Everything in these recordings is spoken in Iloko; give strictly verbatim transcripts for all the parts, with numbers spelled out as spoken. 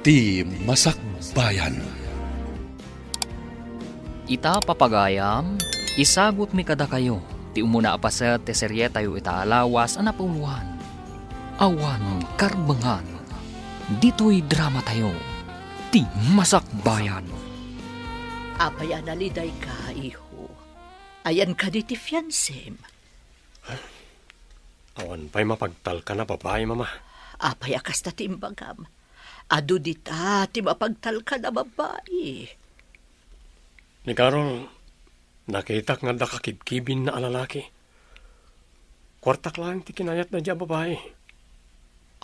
Ti Masakbayan. Ita, papagayam, isagutmi kadakayo ti umuna a paset ti serietayo ita a lawas a napuloan. Awan karbengan. Ditoy dramatayo, Ti Masakbayan. Apay a nalidayka, iho? Ayan kadi ti fiansem? Awan pay mapagtalkan a babai, Mama. Apay a kasta ti imbagam? Adu dita ti mapagtalkan a babai. Ni Carol, nakitak nga adda kakibkibinna a lalaki. Kuartak laeng ti kinayatna diay a babai.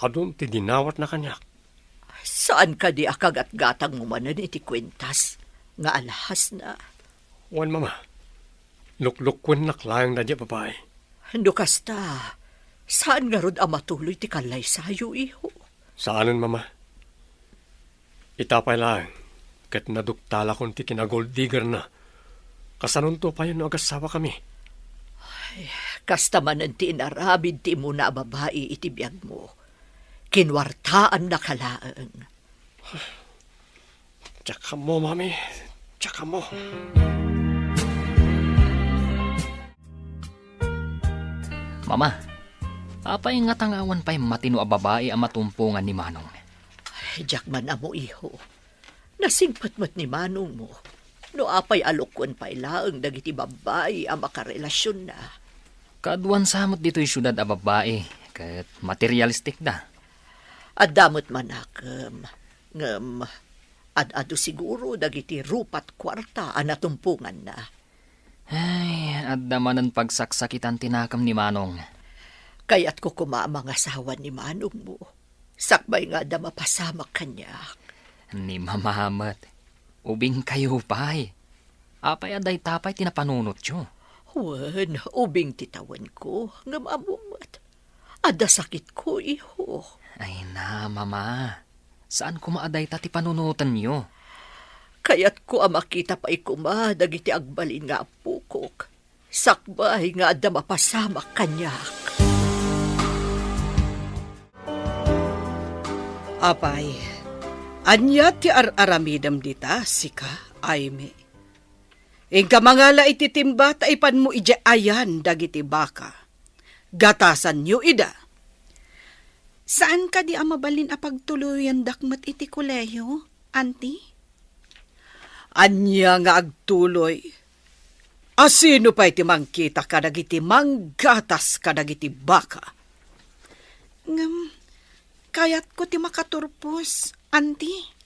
Adun ti dinawatna kaniak. Saan kadi a kagatgatangmo manen iti kuentas nga alhasna? Wen, Mama. Luklukkuennak laeng daydiay a babai. No kasta, saan ngarud a matuloy ti kallaysayo, iho? Saanen, Mama. Ita pay laeng, ket naduktalakon ti kinagold diggerna. Kasanonto payen no agassawakami? Ay, kasta manen ti inaramid ti umuna a babai iti biagmo. Kinuartaannaka laeng. Diak ammo, Mami. Diak ammo. Mama, apay ngata nga awan pay matino a babai a matumpongan ni Manong? Ay, diak man ammo, iho. Nasingpet met ni manongmo no apay a lukkuen pay laeng dagiti babbai a makarelasionna. Kaaduan sa met ditoy siudad a babbai ket materialistikda. Adda met manakem, ngem ad-adu siguro dagiti rupa't kuarta a natumponganna. Ay, adda manen pagsaksakitan ti nakem ni Manong. Kayatko koma a mangasawa ni manongmo, sakbay nga adda mapasamak kaniak. Ni Mama met, ubingkayo pay. Apay a dayta pay ti napanunotyo? Wen, ubing ti tawenko, ngem ammom met. Adda sakitko, iho. Ay na, Mama. Saan koma a dayta ti panunotenyo? Kayatko a makita pay koma dagiti agbalin nga appokok, sakbay nga adda mapasamak kaniak. Apay, ania ti ar-aramidem dita, sika, Aimee? Inka mangala iti timba ta ipanmo idiay ayan dagiti baka. Gatasanyo ida. Saan kadi a mabalin a pagtuloyendak met iti kolehiyo, Auntie? Ania nga agtuloy? A sino pay ti mangkita kadagiti manggatas kadagiti baka? Ngem, kayatko ti makaturpos, Auntie.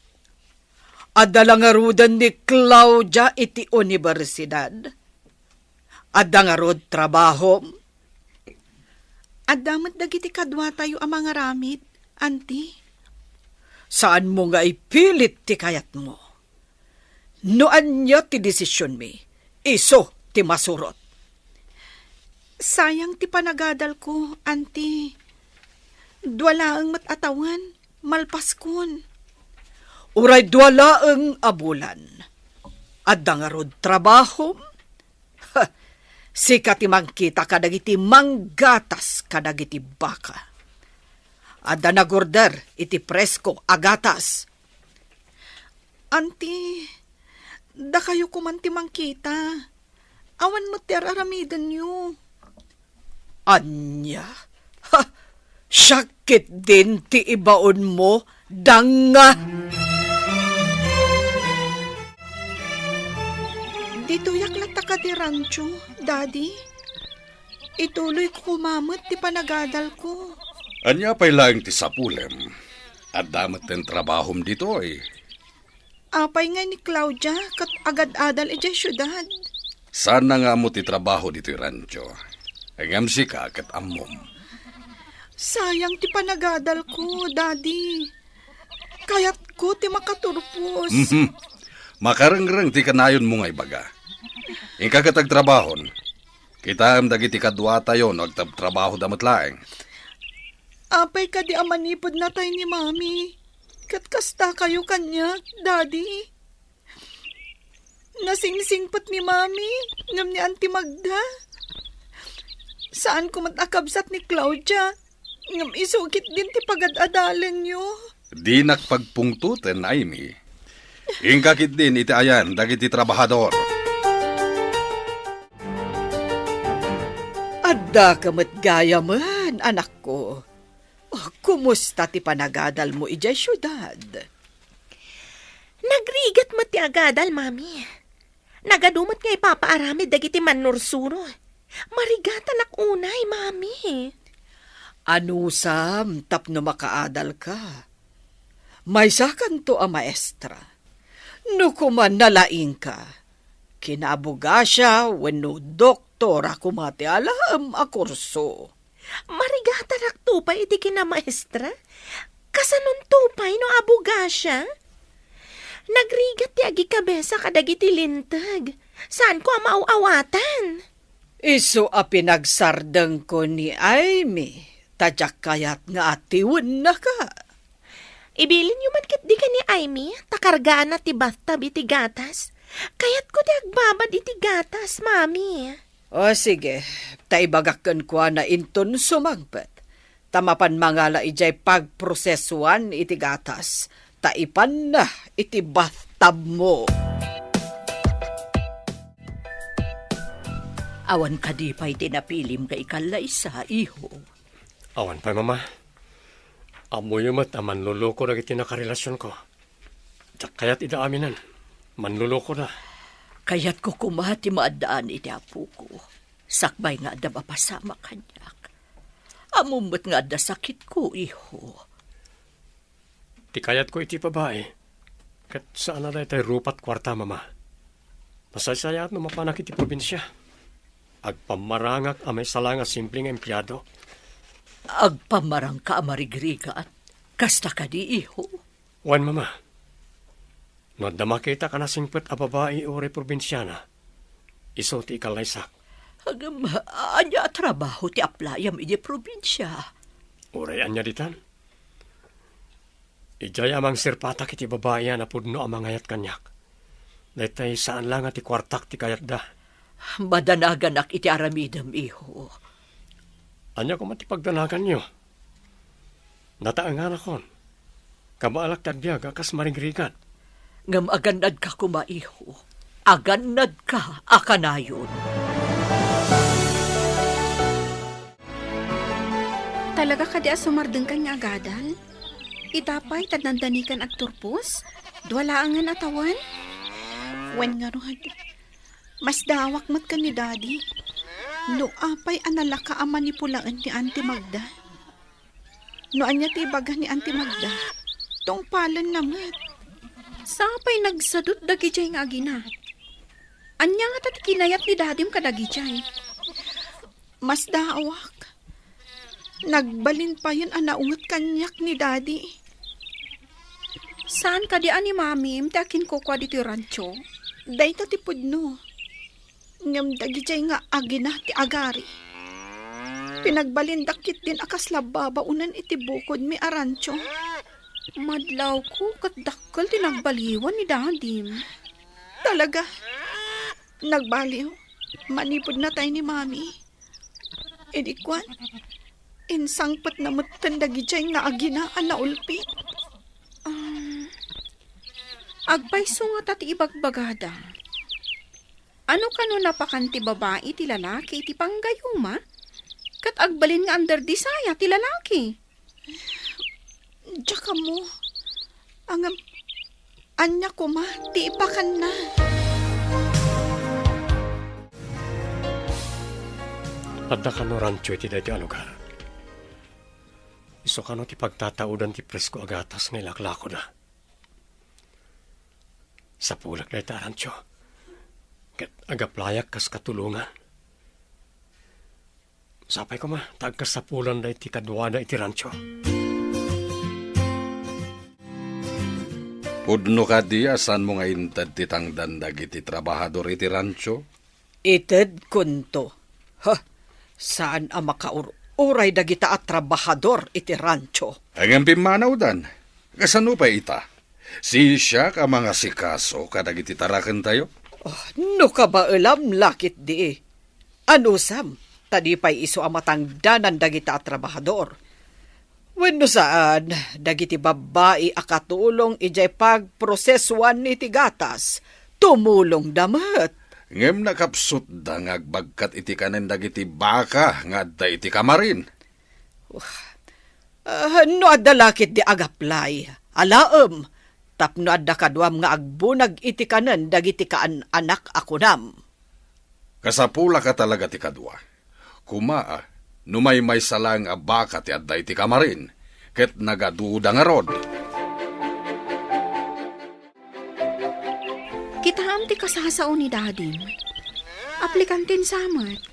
Adda la ngaruden ni Claudia iti universidad? Adda ngarud trabahom? Adda met dagiti kaduatayo a mangaramid, Auntie. Saanmo nga ipilit ti kayatmo. No ania ti desisionmi, isu ti masurot. Sayang ti panagadalko, Auntie. Dua laeng met a tawen, malpaskon. Uray dua laeng a bulan. Adda ngarud trabahom? Ha, sika ti mangkita kadagiti manggatas kadagiti baka. Adda nagorder iti presko a gatas. Auntie, dakayo koman ti mangkita. Awan met ti ar-aramidenyo. Ania? Ha! Siak ketdin ti ibaonmo, danga! Ditoyak latta kadi rancho, Daddy. Ituloyko koma met ti panagadalko. Ania pay laeng ti sapulem? Adda metten trabahom ditoy. Apay ngay ni Claudia ket agad-adal idiay siudad? Saanna nga ammo ti trabaho ditoy rancho. Ngem sika ket ammom. Sayang ti panagadalko, Daddy. Kayatko ti makaturpos. Mhm. Makarengreng ti kanayonmo nga ibaga. Inka ket agtrabahon. Kitaem dagiti kaduatayo no agtrabtrabahoda met laeng. Apay kadi a manipud natay ni Mami? Ket kastakayo kaniak, Daddy? Nasingsingpet ni Mami ngem ni Auntie Magda. Saanko met a kabsat ni Claudia ngem isu ketdin ti pagad-adalenyo. Dinak pagpungtoten, Aimee. Inka ketdin iti ayan dagiti trabahador. Addaka met gayamen, anakko. Oh, kumusta ti panagadalmo idiay siudad? Nagrigat met ti agadal, Mami. Nagadu met nga ipapaaramid dagiti mannursuro. Marigatanak unay, Mami. Anusam tapno makaadalka? Maysakanto a maestra. No koma nalaingka, kinaabogasia wenno doktora koma ti alaem a kurso. Marigatanak to pay iti kinamaestra? Kasanonto pay no abogasia? Nagrigat ti agikabesa kadagiti linteg. Saanko a maaw-awatan. Isu a pinagsardengko ni Aimee, ta diak kayat nga atiwennaka. Ibilinyo man ketdi ken ni Aimee, ta kargaanna ti bathtub iti gatas. Kayatko ti agbabad iti gatas, Mami. O, sige, ta ibagak kenkuana inton sumangpet. Ta mapan mangala idiay pagprosesuan iti gatas, ta ipanna iti bathtubmo. Awan kadi pay ti napilim nga ikallaysa, iho? Awan pay, Mama. Ammoyo met a manloloko dagiti nakarelasionko. Diak kayat ida aminen. Manlolokoda. Kayatko koma ti maaddaan iti apoko, sakbay nga adda mapasamak kaniak. Ammom met nga adda sakitko, iho. Ti kayatko iti babai, ket saan a daytay rupat kuarta, Mama. Masaysayaat no mapanak iti probinsia. Agpammarangak a maisala nga simple nga empleado. Agpammarangka a marigrigat? Kasta kadi, iho? Wen, Mama. No adda makitak a nasingpet a babai uray probinsiana, isu ti ikallaysak. Ngem, ania a trabaho ti aplayam idiay probinsia? Uray ania ditan? Idiay a mangserpatak iti babai a napudno a mangayat kaniak. Daytay saan la nga ti kuartak ti kayatda. Madanaganak iti aramidem, iho. Ania koma ti pagdanaganyo? Nataenganakon. Kabaalak ti agbiag a kas marigrigat. Ngem agannadka koma, iho. Agannadka a kanayon. Talaga kadi a sumardengkan nga agadal? Ita pay, ta dandanikan agturpos? Dua laengen a tawen? Wen ngarud, masdaawak met ken ni Daddy. No apay a nalaka a manipulaen ni Auntie Magda? No ania ti ibaga ni Auntie Magda, tungpalenna met. Sapay nagsadut dagidiay nga agina. Ania ngata ti kinayat ni Dadim kadagidiay? Masdaawak. Nagbalin payen a naunget kaniak ni Daddy. Saan kadi a ni Mamim ti akinkukua ditoy rancho? Dayta ti pudno. Ngem dagidiay nga agina ti agari. Pinagbalindak ketdin a kasla babaonen iti bukodmi a rancho. Madlawko ket dakkel ti nagbaliwan ni Dadim. Talaga? Nagbaliw? Manipud natay ni Mami? Idi kuan, insangpetna metten dagidiay nga agina a naulpit. Um, agpayso ngata ti ibagbagada. Ano kano napakan ti babai ti lalaki iti panggayuma? Ket agbalin nga under desire ti lalaki. Diak ammo. Ngem, ania koma ti ipakanna? Adda kano rancho iti daytoy a lugar. Isu kano ti pagtataudan ti presko a gatas nga ilaklakoda. Sapulek dayta a rancho. Ket agaplayak kas katulongan. Sapay koma, ta agkasapulan daytoy kaduada iti rancho. Pudno kadi a saanmo nga inted ti tangdan dagiti trabahador iti rancho? Itedkonto. Ha, saan a makaur-uray dagita a trabahador iti rancho. Ngem pimmanawdan. Kasano pay ita? Siak a mangasikaso kadagiti tarakentayo? Oh, no kabaelam la ketdi. Anusam, ta di pay isu a matangdanan dagita a trabahador. Wenno saan, dagiti babbai a katulong idiay pagprosesuan iti gatas, tumulongda met. Ngem nakapsutda nga agbagkat iti kanen dagiti baka nga adda iti kamarin. Ah, no adda la ketdi agaplay, alaem, tapno adda kaduam nga agbunag iti kanen dagiti kaan-anak a kunam. Kasapulaka talaga ti kadua. Koma, no maymaysa laeng a baka ti adda iti kamarin, ket nagaduda ngarud. Kitaem ti kasasao ni dadim. Aplikanten sa met.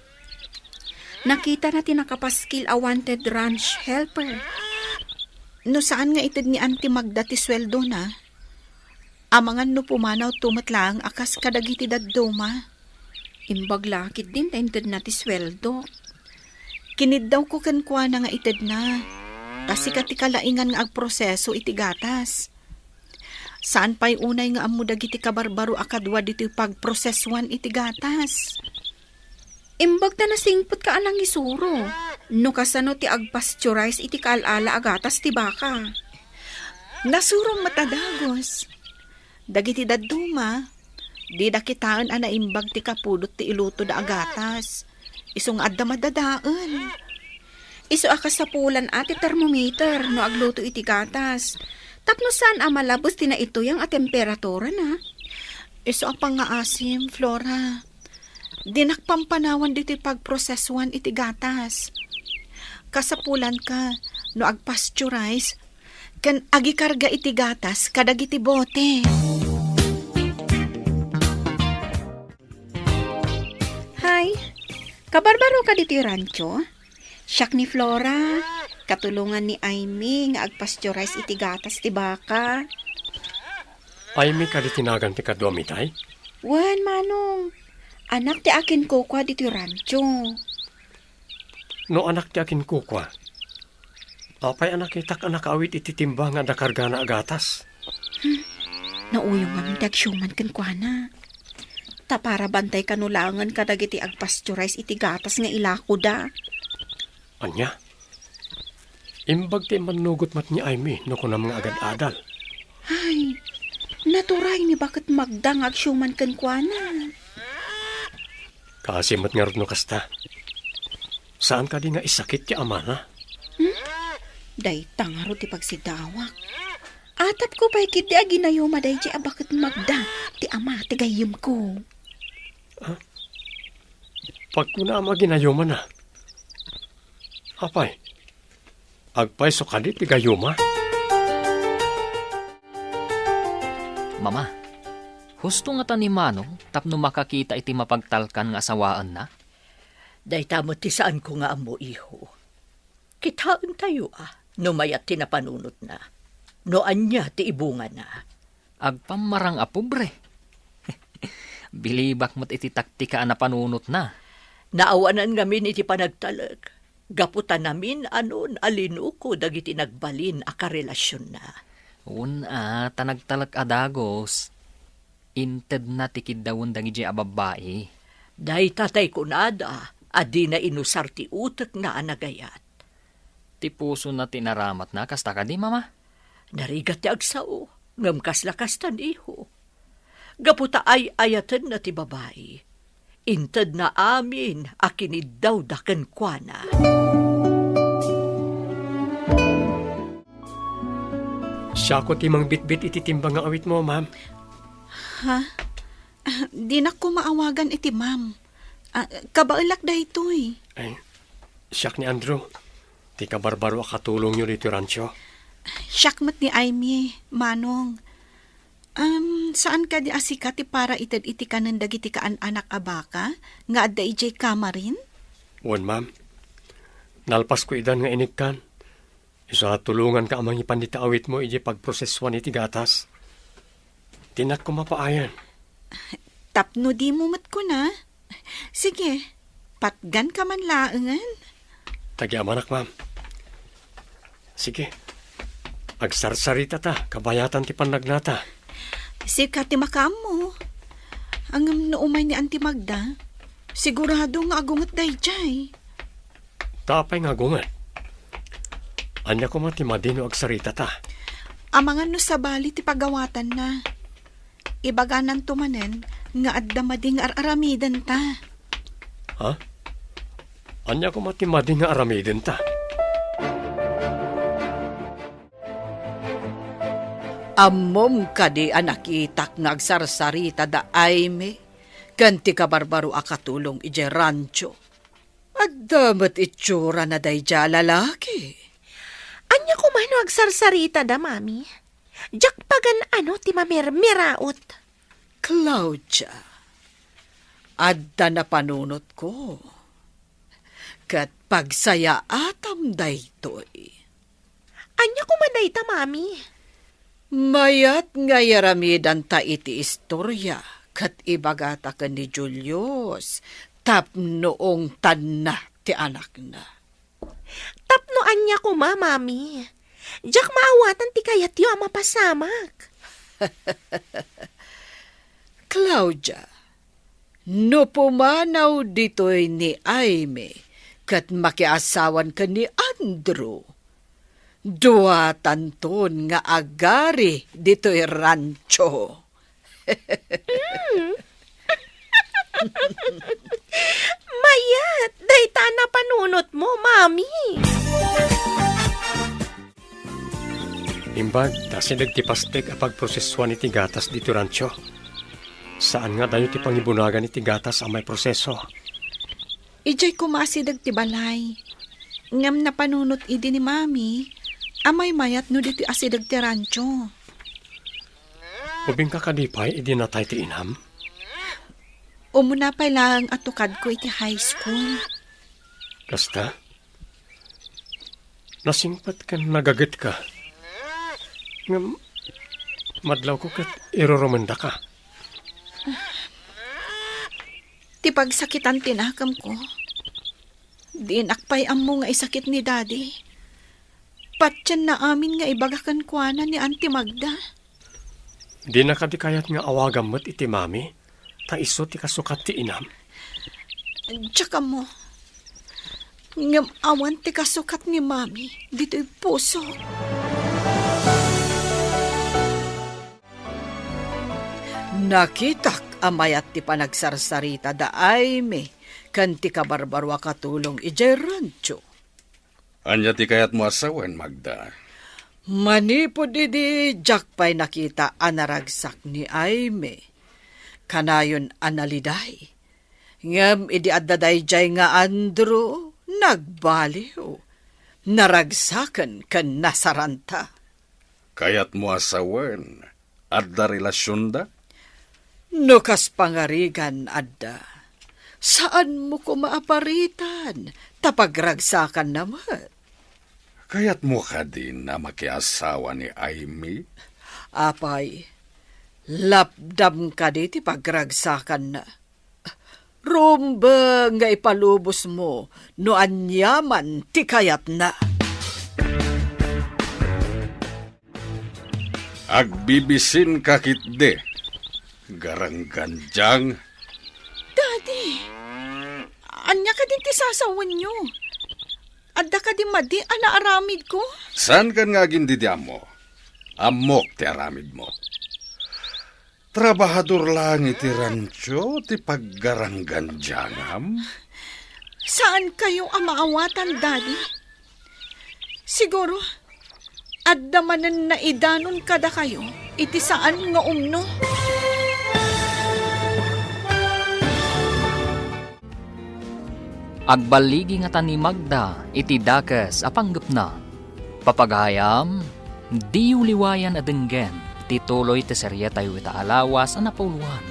Nakitana ti nakapaskil a wanted ranch helper. No saan nga ited ni Auntie Magda ti sueldona, amangan no pumanawto met laeng a kas kadagiti dadduma. Imbag la ketdin ta intedna ti sueldo. Kiniddawko kenkuana nga itedna, ta sika ti kalaingan nga agproseso iti gatas. Saan pay unay nga ammo dagiti kabarbaro a kadua ditoy pagprosesuan iti gatas. Imbag ta nasingpetka a nangisuro no kasano ti agpasteurize iti kaal-ala a gatas ti baka. Nasurom met a dagus. Dagiti dadduma, dida kitaen a naimbag ti kapudot ti ilutoda a gatas. Isu nga adda madadaen. Isu a kasapulan a ti termometer no agluto iti gatas. Tapno saan a malabes ti naituyang a temperaturana. Isu a pangngaasim, Flora. Dinak pampanawan ditoy pagprosesuan iti gatas. Kasapulanka no agpasteurize ken agikarga iti gatas kadagiti bote. Hay, kabarbaroka ditoy rancho? Siak ni Flora, katulongan ni Aimee nga agpasteurize iti gatas ti baka. Aimee kadi ti nagan ti kaduam itay? Wen, Manong. Anak ti akinkukua ditoy rancho. No anak ti akinkukua, apay a nakitak a nakaawid iti timba nga adda kargana a gatas? Hmm. Nauyong ngamin ti agsiuman kenkuana. Ta para bantay kano laengen kadagiti agpasteurize iti gatas nga ilakoda. Ania? Imbag ti immannugot met ni Aimee no kunam nga agad-adal. Ay, naturay ni Baket Magda nga agsiuman kenkuana. Kaasi met ngarud no kasta. Saan kadi nga isakit ti amana? Hmm? Dayta ngarud ti pagsidawak. Atapko pay ketdi a ginayuma daydiay a Baket Magda ti ama ti gayyemko. Ah? Pagkunam a ginayumana. Apay, agpayso kadi ti gayuma? Mama, husto ngata ni Manong tapno makakita iti mapagtalkan nga asawaenna? Dayta met ti saanko nga ammo, iho. Kitaentayo a no mayat ti napanunotna, no ania ti ibungana. Agpammarang a pobre. Bilibak met iti taktika a napanunotna. Naawanan ngamin iti panagtalek, gapu ta namin-anon a linuko dagiti nagbalin a karelasionna. Wen a, ta nagtalek a dagus, intedna ti kiddawen dagidiay a babbai. Dayta tay kunada a dina inusar ti utekna a nagayat. Ti pusona ti inaramatna, kasta kadi, Mama? Narigat ti agsao, ngem kasla kasta, iho. Gapu ta ay-ayatenna ti babai, intedna amin a kiniddawda kenkuana. Siakon ti mangbitbit iti timba nga awitmo, ma'am. Ha? Ah, dinak koma awagan iti ma'am. Ah, kabaelak daytoy. Ay, siak ni Andrew, ti kabarbaro a katulongyo ditoy rancho. Siak met ni Aimee, Manong. Um, saan kadi a sika ti para ited iti kanen dagiti kaan-anak a baka nga adda idiay kamarin? Wen, ma'am. Nalpasko idan nga inigkan. Isu a tulonganka a mangipan dita awitmo idiay pagprosesuan iti gatas. Dinak koma paayen. Tapno dimo met kuna. Sige, patganka man laengen. Tagiamanak, ma'am. Sige. Agsarsarita ta, kabayatan ti pannagnata. Sika ti makaammo. Ngem no umay ni Auntie Magda, sigurado nga agunget daydiay. Ta apay nga agunget? Ania koma ti madi no agsaritata? Amangan no sabali ti pagawatanna. Ibagananto manen nga adda madi nga ar-aramidenta. Ha? Ania koma ti madi nga aramidenta? Ammom kadi a nakitak nga agsarsarita da Aimee ken ti kabarbaro a katulong idiay rancho? Adda met itsurana daydiay a lalaki. Ania koma no agsarsarita da, Mami? Diak pagan-ano ti mamirmiraot. Claudia, adda napanunotko. Ket pagsayaatam daytoy. Ania koma dayta, Mami? Mayat nga iaramidanta iti istoria ket ibagata ken ni Julius tapno ungtanna ti anakna. Tapno ania koma, Mami? Diak maawatan ti kayatyo a mapasamak. Claudia, no pumanaw ditoy ni Aimee ket makiasawan ken ni Andrew, duatanton nga agari ditoy rancho. Mm. Mayat, dayta a napanunotmo, Mami. Imbag ta asideg ti pastek a pagprosesuan iti gatas ditoy rancho. Saan nga adayo ti pangibunagan iti gatas a maiproseso. Idiay koma asideg ti balay. Ngem napanunot idi ni Mami a maymayat no ditoy asideg ti rancho. Ubingka kadi pay idi natay ti inam? Umuna pay laeng a tukadko iti high school. Kasta? Nasingpet ken nagagetka. Ngem madlawko ket irurumendaka. Ti pagsakitan ti nakemko. Dinak pay ammo nga isakit ni Daddy. Patienna amin nga ibaga kenkuana ni Auntie Magda. Dina kadi kayat nga awagam met iti Mami, ta isu ti kasukat ti inam? Diak ammo. Ngem awan ti kasukat ni Mami ditoy puso. Nakitak a mayat ti panagsarsarita da Aimee ken ti kabarbaro a katulong idiay rancho. Ania ti kayatmo a sawen, Magda? Manipud idi diak pay nakita a naragsak ni Aimee, kanayon a naliday. Ngem idi adda daydiay nga Andrew, nagbaliw. Naragsaken ken nasaranta. Kayatmo a sawen, adda relasionda? No kas pangarigan, adda. Saanmo koma a paritan, ta pagragsakanna met. Kayatmo kadin a makiasawa ni Aimee? Apay, lapdam kadi ti pagragsakanna? Rumbeng nga ipalubosmo no aniaman ti kayatna. Agbibisinka ketdi, garanggandiang. Daddy, ania kadin ti sasawenyo? Adda kadi madi a naaramidko? Saankan nga agindidiammo. Ammok ti aramidmo. Trabahador laeng iti rancho ti paggaranggandiangam? Saankayo a maawatan, Daddy? Siguro, adda manen naidanon kadakayo iti saan nga umno. Agballigi ngata ni Magda iti dakes a panggepna. Papagayam, diyo liwayan a denggen ti tuloy ti serietayo ita a lawas a napauluan,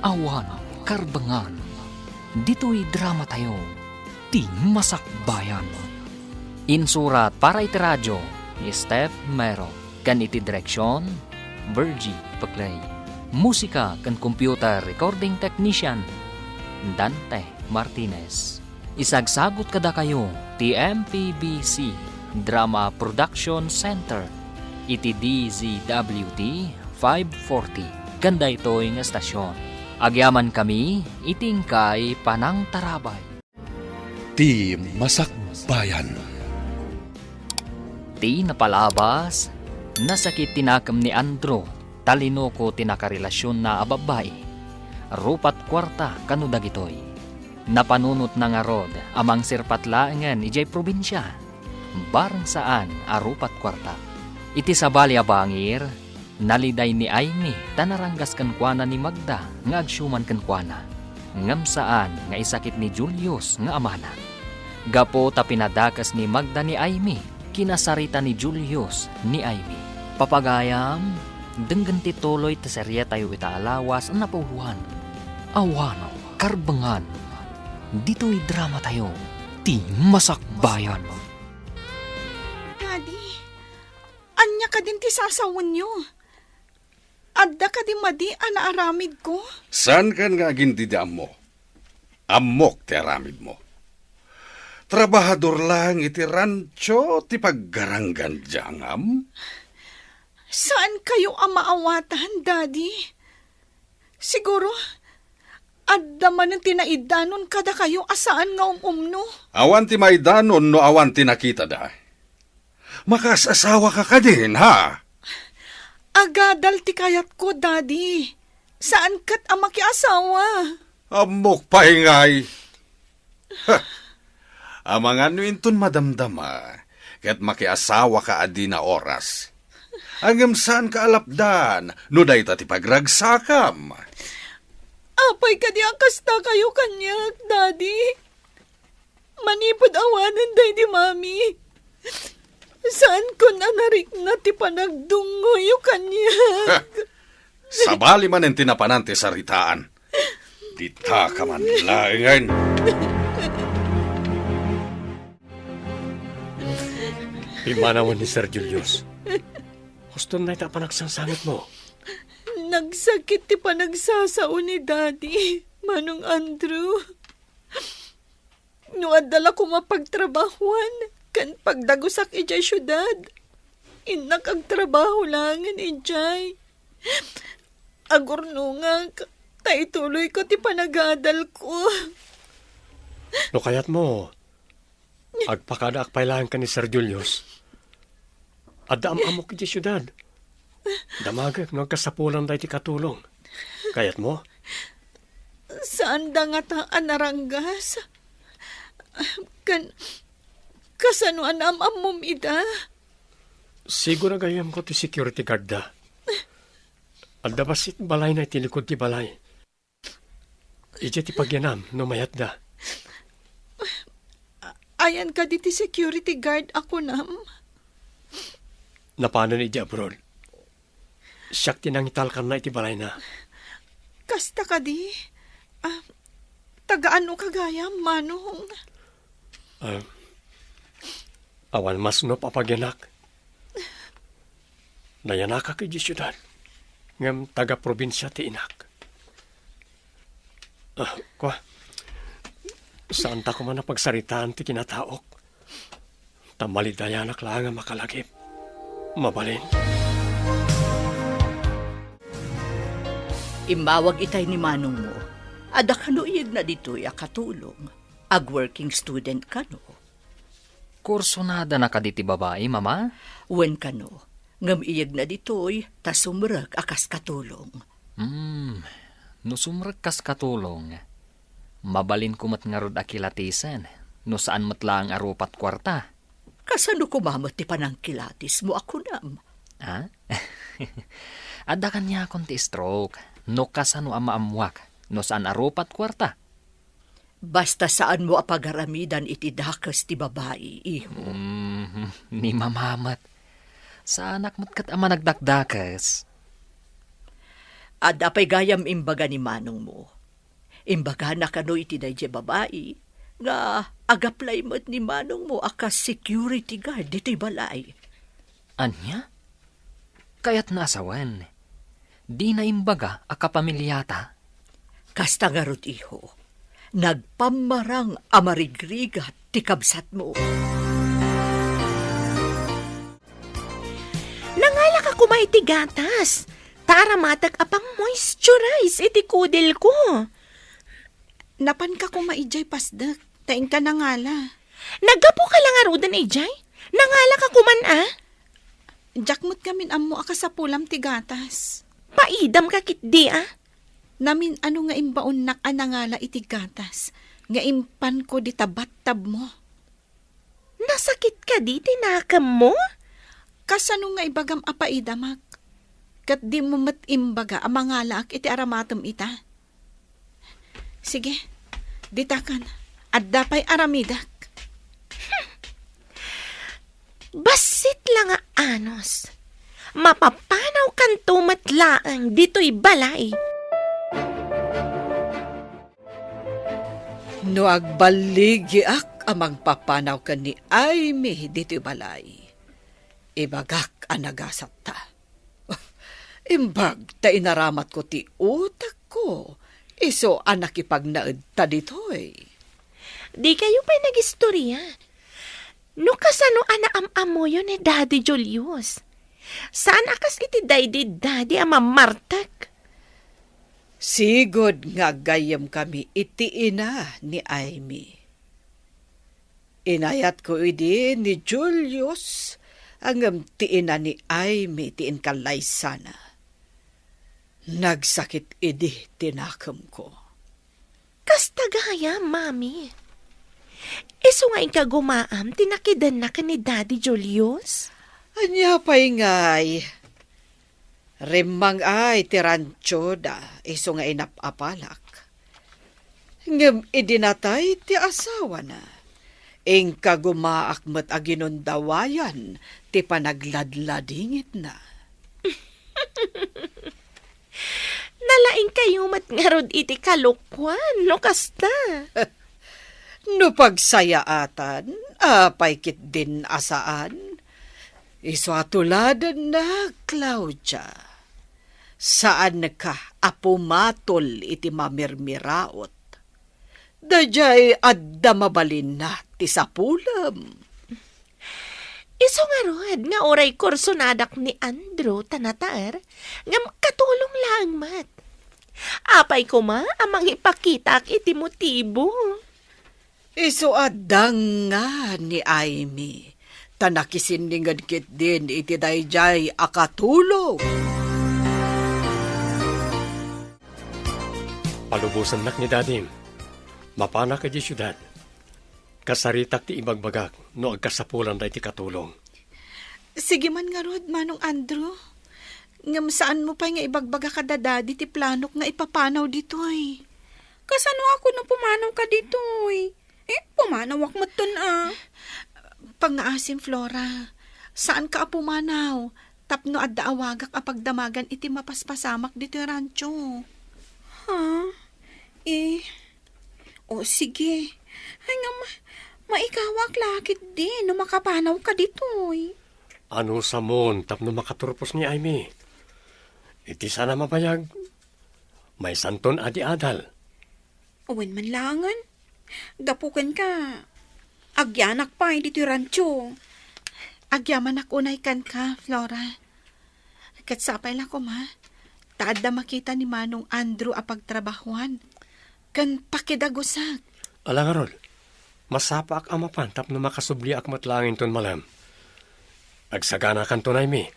Awan Karbengan. Ditoy dramatayo, Ti Masakbayan. Insurat para iti radio ni Steph Mero. Ken iti direksion, Virgie Peclay. Musika ken computer recording technician, Dante Martinez. Isagsagut kadakayo ti M P B C Drama Production Center iti D Z W T five forty ken daytoy nga estasion. Agyamankami iti inkay panangtarabay. Ti Masakbayan. Ti napalabas, nasakit ti nakem ni Andrew, ta linuko ti nakarelasionna a babbai. Rupat kuarta kano dagitoy. Napanunotna ngarud a mangserpat laengen idiay probinsia. Bareng saan a rupat kuarta. Iti sabali a bangir, naliday ni Aimee ta naranggas kenkuana ni Magda nga agsiuman kenkuana. Ngem saan nga isakit ni Julius nga amana. Gapu ta pinadakes ni Magda ni Aimee, kinasarita ni Julius ni Aimee. Papagayam, denggen ti tuloy ti serietayo ita a lawas a napauluan. Awan, karbengan. Ditoy dramatayo, ti masakbayan. Daddy, ania kadin ti sasawenyo? Adda kadi madi a naaramidko? Saankan nga agindida ammo? Ammok ti aramidmo. Trabahador laeng iti rancho ti paggaranggan diay angam? Saankayo a maawatan, Daddy. Siguro, adda manen ti naidanon kadakayo a saan nga um-umno. Awan ti maidanon no awan ti nakitada. Makaas-asawaka kadin, ha? Agadal ti kayatko, Daddy. Saan ket a makiasawa. Ammok pay ngay. Ha! Amangan no inton madamdama, ket makiasawaka a dina oras. Ngem saanka a lapdan no dayta ti pagragsakam. Apay kadi a kastakayo kaniak, Daddy? Manipud awanen daydi Mami, saankon a narikna ti panagdungngoyo kaniak. Ha! Sabali manen ti napanan ti saritaan. Ditaka man laengen. Pimmanawen ni Sir Julius. Huston dayta a panagsangsangitmo. Nagsakit ti panagsasao ni Daddy, Manong Andrew. No adda la koma pagtrabahoan ken pagdagusak idiay siudad, innak agtrabaho laengen idiay. Agurnongak, ta ituloyko ti panagadalko. No kayatmo, agpakadaak pay laeng ken ni Sir Julius. Adda am-ammok idiay siudad. Damagek no agkasapulan daytoy katulong. Kayatmo? Saanda ngata a naranggas. Ken, kasano a naam-ammom ida? Siguro gayamko ti security guard da. Adda bassit balayna iti likud ti balay. Idiay ti pagyanam no mayatda. Ayan kadi ti security guard a kunam? Napanen idiay abroad. Siak ti nangitalkanna iti balayna. Kasta kadi? Ah, taga-anoka gayam, Manong? Ah, awan masnop a pagyanak. Nayanakak idiay siudad, ngem taga-probinsia ti inak. Ah, kua, saanta koma a pagsaritaan ti kinataok, ta malidayanak laeng a makalagip. Mabalin. Immawag itay ni manongmo. Adda kano iyegna ditoy a katulong. Ag-working student kano. Kursunadana kadi ti babai, Mama? Wen kano, ngem iyegna ditoy ta sumrek a kas katulong. Hmm, no sumrek kas katulong, mabalinko met ngarud a kilatisen no saan met laeng a rupat kuarta. Kasano koma met ti panangkilatismo a kunam? Ha? Adda kaniakon ti stroke no kasano a maammuak no saan a rupat kuarta. Basta saanmo a pagaramidan iti dakes ti babai, iho. Mm, ni Mama met. Saanak met ket a managdakdakes. Adda pay gayam imbaga ni manongmo. Imbagana kano iti daydiay babai nga ag-apply met ni manongmo a kas security guard ditoy balay. Ania? Kayatna a sawen, dina imbaga a kapamiliata? Kasta ngarud, iho, nagpammarang a marigrigat ti kabsatmo. Nangalaka koma iti gatas, ta aramatek a pang-moisturize iti kudelko. Napanka koma idiay pasdek, ta inka nangala. Naggapuka la ngaruden idiay? Nangalaka koman, a? Diak met ngamin ammo a kasapulam ti gatas. Paidam ka ketdi, a? Namin-ano nga imbaonnak a nangala iti gatas nga impanko dita battabmo. Nasakit kadi ti nakemmo? Kasano nga ibagam a paidamak? Ket dimo met imbaga a mangalaak iti aramatem ita? Sige, ditakan. Adda pay aramidek. Bassit la nga anus. Mapapanawkanto met laeng ditoy balay. No agballigiak a mangpapanaw ken ni Aimee ditoy balay, ibagak a nagasatta. Imbag ta inaramatko ti utekko, isu a nakipagnaedta ditoy. Dikayo pay nagistoria. No kasano a naam-ammoyo ni Daddy Julius? Saan a kas iti daydi Daddy a mamartek? Sigud nga aggayyemkami iti ina ni Aimee. Inayatko idi ni Julius, ngem ti ina ni Aimee ti inkallaysana. Nagsakit idi ti nakemko. Kasta gayam, Mami. Isu nga inkagumaam ti nakidenna ken ni Daddy Julius? Ania pay ngay? Rimmang-ay ti rantioda isu nga inap-apalak. Ngem idi natay ti asawana, inkagumaak met a ginundawayan ti panagladladingitna. Nalaingkayo met ngarud iti kalokuan, no kasta. No pagsayaatan, apay ketdin a saan? Isu a tuladenna, Claudia. Saanka a pumatol iti mamirmiraot. Daydiay adda mabalinna ti sapulem. Isu ngarud nga uray kursonadak ni Andrew ta nataer, ngem katulong laeng met. Apay koma a mangipakitaak iti motibo? Isu a danga ni Aimee, ta nakisinninged ketdin iti daydiay a katulong. Palubosannak ni Dadim. Mapanak idiay siudad. Kasaritak ti ibagbagak no agkasapulan daytoy katulong. Sige man ngarud, Manong Andrew. Ngem saanmo pay nga ibagbaga kada Daddy ti planok nga ipapanaw ditoy? Kasano a kuno pumanawka ditoy? Eh, pumanawak metten a. Pangngaasim, Flora. Saanka a pumanaw tapno adda awagak a pagdamagan iti mapaspasamak ditoy rancho. Ha? Eh, o sige. Ay nga ma-, maikawak la ketdi no makapanawka ditoy. Anusamon tapno makaturpos ni Aimee? Iti saan a mabayag, maysanton a di adal. Wen man laengen. Gapu kenka, agyanak pay ditoy rancho. Agyamanak unay kenka, Flora. Ket sapay la koma, ta adda makita ni Manong Andrew a pagtrabahuan ken pakidagusak. Ala ngarud, masapaak a mapan tapno makasubliak met laeng inton malem. Agsaganakanto, Aimee,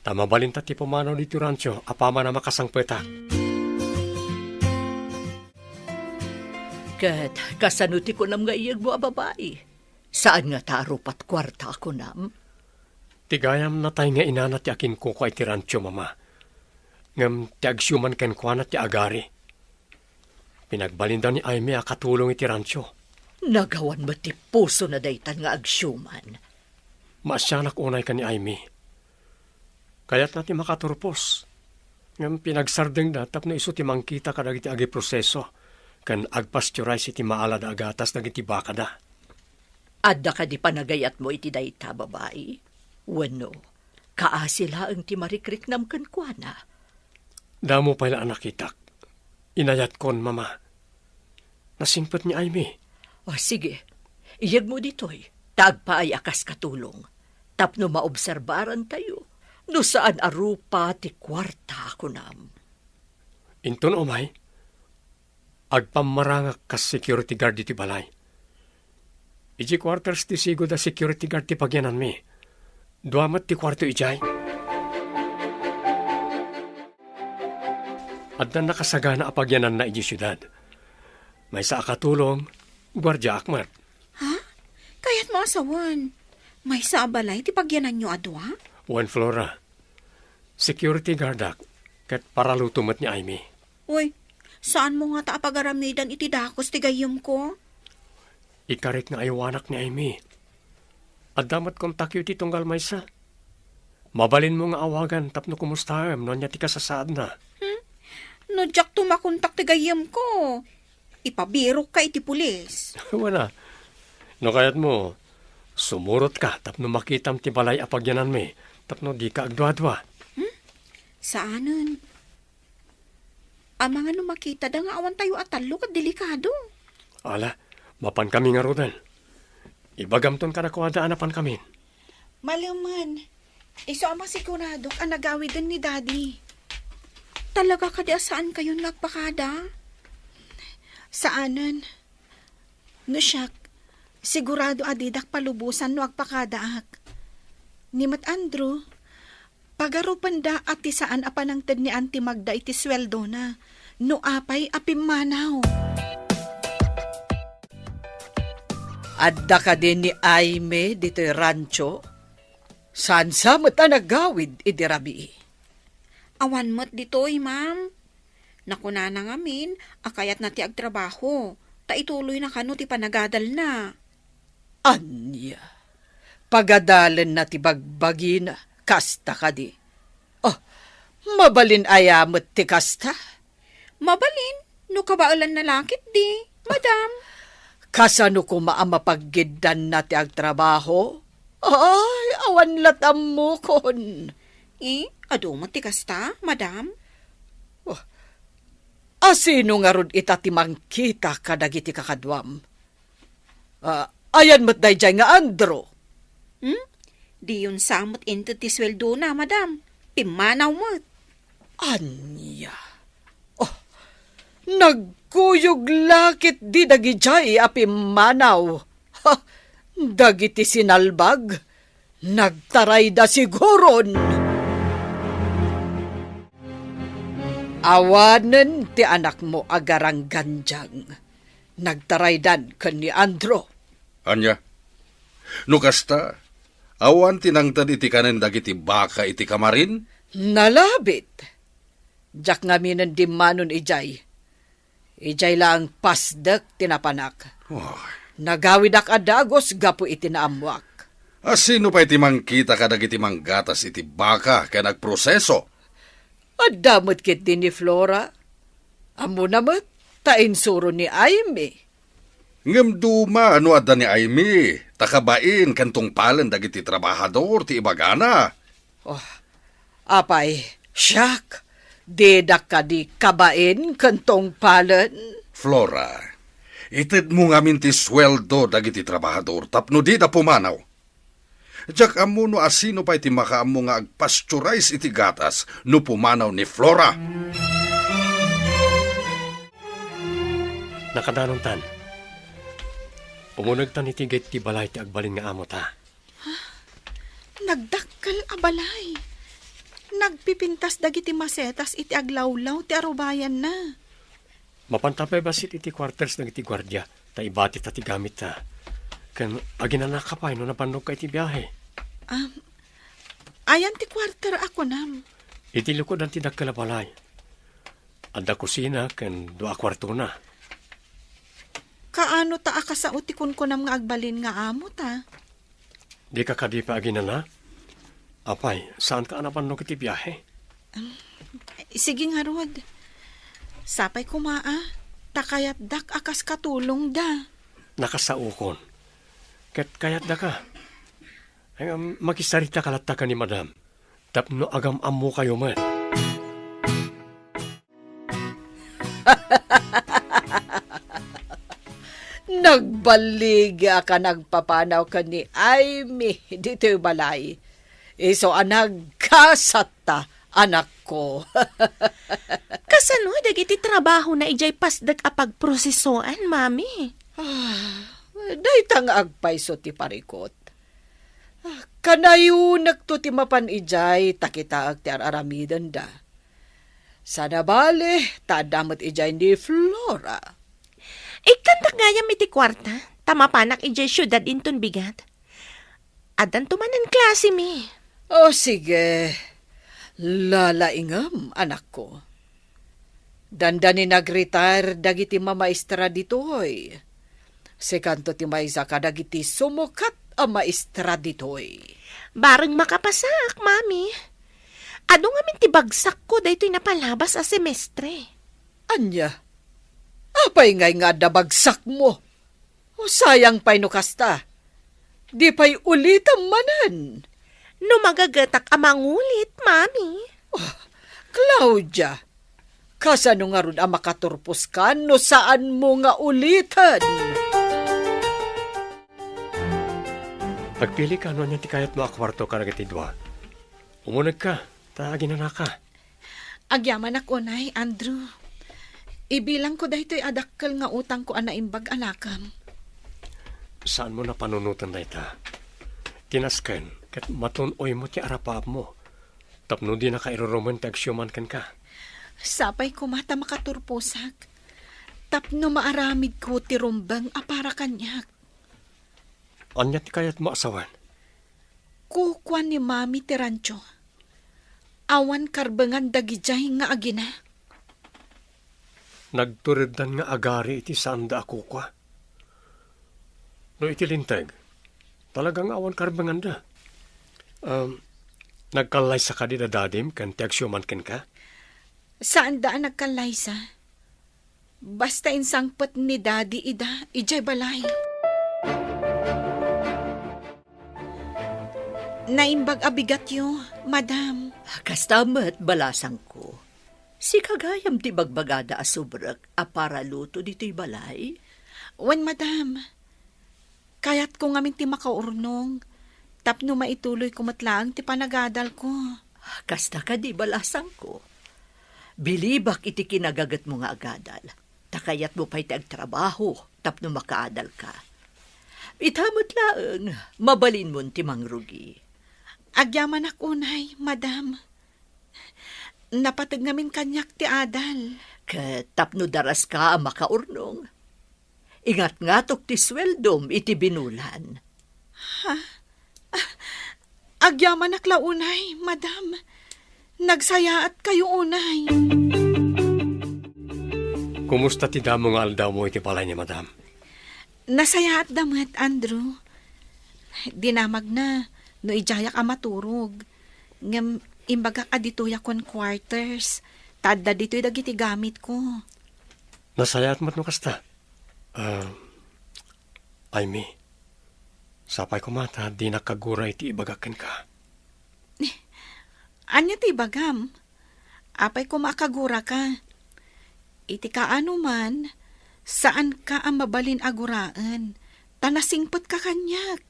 ta mabalinta ti pumanaw ditoy rancho apaman a makasangpetak. Ket kasano ti kunam nga iyegmo a babai? Saan ngata a rupat kuarta a kunam? Ti gayam natay nga inana ti akinkukua iti rancho, Mama. Ngem ti agsiuman kenkuana ti agari. Pinagbalinda ni Aimee a katulong iti rancho. Nagawan met ti pusona daytan nga agsiuman. Maasianak unay ken ni Aimee. Kayatna ti makaturpos. Ngem pinagsardengda tapno isu ti mangkita kadagiti agiproseso ken agpasteurize iti maalada a gatas dagiti bakada. Adda kadi panagayatmo iti dayta, babai? Wenno, kaasi laeng ti marikriknam kenkuana? Damo pay la a nakitak. Inayatkon, Mama. Nasingpet ni Aimee. O, sige. Iyegmo ditoy, ta agpaay a kas katulong. Tapno maobserbarantayo, no saan a rupa ti kuarta a kunam. Inton umay, agpammarangak kas security guard ditoy balay. Idiay quarters ti sigud a security guard ti pagyananmi. Dua met ti kuarto idiay. Adda nakasagana a pagyananna idiay siudad. Maysa a katulong, guardiaak met. Ha? Kayatmo a sawen, maysa a balay ti pagyananyo a dua? Wen, Flora. Security guardak, ket paraluto met ni Aimee. Uy, saanmo ngata a pagaramidan iti dakes ti gayyemko? Ikarik nga aywanak ni Aimee. Adda met kontakyo iti tunggal maysa. Mabalinmo nga awagan tapno kumustaem no ania ti kasasaadna. Hmm? No diakto makontak ti gayyemko, ipabirokka iti pulis. Wen a. No kayatmo, sumurotka tapno makitam ti balay a pagyananmi, tapno dika agduadua. Hmm? Saanen. Amangan no makitada nga awantayo a tallo ket delikado. Ala, mapankami ngaruden. Ibagamton kadakuada a napankamin. Malemen, isu a masiguradok a nagawiden ni Daddy. Talaga kadi a saankayon nga agpakada? Saanen. No siak, sigurado a didak palubosan no agpakadaak. Ni met Andrew, pagarupenda a ti saan a panangted ni Auntie Magda iti suweldona, no apay a pimmanaw. Adda kadi ni Aimee ditoy rancho? Saan sa met a nagawid idi rabii? Awan met ditoy, ma'am. Nakunana ngamin a kayatna ti agtrabaho, ta ituloyna kano ti panagadalna. Ania? Pagadalenna ti bagbagina, kasta kadi? Oh, mabalin aya met ti kasta? Mabalin, no kabaelanna la ketdi, madam. Kasano koma a mapaggiddanna ti agtrabaho? Ay, awan lat' ammokon. Eh, adu met ti kasta, madam? Oh, asino ngarud ita ti mangkita kadagiti kakaduam? Ah, ayan met daydiay nga Andrew? Hmm? Diyon sa met inted ti suweldona, madam. Pimmanaw met. Ania? Oh, nagkuyog la ketdi dagidiay a pimmanaw. Ha, dagiti sinalbag, nagtarayda siguron. Awanen ti anakmo a garanggandiang. Nagtaraydan ken ni Andrew. Ania? No kasta, awan ti nangted iti kanen dagiti baka iti kamarin? Nalabit. Diak ngaminen dimmanon idiay. Idiay laeng pasdek ti napanak. Oh. Nagawidak a dagus gapu iti naammoak. A sino pay ti mangkita kadagiti manggatas iti baka ken agproseso? Adda met ketdi ni Flora. Ammona met, ta insuro ni Aimee. Ngem duma no adda ni Aimee, ta kabain ken tungpalen dagiti trabahador ti ibagana. Oh, apay, siak, didak kadi kabain ken tungpalen? Flora, itedmo ngamin ti sueldo dagiti trabahador tapno dida pumanaw. Diak ammo no asino pay ti makaammo nga agpasteurize iti gatas no pumanaw ni Flora. Nakadanontan. Umunegtan iti gate ti balay ti agbalin nga amota. Ha? Nagdakkel a balay. Nagpipintas dagiti masetas iti aglawlaw ti arubayanna. Mapanta pay bassit iti quarters dagiti guardia, ta ibatita ti gamitta. Ken aginanaka pay no nabannogka iti biahe. Um, ayan ti quarter a kunam? Iti lukodan ti dakkel a balay. Adda kusina ken dua a kuartona. Kaano ta a kasao ti kunkunam nga agbalin nga amota? Dika kadi pay aginana? Apay, saanka a nabannog iti biahe? Sige ngarud. Sapay koma a, ta kayatdak a kas katulongda. Nakasaokon. Ket kayatdaka. Ay, um, makisarita ka latta ken ni Madam. Tapno agam-ammokayo met. Nagballigi a ka nagpapanaw ken ni Aimee ditoy balay. Isu a nagkasatta, anakko. Kasano dagiti trabahona idiay pasdek a pagprosesoan, Mami? Ah, Dayta nga agpayso ti parikut. Ah, kanayonekto ti mapan idiay ta kitaek ti ar-aramidenda. Saan a bale, ta adda met idiay ni Flora. Ikkantak gayam iti kuarta, ta mapanak idiay siudad inton bigat. Addanto manen klase mi. O, sige. Lalaingem, anakko. Dandani nag-retire dagiti mamaestra ditoy. Sikanto ti maysa kadagiti sumukat a maestra ditoy. Bareng makapasak, Mami. Adu ngamin ti bagsakko daytoy napalabas a semestre. Ania? Apay ngay nga adda bagsakmo? O, sayang pay no kasta. Di pay ulitem manen. No magagetak a mangulit, Mami. Oh, Claudia, kasano ngarud a makaturposka no saanmo nga uliten? Agpilika no ania ti kayatmo a kuarto kadagiti dua. Umunegka, ta aginanaka. Agyamanak unay, Andrew. Ibilangko daytoy a dakkel nga utangko a naimbag a nakam. Saanmo a panunoten dayta? Ti nasken, ket matun-oymo ti arapaapmo. Tapno dinaka irurumen ti agsiuman kenka. Sapay koma ta makaturposak. Tapno maaramidko ti rumbeng a para kaniak. Ania ti kayatmo a sawen? Kukua ni Mami ti rancho. Awan karbengan dagidiay nga agina. Nagtureddan nga agari iti saanda a kukua. No iti linteg, talaga nga awan karbenganda. Um, nagkallaysa kadi da dadim ken ti agsiuman kenka? Saanda a nagkallaysa. Basta insangpet ni Daddy ida idiay balay. Naimbag a bigatyo, Madam. Kasta met, balasangko. Sika gayam ti bagbagada a subrek a para luto ditoy balay? Wen, Madam. Kayatko ngamin ti makaurnong, tapno maituloyko met laeng ti panagadalko. Kasta kadi, balasangko? Bilibak iti kinagagetmo nga agadal, ta kayatmo pay ti agtrabaho tapno makaadalka. Ita met laeng, mabalinmon ti mangrugi. Agyamanak unay, Madam. Napateg ngamin kaniak ti adal. Ket tapno daraska a makaurnong, ingatngatok ti sueldom iti binulan. Ha? Ah, agyamanak la unay, Madam. Nagsayaatka unay. Kumusta ti damo nga aldawmo iti balay ni Madam? Nasayaatda met, Andrew. Dinamagna no idiayak a maturog. Ngem imbagak a ditoyak ken quarters. Ta adda ditoy dagiti gamitko. Nasayaat met no kasta. Ah, Amy, sapay koma ta dinak kagura iti ibagak kenka. Ania ti ibagam? Apay koma a kaguraka? Iti kaano man, saanka a mabalin a guraen, ta nasingpetka kaniak.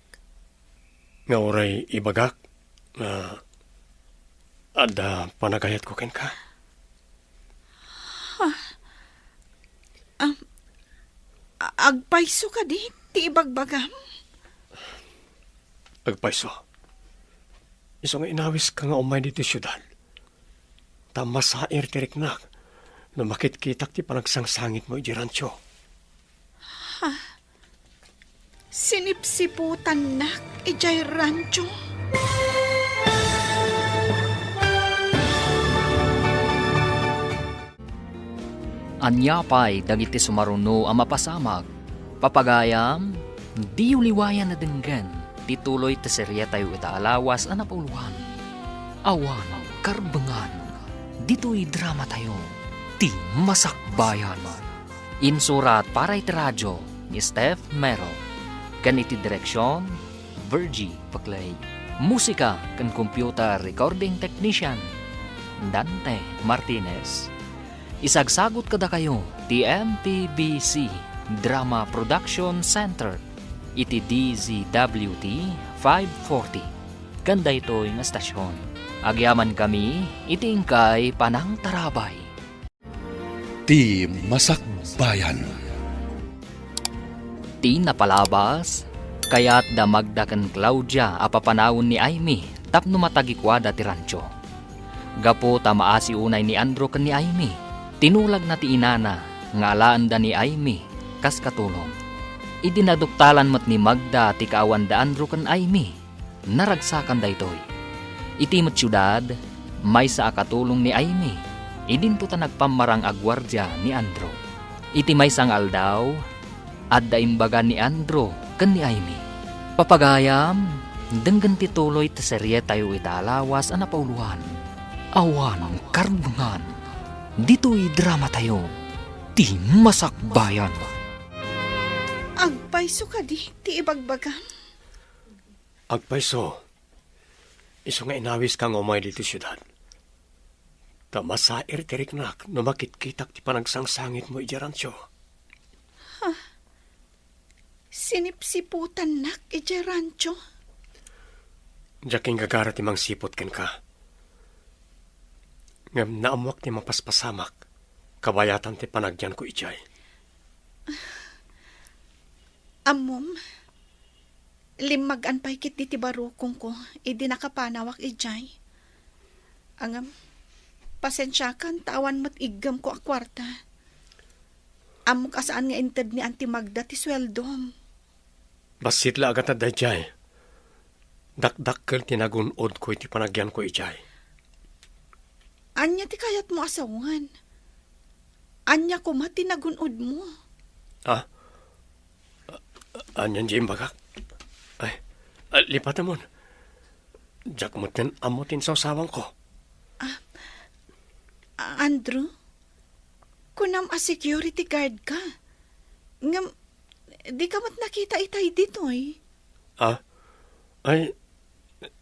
Nga uray ibagak, nga adda panagayatko kenka. Ah, ah, agpayso kadi ti ibagbagam? Agpayso. Isu nga inawiska nga umay ditoy siudad. Ta masair ti riknak no makitkitak ti panagsangsangitmo idiay rancho. Ha? Sinipsiputannak idiay rancho? Ania pay dagiti sumaruno a mapasamak? Papagayam, diyo liwayan a denggen ti tuloy ti seriatayo ita a lawas a napauluan. Awan karbengan ditoy dramatayo, Ti Masakbayan. Insurat para iti radio ni Steph Mero, ken iti direksion, Virgie Paclay. Musika ken computer recording technician, Dante Martinez. Isagsagut kadakayo ti M T B C Drama Production Center iti D Z W T five forty ken daytoy nga estasion. Agyamankami iti inkay panangtarabay. Ti Masakbayan. Ti napalabas, kayatda Magda ken Claudia a papanawen ni Aimee tapno matagikuada ti rancho. Gapu ta maasi unay ni Andrew ken ni Aimee, tinulagna ti inana nga alaenda ni Aimee kas katulong. Idi naduktalan met ni Magda ti kaawan da Andrew ken Aimee, naragsakan daytoy. Iti met siudad, maysa a katulong ni Aimee, idinto ta nagpammarang a guardia ni Andrew. Iti maysa nga aldaw, adda imbaga ni Andrew ken ni Aimee. Papagayam, denggen ti tuloy ti serietayo ita a lawas a napauloan. Awan karunungan. Ditoy dramatayo, ti masakbayan. Agpayso kadi ti ibagbagam? Agpayso, isu nga inawiska nga umay ditoy siudad. Ta masair ti riknak no makitkitak ti panagsangsangitmo idiay rancho. Ha? Sinipsiputannak idiay rancho? Diak inggagara ti mangsiput kenka. Ngem naammoak ti mapaspasamak, kabayatan ti panagyanko idiay. Ammom, limmagan pay ketdi ti barukongko idi nakapanawak idiay. Ngem, pasensiakan ta awan met iggemko a kuarta. Ammok a saan nga inted ni Auntie Magda ti sueldom. Bassit la a gatad daydiay. Dakdakkel ti nagun-odko iti panagyanko idiay. Ania ti kayatmo a sawen? Ania koma ti nagun-odmo? Ah? Anian diay imbagak? Ay, ah, lipatamon. Diak met ngan ammo ti insawsawangko. Ah, Andrew? Kunam a security guard ka. Ngem, dika met nakita itay ditoy. Ah? Ay,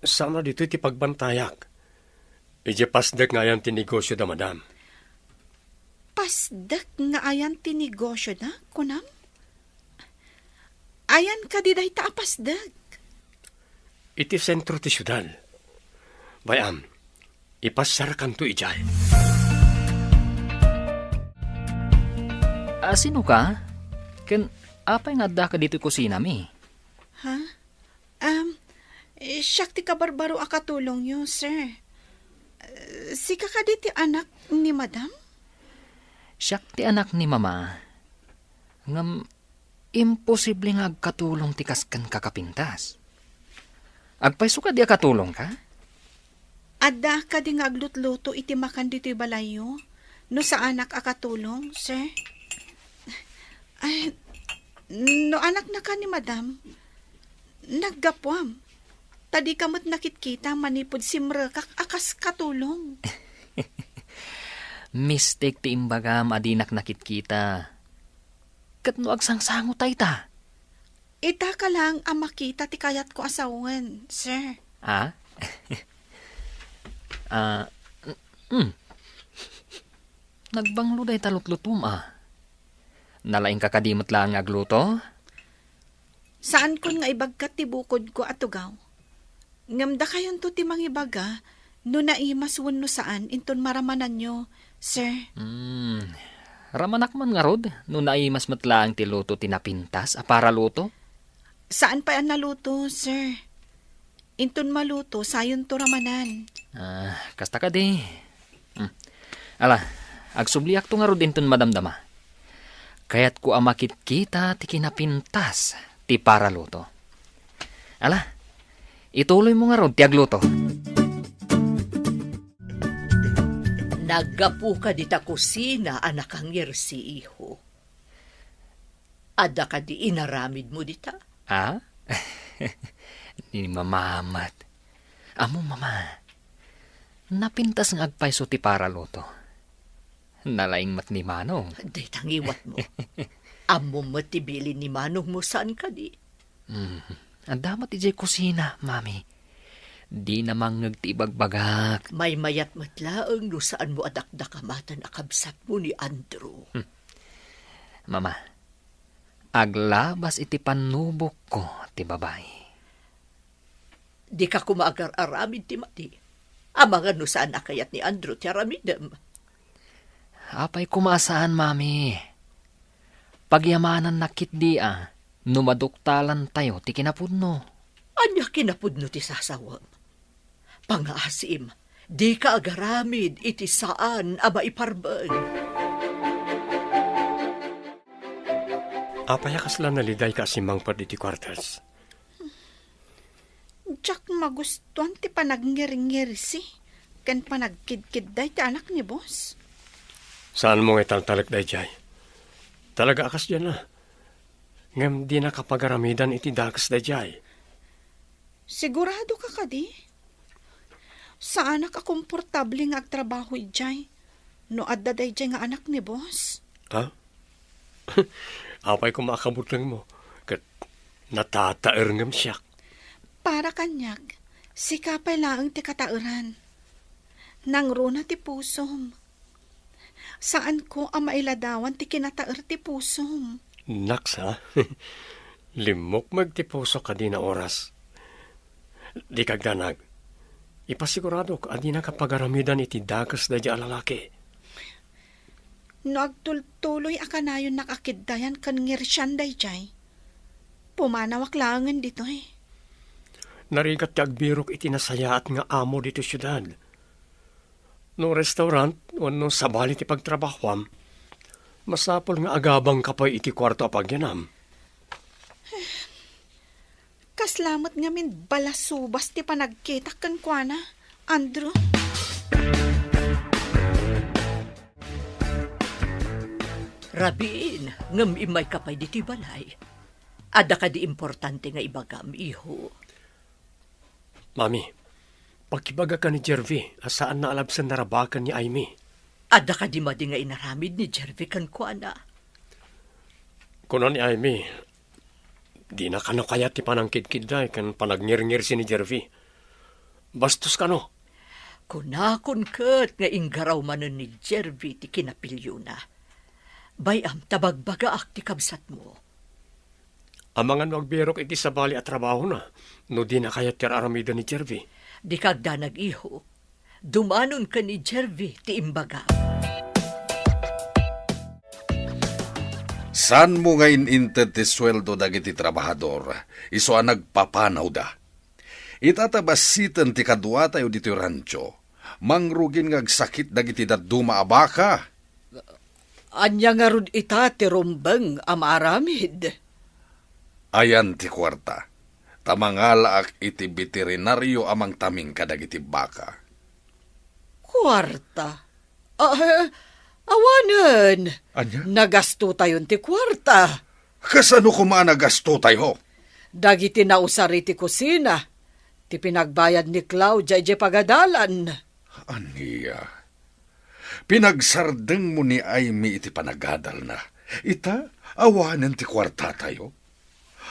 saan a ditoy ti pagbantayak. Idiay pasdek nga ayan ti negosio da madam. Pasdek nga ayan ti negosio da, kunam? Ayan kadi dayta a pasdek? Iti sentro ti siudad. Bay-am, ipasiarkanto idiay. A, sino ka? Ken apay nga adda ka ditoy kusinami? Ha? Um, eh, siak ti kabarbaro a katulongyo, sir. Eh, sika kadi ti anak ni madam? Siak ti anak ni mama. Ngem, imposible nga agkatulong ti kas kenka a pintas. Agpayso kadi a katulongka? Adda kadi nga aglutluto iti makan ditoy balayyo? No saanak a katulong, sir? Ay, no anaknaka ni madam, naggapuam. Ta dika met nakitkita manipud simrekak a kas katulong. Mistek ti imbagam a dinak nakitkita. Ket no agsangsango ta ita? Itaka laeng a makita ti kayatko a sawen, sir. Ah? Ah, mm. Nagbanglo dayta lutlutom, a. Nalaingka kadi met laeng nga agluto? Saankon nga ibagkat ti bukodko a tugaw. Ngem dakayonto ti mangibaga no naimas wenno saan inton maramananyo, sir. Hmm. Ramanak man ngarud no naimas met laeng ti luto ti napintas a para luto? Saan pay a naluto, sir. Inton maluto, sayonto ramanan. Ah, kasta kadi. Hmm. Ala, agsubliakto ngarud inton madamdama. Kayatko a makitkita ti kinapintas ti para luto. Ala, ituloymo ngarud ti agluto. Naggapuka dita kusina a nakangirsi, iho. Adda kadi inaramidmo dita? Ah? Ni Mama met. Ammom, Mama, napintas nga agpayso ti para luto. Nalaing met ni Manong. Dayta ngiwatmo. Ammom met ti bilin ni Manongmo, saan kadi? Hmm. Adda met idiay kusina, Mami. Dina mangngeg ti ibagbagak. Maymayat met laeng no saanmo a dakdakamaten a kabsatmo ni Andrew. Hmm. Mama, aglabas iti pannubokko ti babai. Dika koma agar-aramid ti madi. Amangan no saan a kayat ni Andrew ti aramidem. Apay koma a saan, Mami? Pagyamanannak ketdi a, No maduktalantayo ti kinapudno. Ania kinapudno ti sasawem? Pangaasim, dika agaramid iti saan a maiparbeng. Apay a kasla naliday ka a simmangpet iti quarters? Diak magustuan ti panagngirngirsi ken panagkidkidday ti anak ni boss. Saanmo nga italtalek daydiay? Talaga a kasdiay. Ngem dinaka pagaramidan iti dakes daydiay. Sigurado ka kadi? Saanak a komportable nga agtrabaho idiay no adda daydiay nga anak ni boss. Ha? Apay koma a kabutlengmo ket natataer ngem siak. Para kaniak, sika pay laeng ti kataeran. Nangruna ti pusom. Saanko a mailadawan ti kinataer ti pusom. Naks, ha? Limmukmeg ti pusok a dina oras. Dika agdanag. Ipasiguradok a dinaka pagaramidan iti dakes daydiay a lalaki. No agtultuloy a kanayonnak a kiddayan ken ngirsian daydiay, pumanawak laengen ditoy. Narigat ti agbirok iti nasayaat nga amo ditoy siudad. No restaurant wenno sabali ti pagtrabahoam, masapul nga agabangka pay iti kuarto a pagyanam. Kasla met ngamin balasubas ti panagkitak kenkuana, Andrew. Rabiin, ngem immayka pay ditoy balay. Adda kadi importante nga ibagam, iho? Mami, pakibagaka ni Jervy a saanna a labsen narabaken ni Aimee. Adda kadi madi nga inaramid ni Jervy kenkuana? Kuna ni Aimee, dina kano kayat ti panangkidkidday ken panagngirngirsi ni Jervy. Bastos kano. Kunakon ket nga inggaraw manen ni Jervy ti kinapiliona. Bay-am ta bagbagaak ti kabsatmo. Amangan no agbirok iti sabali a trabahona no dina kayat ti ar-aramiden ni Jervy. Dika agdanag, iho. Dumanon ken ni Jervy ti imbagam. Saanmo nga in-inted ti sueldo dagiti trabahador, isu a nagpapanawda. Ita ta bassiten ti kaduatayo ditoy rancho, mangrugin nga agsakit dagiti dadduma a baka. Ania ngarud ita ti rumbeng a maaramid? Ayan ti kuarta, ta mangalaak iti beterinario a mangtaming kadagiti baka. Kuarta? Ah, awanen. Ania? Nagastotayon ti kuarta. Kasano koma a nagastotayo? Dagiti nausar iti kusina, ti pinagbayad ni Claudia idiay pagadalan. Ania? Pinagsardengmo ni Aimee iti panagadalna. Ita, awanen ti kuartatayo.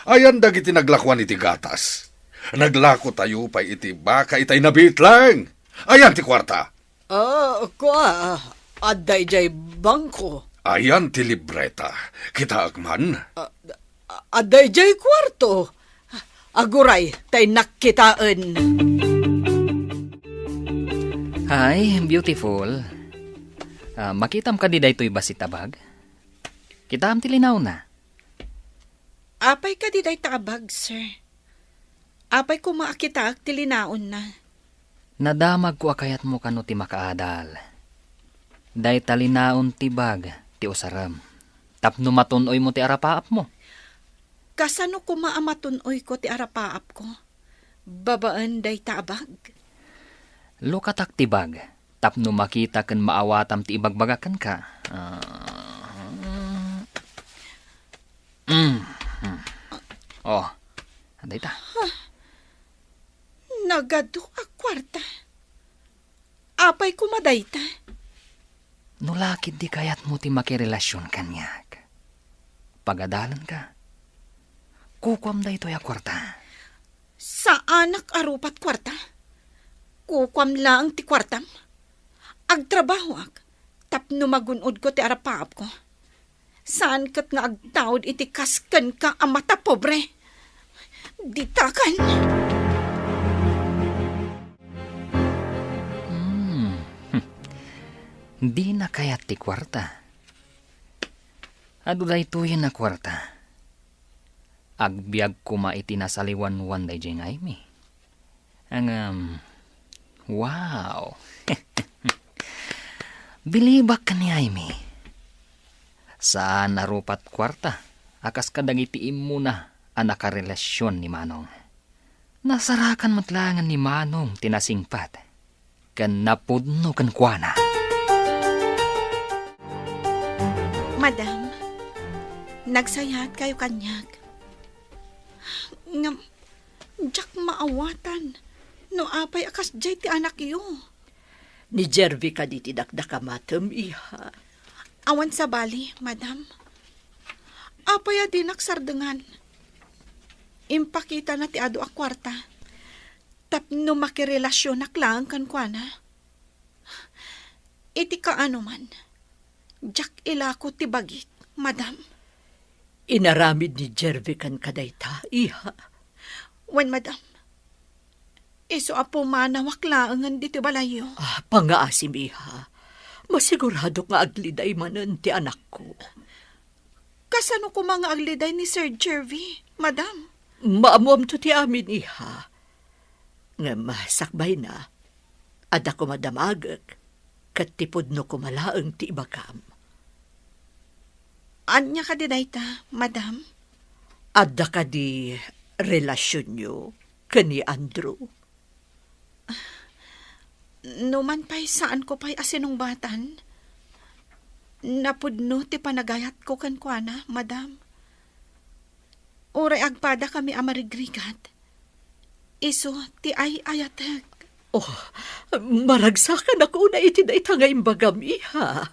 Ayan dagiti naglakuan iti gatas. Naglakotayo pay iti baka itay nabitleng. Ayan ti kuarta. Ah, kua, adda idiay bangko. Ayan ti libreta. Kitaek man. Ah, adda idiay kuarto. Aguray, tay nakkitaen. Hi, beautiful. Ah, makitam kadi daytoy bassit a bag? Kitaam ti linaonna. Apay kadi dayta a bag, sir? Apay koma a kitaek ti linaonna? Nadamagko a kayatmo kano ti makaadal. Dayta linaon ti bag ti usarem tapno matun-oymo ti arapaapmo. Kasano koma a matun-oyko ti arapaapko babaen dayta a bag? Lukatak ti bag tapno makita ken maawatam ti ibagbaga kenka. Ah, mm, mm. Oh, dayta. Nagadu a kuarta. Apay koma dayta? No la ketdi kayatmo ti makirelasion kaniak, pagadalenka. Kukuam daytoy a kuarta. Saanak a rupat kuarta. Kukuam laeng ti kuartam. Agtrabahoak tapno magun-odko ti arapaapko. Saan ket nga agtaud iti kas kenka a matapobre. Ditakan! Hmm. Dina kayat ti kuarta. Adu daytoyen a kuarta. Agbiag koma iti nasaliwanwan daydiay nga Aimee. Ngem, wow! Bilibak ken ni Aimee. Saan a rupat kuarta a kas kadagiti immuna a nakarelasion ni Manong. Nasarakan met laengen ni Manong ti nasingpet ken napudno kenkuana. Madam, nagsayaatkay kaniak. Ngem, diak maawatan no apay a kasdiay ti anakyo. Ni Jervie kadi ti dakdakamatem, iha? Awan sabali, madam. Apay a dinak sardengan? Impakitana ti adu a kuarta tapno makirelasionak laeng kenkuana. Iti kaanoman, diak ilako ti bagik, madam. Inaramid ni Jervie kenka dayta, iha? Wen, madam. Isu a pumanawak laengen ditoy balayyo. Ah, pangngaasim, iha. Masiguradok nga agliday manen ti anakko. Kasano koma nga agliday ni Sir Jervie, madam? Maammoamto ti amin, iha. Ngem sakbayna, adda koma damagek, ket ti pudno koma laeng ti ibagam. Ania kadi dayta, madam? Adda kadi relasionyo ken ni Andrew? Numan pay saanko pay a sinungbatan, napudno ti panagayatko kenkuana, madam. Uray agpadakami a marigrigat, isu ti ay-ayatek. Oh, maragsakanak unay iti dayta nga imbagam, iha.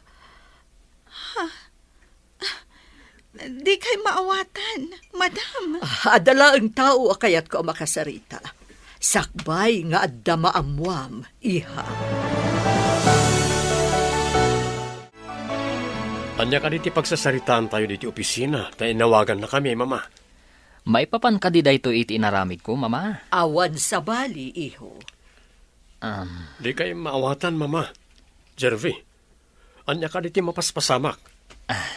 Dikay maawatan, madam. Ah, adda laeng tao a kayatko a makasarita. Sakbay nga adda maammoam, iha. Ania kadi ti pagsasaritaantayo ditoy opisina ta inawagannakami, Mama? Maipapan kadi daytoy iti inaramidko, Mama? Awan sabali, iho. Am. Dikay maawatan, Mama. Jervie, ania kadi ti mapaspasamak? Ah,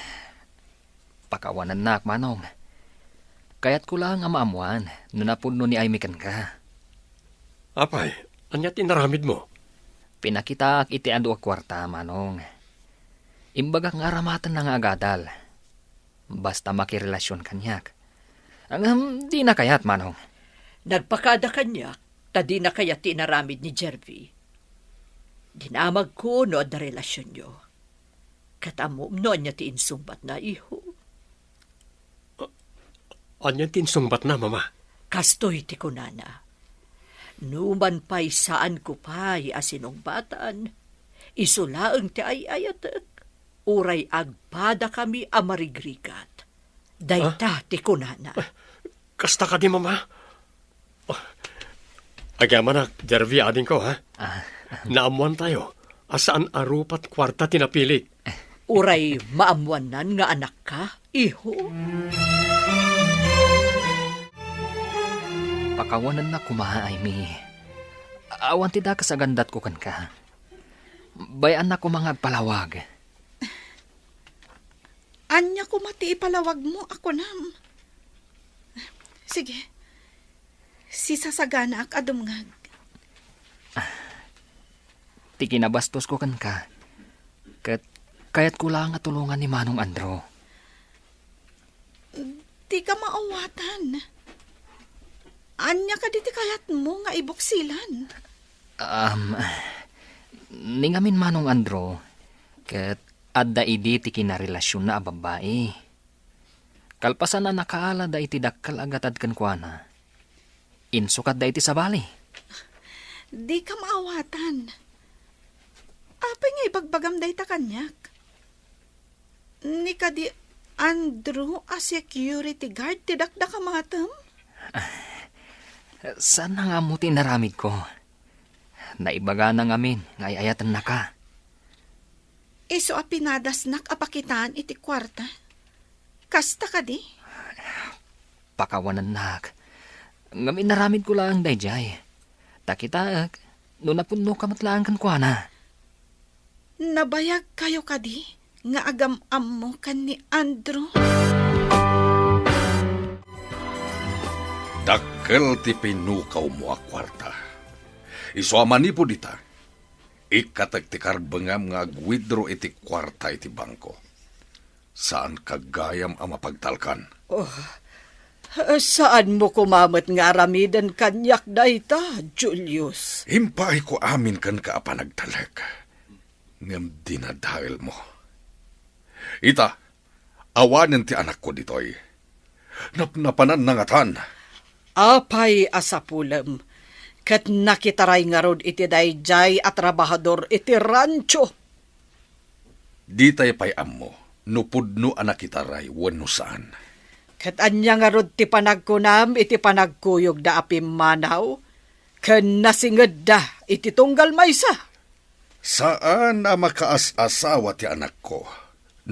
pakawanennak, Manong. Kayatko laeng a maammoan no napudno ni Aimee kenka. Apay, ania ti inaramidmo? Pinakitaak iti adu a kuarta, Manong. Imbagak nga aramatenna nga agadal. Basta makirelasion kaniak. Ngem, dina kayat, Manong. Nagpakada kaniak ta dina kayat ti inaramid ni Jervie. Dinamagko no adda relasionyo. Ket ammom no ania ti insungbatna, iho. Ania ti insungbatna, Mama? Kastoy ti kunana, "Numan pay saanko pay a sinungbatan, isu laeng ti ay-ayatek, uray agpadakami a marigrigat." Dayta ti kunana. Ah, kasta kadi, Mama? Oh, agyamanak, Jervie, adingko, ha? Ah. Naammoantayo a saan a rupat kuarta ti napilik. Uray maammoannan nga anakka, iho? Pakawanennak koma, Aimee. Awan ti dakes a gandatko kenka. Bay-annak koma nga agpalawag. Ania koma ti ipalawagmo a kunam? Sige, sisasaganaak a dumngeg. Ti kinabastosko kenka, ket kayatko laeng a tulongan ni Manong Andrew. Dika maawatan. Ania kadi ti kayatmo nga ibuksilan? Um, ni ngamin, Manong Andrew, ket adda idi ti kinarelasionna a babbai. Kalpasan a nakaalada iti dakkel a gatad kenkuana, insukatda iti sabali. Dika maawatan. Apay nga ibagbagam dayta kaniak? Ni kadi Andrew a security guard ti dakdakamatem? Saanna nga ammo ti inaramidko. Naibagana ngamin nga ay-ayatennaka. Isu a pinadasnak a pakitaan iti kuarta. Kasta kadi? Pakawanennak. Ngem inaramidko laeng daydiay. Ta kitaek, no napudnoka met laeng kenkuana. Nabayagkayo kadi nga agam-ammo ken ni Andrew? Dakkel ti pinukawmo a kuarta. Isu a manipud ita, ikkatek ti karbengam nga agwidro iti kuarta iti bangko. Saanka gayam a mapagtalkan. Oh, saanmo koma met nga aramiden kaniak dayta, Julius. Impaayko amin kenka a panagtalek, ngem dinadaelmo. Ita, awanen ti anakko ditoy. Napnapananna ngatan. Apay a sapulem, ket nakitaray ngarud iti daydiay a trabahador iti rancho. Ditay pay ammo no pudno a nakitaray wenno saan. Ket ania ngarud ti panagkunam iti panagkuyogda a pimmanaw ken nasingedda iti tunggal maysa? Saan a makaas-asawa ti anakko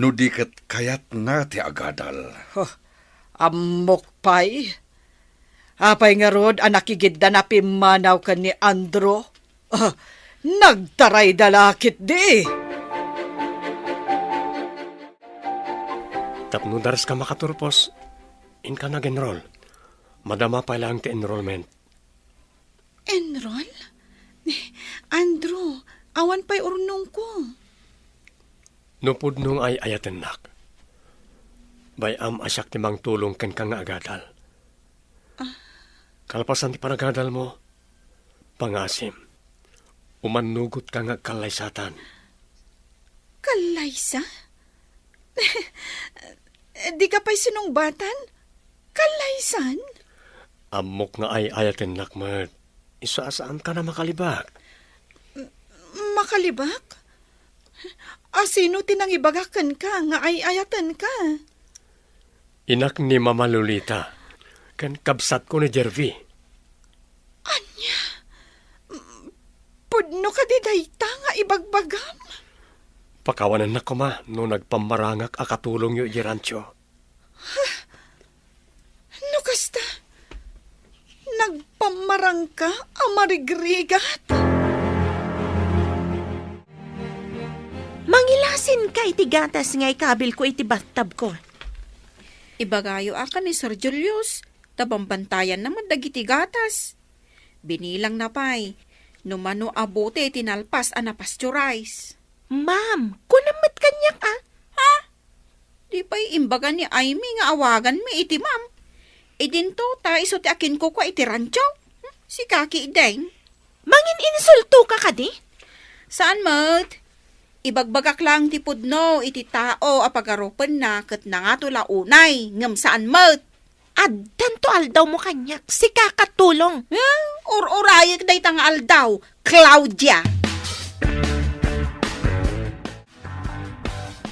no di ket kayatna ti agadal. Huh, ammok pay. Apay ngarud a nakigiddan a pimmanaw ken ni Andrew? Ah, nagtarayda la ketdi. Tapno dares ka makaturpos, inka nag-enroll. Madama pay laeng ti enrollment. Enroll? Andrew, awan pay urnongko. No pudno nga ay-ayatennak, bay-am a siak ti mangtulong kenka nga agadal. Ah. Kalpasan ti panagadalmo, pangasim, umannugotka nga agkallaysatan. Kallaysa? Dika pay sinungbatan? Kallaysan? Ammok nga ay-ayatennak met. Isu a saanka a makalibak. M-, makalibak? A sino ti nangibaga kenka nga ay-ayatenka? Inak ni Mama Lolita, ken kabsatko ni Jervy. Ania? M-, pudno kadi dayta nga ibagbagam? Pakawanennak koma no nagpammarangak a katulongyo idiay rancho. No kasta, nagpammarangka a marigrigat? Mangilasinka iti gatas nga ikabilko iti bathtubko. Ibagayo a ken ni Sir Julius, ta bambantayanna met dagiti gatas. Binilangna pay no mano a bote ti nalpas a napasteurize. Ma'am, kunam met kaniak a. Ha? Di pay imbaga ni Aimee nga awaganmi iti ma'am. Idinto ta isu ti akinkukua iti rancho. Hmm? Sika ketdin. Mangin-insultoka kadi? Saan met. Ibagbagak laeng ti pudno iti tao a pagarupenna ket nangato la unay, ngem saan met. Addanto aldawmo kaniak, sika katulong. Eh, ur-urayek dayta nga aldaw, Claudia.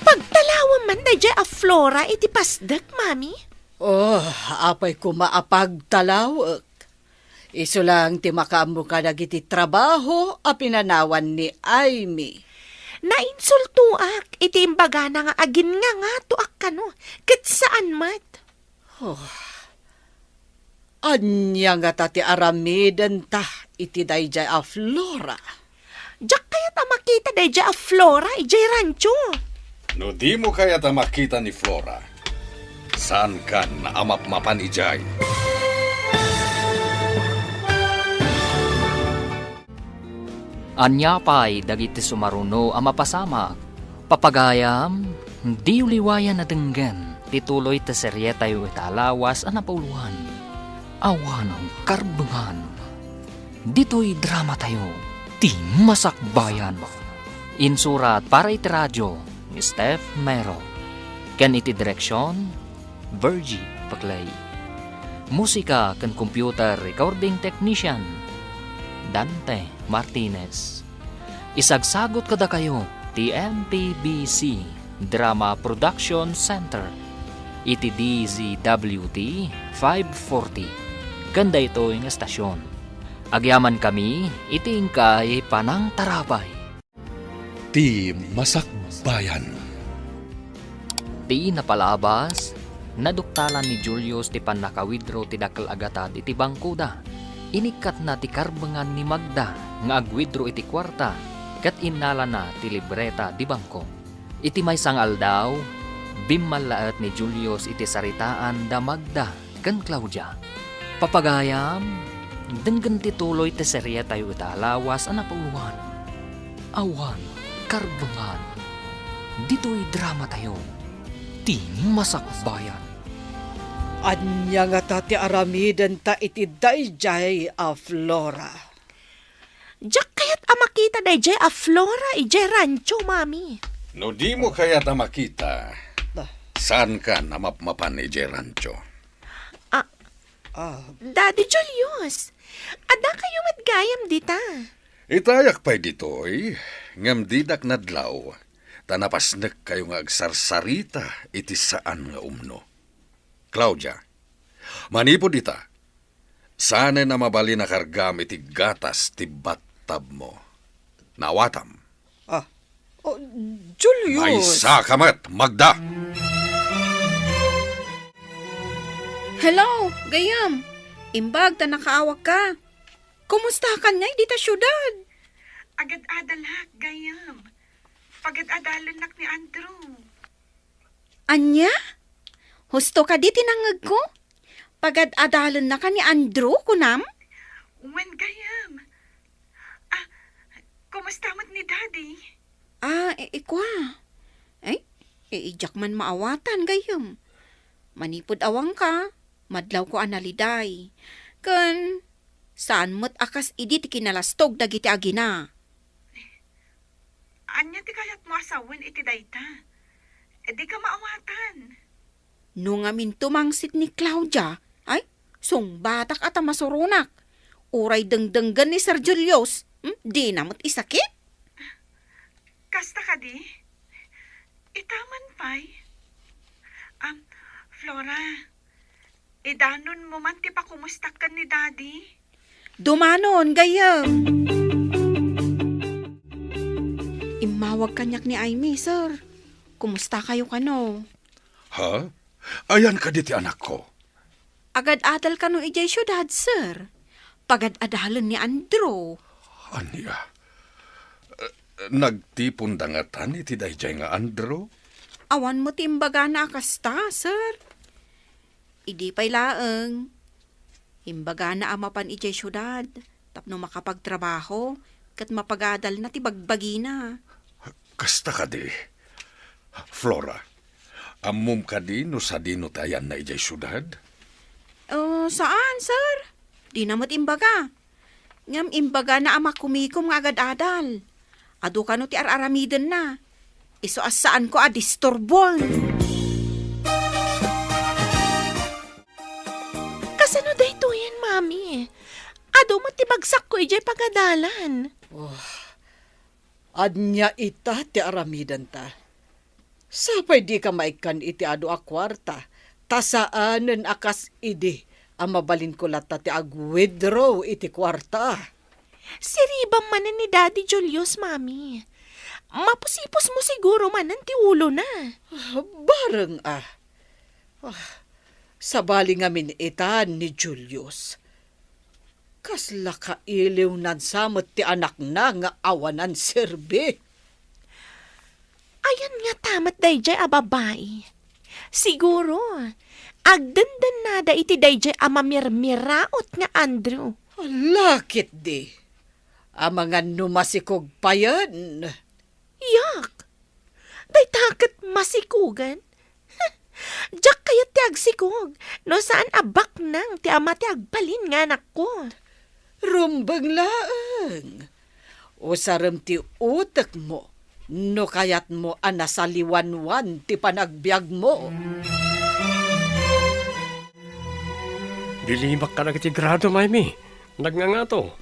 Pagtalawem man daydiay a Flora iti pasdek, Mami? Oh, apay koma a pagtalawek. Isu laeng ti makaammo kadagiti trabaho a pinanawan ni Aimee. Nainsultoak iti imbagana nga aginngangato a kano, ket saan met. Oh. Ania ngata ti aramidenta iti daydiay a Flora? Diak kayat a makita daydiay a Flora idiay rancho. No dimo kayat a makita ni Flora, saankan a mapmapan idiay. Ania pay dagiti sumaruno a mapasamak? Papagayam, diyo liwayan a denggen ti tuloy ti serietayo ita a lawas a napauluan. Awan karbongan. Ditoy dramatayo, ti Masakbayan. Insurat para iti radio ni Steph Mero. Ken iti direksion, Virgie Paclay. Musika ken computer recording technician, Dante Martinez. Isagsagut kadakayo ti M P B C Drama Production Center iti D Z W T five forty ken daytoy nga estasion. Agyamankami iti inkay panangtarabay. Ti Masakbayan. Ti napalabas, naduktalan ni Julius ti pannaka-withdraw ti dakkel a gatad iti bangkoda. Inikkatna ti karbengan ni Magda nga ag-withdraw iti kuarta ket innalana ti libreta di bangko. Iti maysa nga aldaw, bimmallaet ni Julius iti saritaan da Magda ken Claudia. Papagayam, denggen ti tuloy ti seriatayo ita a lawas a napauluan, Awan Karbengan. Ditoy dramatayo, ti Masakbayan. Ania ngata ti aramidenta iti daydiay a Flora? Diak kayat a makita daydiay a Flora idiay rancho, Mami. No dimo kayat a makita, Ah. saankan a mapmapan idiay rancho. Ah. Ah. Daddy Julius, adda kayo met gayam dita. Itayak pay ditoy, ngem didak nadlaw, ta napasnekkayo nga agsarsarita iti saan nga umno. Claudia, manipud ita, sanen a mabalin a kargam iti gatas ti battabmo. Naawatam. Ah, oh, Julius! Maysa ka met, Magda! Hello, gayam. Imbag ta nakaawak ka. Kumusta ka ngay dita siudad? Agad-adalak, gayam. Pagad-adalennak ni Andrew. Ania? Husto kadi ti nangngegko? Pagad-adalennaka ni Andrew, kunam? Wen, gayam. Ah, kumusta met ni Daddy? Ah, i-, ikua. Ay, i-, idiak man maawatan, gayam. Manipud awanka, madlawko a naliday. Ken, saan met a kas idi ti kinalastog dagiti agina. Ania ti kayatmo a sawen iti dayta? Dika maawatan. No ngamin tumangsit ni Claudia, ay, sungbatak a ta masuronak. Uray dengdenggen ni Sir Julius, hmm, dina met isakit. Kasta kadi? Ita man pay? Am, Flora, idanonmo man ti pakumustak ken ni Daddy? Dumanon, gayyem. Immawag kaniak ni Aimee, sir. Kumusta kayo kano? Ha? Ayan kadi ti anakko? Agad-adal kano idiay siudad, sir? Pagad-adalen ni Andrew. Ania? Eh, nagtiponda ngatan iti daydiay nga Andrew? Awan met ti imbagana a kasta, sir. Idi pay laeng, imbagana a mapan idiay siudad tapno makapagtrabaho ket mapagadalna ti bagbagina. Kasta kadi. Flora, ammom kadi no sadino ti ayanna idiay siudad? Oh, saan, sir? Dina met imbaga. Ngem imbagana a makumikom nga agad-adal. Adu kano ti ar-aramidenna. Isu a saanko a disturbon. Kasano daytoyen, Mami? Adu met ti bagsakko idiay pagadalan. Oh, ania ita ti aramidenta? Sapay dika maikkan iti adu a kuarta, ta saanen a kas idi a mabalinko latta ti ag-withdraw iti kuarta. Siribam manen ni Daddy Julius, Mami. Mapusipusmo siguro manen ti ulona. Bareng a. Ah, sabali ngamin ita ni Julius. Kasla kailiwnan sa met ti anakna nga awanan serbi. Ayan ngata met daydiay a babai. Siguro, agdendennada iti daydiay a mamirmiraot nga Andrew. Ala ketdi. Amangan no masikog payen. Yak! Dayta ket masikogen? Diak kayat ti agsikog no saan a baknang ti ama ti agbalin nga anakko. Rumbeng laeng. Usarem ti utekmo no kayatmo a nasaliwanwan ti panagbiagmo. Dilimak kadagiti grado, Maymi. Nagngangato.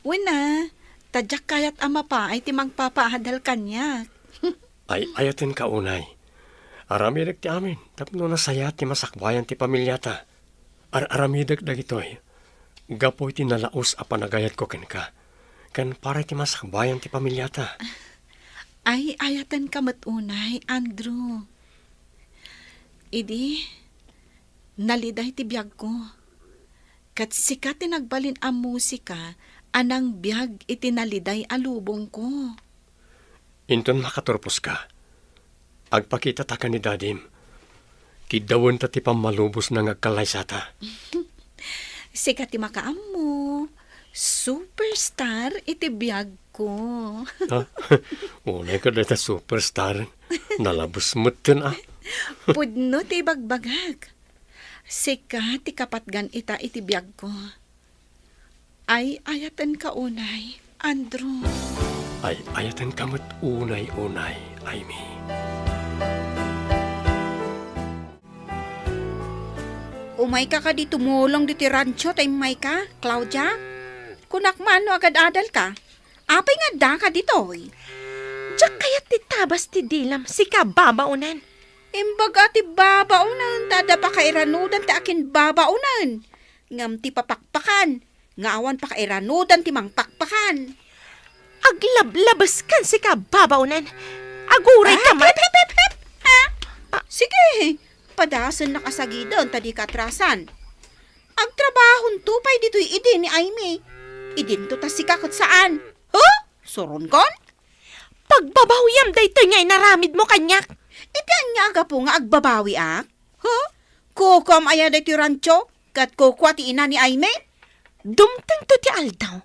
Wen a, ta diak kayat a mapaay ti mangpapaadal kaniak. Ay-ayatenka unay. Aramidek ti amin tapno nasayaat ti masakbayan ti familiata. Ar-aramidek dagitoy gapu iti nalaus a panagayatko kenka, ken para iti masakbayan ti familiata. Ay-ayatenka met unay, Andrew. Idi, naliday ti biagko. Ket sika ti nagbalin a musika a nangbiag iti naliday a lubongko. Inton makaturposka, agpakitata ken ni Dadim. Kiddawenta ti pammalubosna nga agkallaysata. Sika ti makaammo. Superstar iti biagko. Ha? Unay ka dayta superstar. Nalabes metten, a. Pudno ti ibagbagak. Sika ti kapatgan ita iti biagko. Ay-ayatenka unay, Andrew. Ay-ayatenka met unay, unay, Aimee. Umayka kadi tumulong ditoy rancho ta immayka, Claudia? Kunak man no agad-adalka. Apay nga addaka ditoy? Diak kayat ti tabas ti dilam, sika babaonen. Imbag a ti babaonen, ta adda pakairanudan ti akinbabaonen. Ngem ti papakpakan, nga awan pakairanudan ti mangpakpakan. Aglablabeskan, sika babaonen. Aguray ka man. Hep, hep, hep, hep! Ha? Ah. Sige, padasennak a sagiden ta dika atrasan. Agtrabahonto pay ditoy idi ni Aimee. Idinto ta sika ket saan. Huh? Suronkon? Pagbabawyam daytoy nga inaramidmo kaniak. Iti ania a gapu nga agbabawiak? Huh? Kukuam aya daytoy rancho? Ket kukua ti ina ni Aimee? Dumtengto ti aldaw.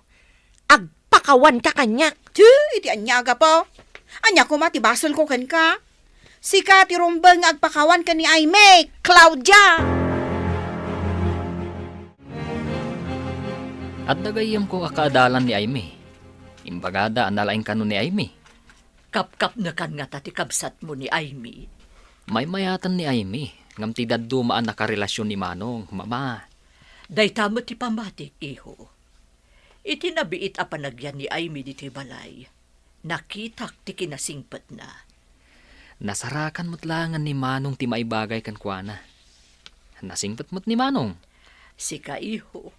Agpakawanka kaniak. Ti, iti ania a gapu? Ania koma ti basolko kenka? Sika ti rumbeng nga agpakawan ken ni Aimee, Claudia! Adda gayyemko a kaadalan ni Aimee. Imbagada a nalaing kano ni Aimee. Kapkapnekan ngata ti kabsatmo ni Aimee? Maymayaten ni Aimee, ngem ti dadduma a nakarelasion ni Manong, Mama. Dayta met ti pammatik, iho. Iti nabiit a panagyan ni Aimee ditoy balay, nakitak ti kinasingpetna. Nasarakan met laengen ni Manong ti maibagay kenkuana. Nasingpet met ni Manong. Sika, iho,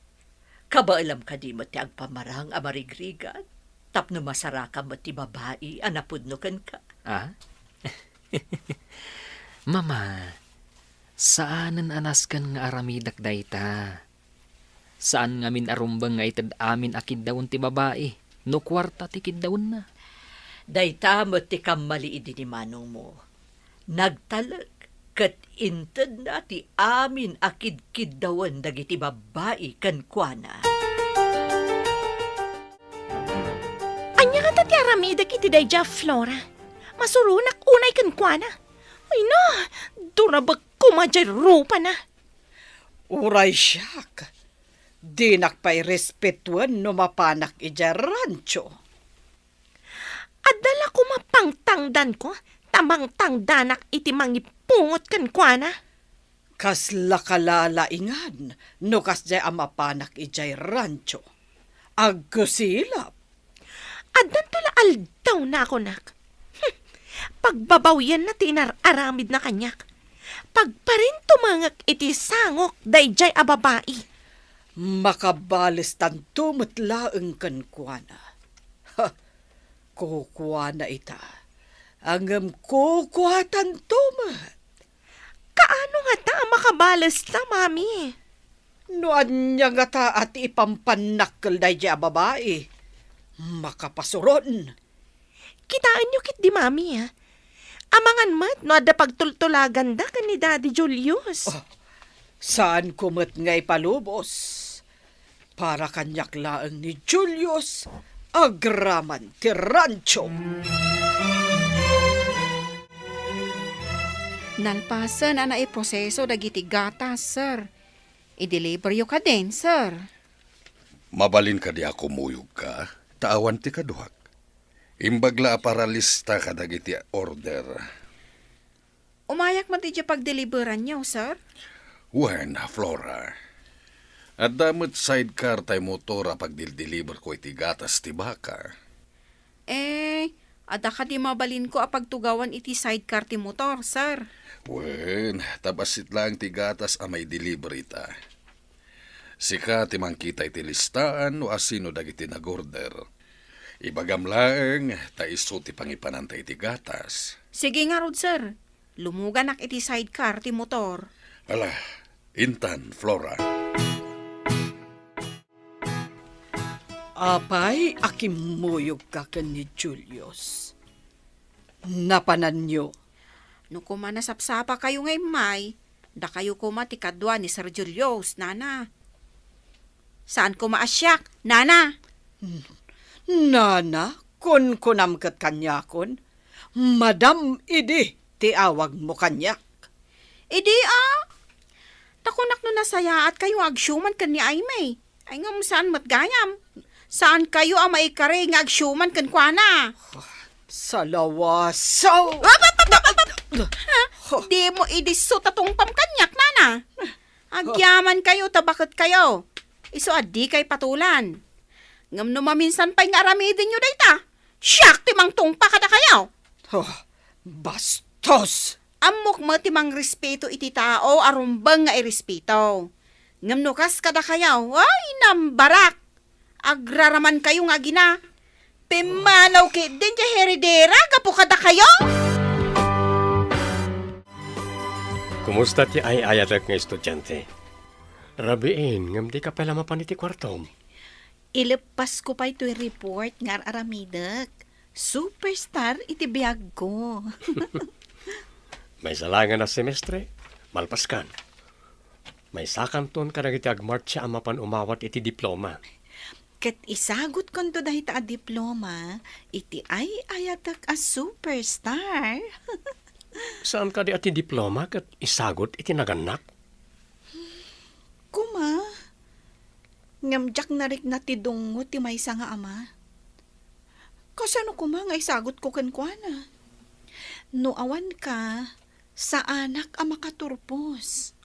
kabaelam kadi met ti agpamarang a marigrigat tapno masarakam met ti babai a napudno kenka? Ah? Mama, saanen a nasken nga aramidak dayta. Saan ngamin a rumbeng nga ited amin a kiddawen ti babai no kuarta ti kiddawenna. Dayta met ti kammali idi ni manongmo. Nagtalek ket intedna ti amin a kidkiddawen dagiti babbai kenkuana. Ania ngata ti aramidek iti daydiay a Flora? Masuronak unay kenkuana. Ay na, durabek koma diay rupana. Uray siak, dinak pay respetuen no mapanak idiay rancho. Adda la koma pangtangdanko, ta mangtangdanak iti mangipungot kenkuana. Kasla kalalaingan no kasdiay a mapanak idiay rancho. Agkusilap. Addanto la aldawna a kunak. Hmm. Pagbabawianna ti inar-aramidna kaniak. Pagparintumengek iti sangok daydiay a babai. Makabalestanto met laeng kenkuana. Ha, kukuana ita. Ngem kukuatanto met. Kaano ngata a makabalesta, Mami? No ania ngata a ti ipampannakkel daydiay a babai, makapasuron. Kitaenyo ketdi, Mami, a. Amangan met no adda pagtultulaganda ken ni Daddy Julius. Oh, saanko met nga ipalubos. Para kaniak laeng ni Julius agraman ti rancho. Nalpasen a naiproseso dagiti gatas, sir. I-deliveryo kadin, sir. Mabalin kadi a kumuyogka, ta awan ti kaduak. Imbag la a paralista kadagiti order. Umayak met idiay pagdeliveranyo, sir? Wen, Flora. Adda met sidecar tay motor a pagdildeliverko iti gatas ti baka. Eh, adda kadi mabalinko a pagtugawan iti sidecar ti motor, sir? Wen, ta bassit laeng ti gatas a maideliver ita. Sika ti mangkita iti listaan no asino dagiti nag-order. Ibagam laeng ta isu ti pangipananta iti gatas. Sige ngarud, sir. Lumuganak iti sidecar ti motor. Ala, intan, Flora. Apay a kimmuyogka ken ni Julius? Napananyo? No koma nasapsapakayo nga immay, dakayo koma ti kadua ni Sir Julius, nana. Saan koma a siak, nana. Nana, kunkunam ket kaniakon, Madam idi ti awagmo kaniak. Idi a, ta kunak no nasayaat kayo nga agsiuman ken ni Aimee. Ay, ngem saan met gayam. Saan kayo a maikari nga agsiuman kenkuana. Salawasaw! Ap, ap, ap, ap, ap! Ha? Dimo idi so ta tungpam kaniak, nana. Agyaman kayo, ta baket kayo. Isu a dikay patulan. Ngem no maminsan pay nga aramidenyo dayta, siak ti mangtungpa kadakayo. Oh, bastos! Ammok met ti mangrespeto iti tao a rumbeng nga irespeto. Ngem no kas kadakayo, ay, nambarak! Agraraman kayo nga agina. Pimmanaw ketdin ti heredera gapu kadakayo! Kumusta ti ay-ayatek nga estudiante? Rabiin, ngem dika pay la mapan iti kuartom. Ileppasko pay toy report nga ar-aramidek. Superstar iti biagko. Maysa laengen a semestre, malpaskan. Maysakanton kadagiti agmartsa a mapan umawat iti diploma. Ket isagutkonto dayta a diploma iti ay-ayatek a superstar. Saan kadi a ti diploma ket isagut iti nagannak? Kuma, ngem diak narikna ti dungngo ti maysa nga ama. Kasano koma nga isagutko kenkuana? No awanka, saanak a makaturpos.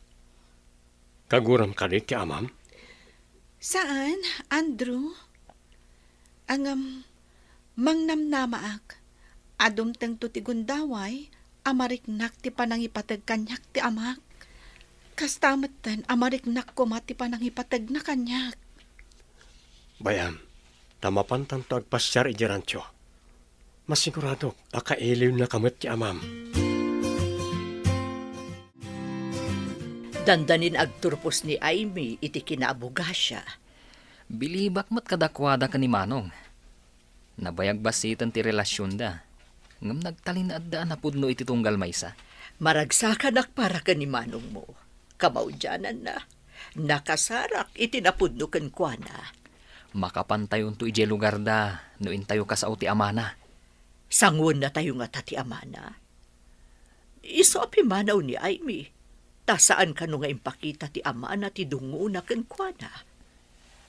Kaguram kadi ti amam? Saan, Andrew. Ngem, mangnamnamaak a dumtengto ti gundaway a mariknak ti panangipateg kaniak ti amak. Kasta metten a mariknak koma ti panangipategna kaniak. Bay-am, ta mapantanto agpasiar idiay rancho. Masiguradok a kailiwnaka met ti amam. Dandanin agturpos ni Aimee iti kinaabogasia. Bilibak met kadakuada ken ni Manong. Nabayag basiten ti relasionda, ngem nagtalinaedda a napudno iti tunggal maysa. Maragsakanak para ken ni Manongmo. Kamaudiananna, nakasarak iti napudno kenkuana. Makapantayonto idiay lugarda no intayo kasao ti amana. Sanguennatayo ngata ti amana? Isu a pimmanaw ni Aimee, ta saan kano nga impakita ti amana ti dungngona kenkuana.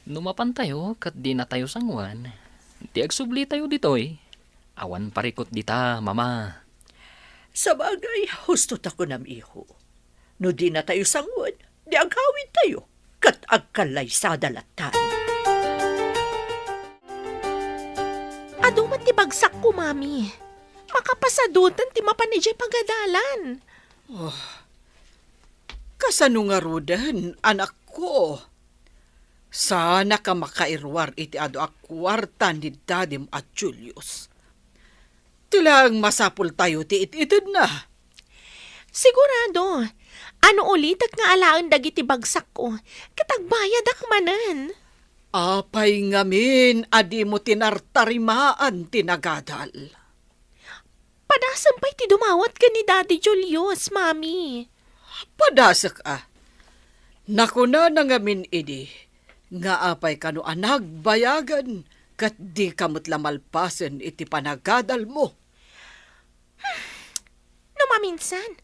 No mapantayo ket dinatayo sanguan, ti agsublitayo ditoy, awan parikut dita, Mama. Sabagay, husto ta kunam, iho. No dinatayo sanguan, di agawidtayo, ket agkallaysada lattan. Adu met ti bagsakko, Mami. Makapasadutan ti mapan idiay pagadalan. Oh, kasano ngaruden, anakko? Saanak a makairuar iti adu a kuarta ni dadim a Julius. Ti laeng masapultayo ti it-itedna. Sigurado, no ulitek nga alaen dagiti bagsakko, ket agbayadak manen. Apay ngamin a dimo tinartarimaan ti nagadal? Padasem pay ti dumawat ken ni Daddy Julius, Mami. Padasek a. Nakunana ngamin idi nga apay kano a nagbayagan ket dika met la malpasen iti panagadalmo. No maminsan,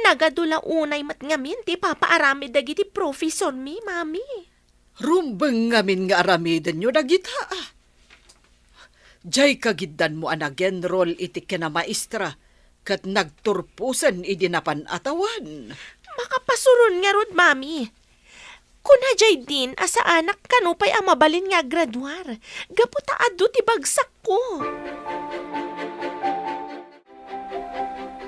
nagadu la unay met ngamin ti ipapaaramid dagiti profesormi, Mami. Rumbeng ngamin nga aramidenyo dagita. Diay kagiddanmo a nag-enroll iti kinamaestra ket nagturposen idi napan a tawen. Makapasuron ngarud, Mami. Kuna diay din a saanak kano pay a mabalin nga aggraduar, gapu ta adu ti bagsakko.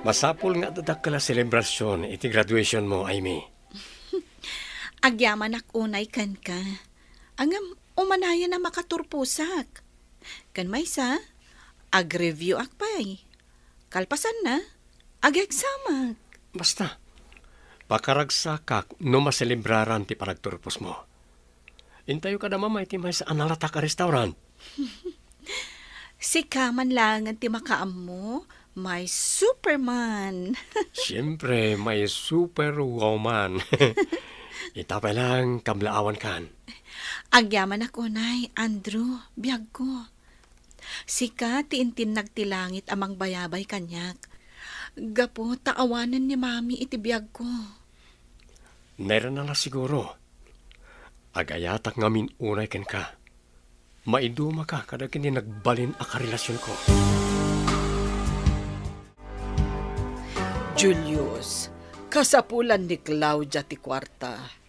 Masapul nga adda dakkel a selebrasion iti graduationmo, Aimee. Agyamanak unay kenka. Ngem umanayen a makaturposak. Ken maysa, ag-review-ak pay. Kalpasanna, ag-exam-ak. Basta, pakaragsakak no maselebraran ti panagturposmo. Intayo kada Mama iti maysa a nalatak a restaurant. Sika man laengen ti makaammo, my Superman. Siempre, my Superwoman. Ita pay lang, kablaawankan. Agyamanak unay, Andrew, biagko. Sika ti intinnag ti langit a mangbayabay kaniak. Gapu ta awanen ni Mami iti biagko. Nairana la siguro. Agayatak ngamin unay kenka. Maidumaka kadagiti nagbalin a karelasionko. Julius, kasapulan ni Claudia ti kuarta.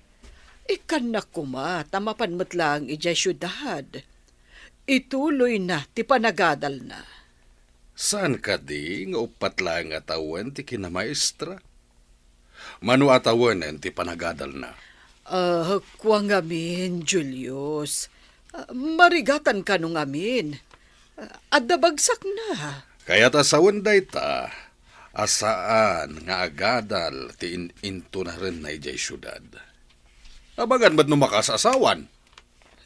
Ikkannak koma ta mapan met laeng idiay siudad. Ituloyna ti panagadalna. Saan kadi nga uppat laeng a tawen ti kinamaestra? Mano a tawenen ti panagadalna? Ah, kua ngamin, Julius. Ah, marigatan kano ngamin. Ah, adda bagsakna. Kayat a sawen dayta, a saan nga agadal ti in-, intunarenna idiay siudad. Abagan met no makaas-asawan.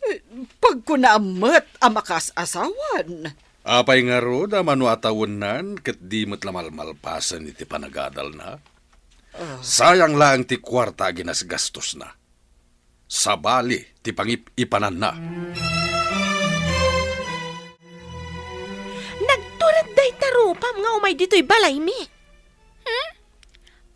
Eh, pagkunaam met a makaas-asawan. Apay ngarud a mano a tawennan ket di met la malmalpasen iti panagadalna? Ah. Sayang laeng ti kuarta a ginasgastosna. Sabali ti pangip-ipananna. Nagtured dayta rupam nga umay ditoy balaymi. Hmm?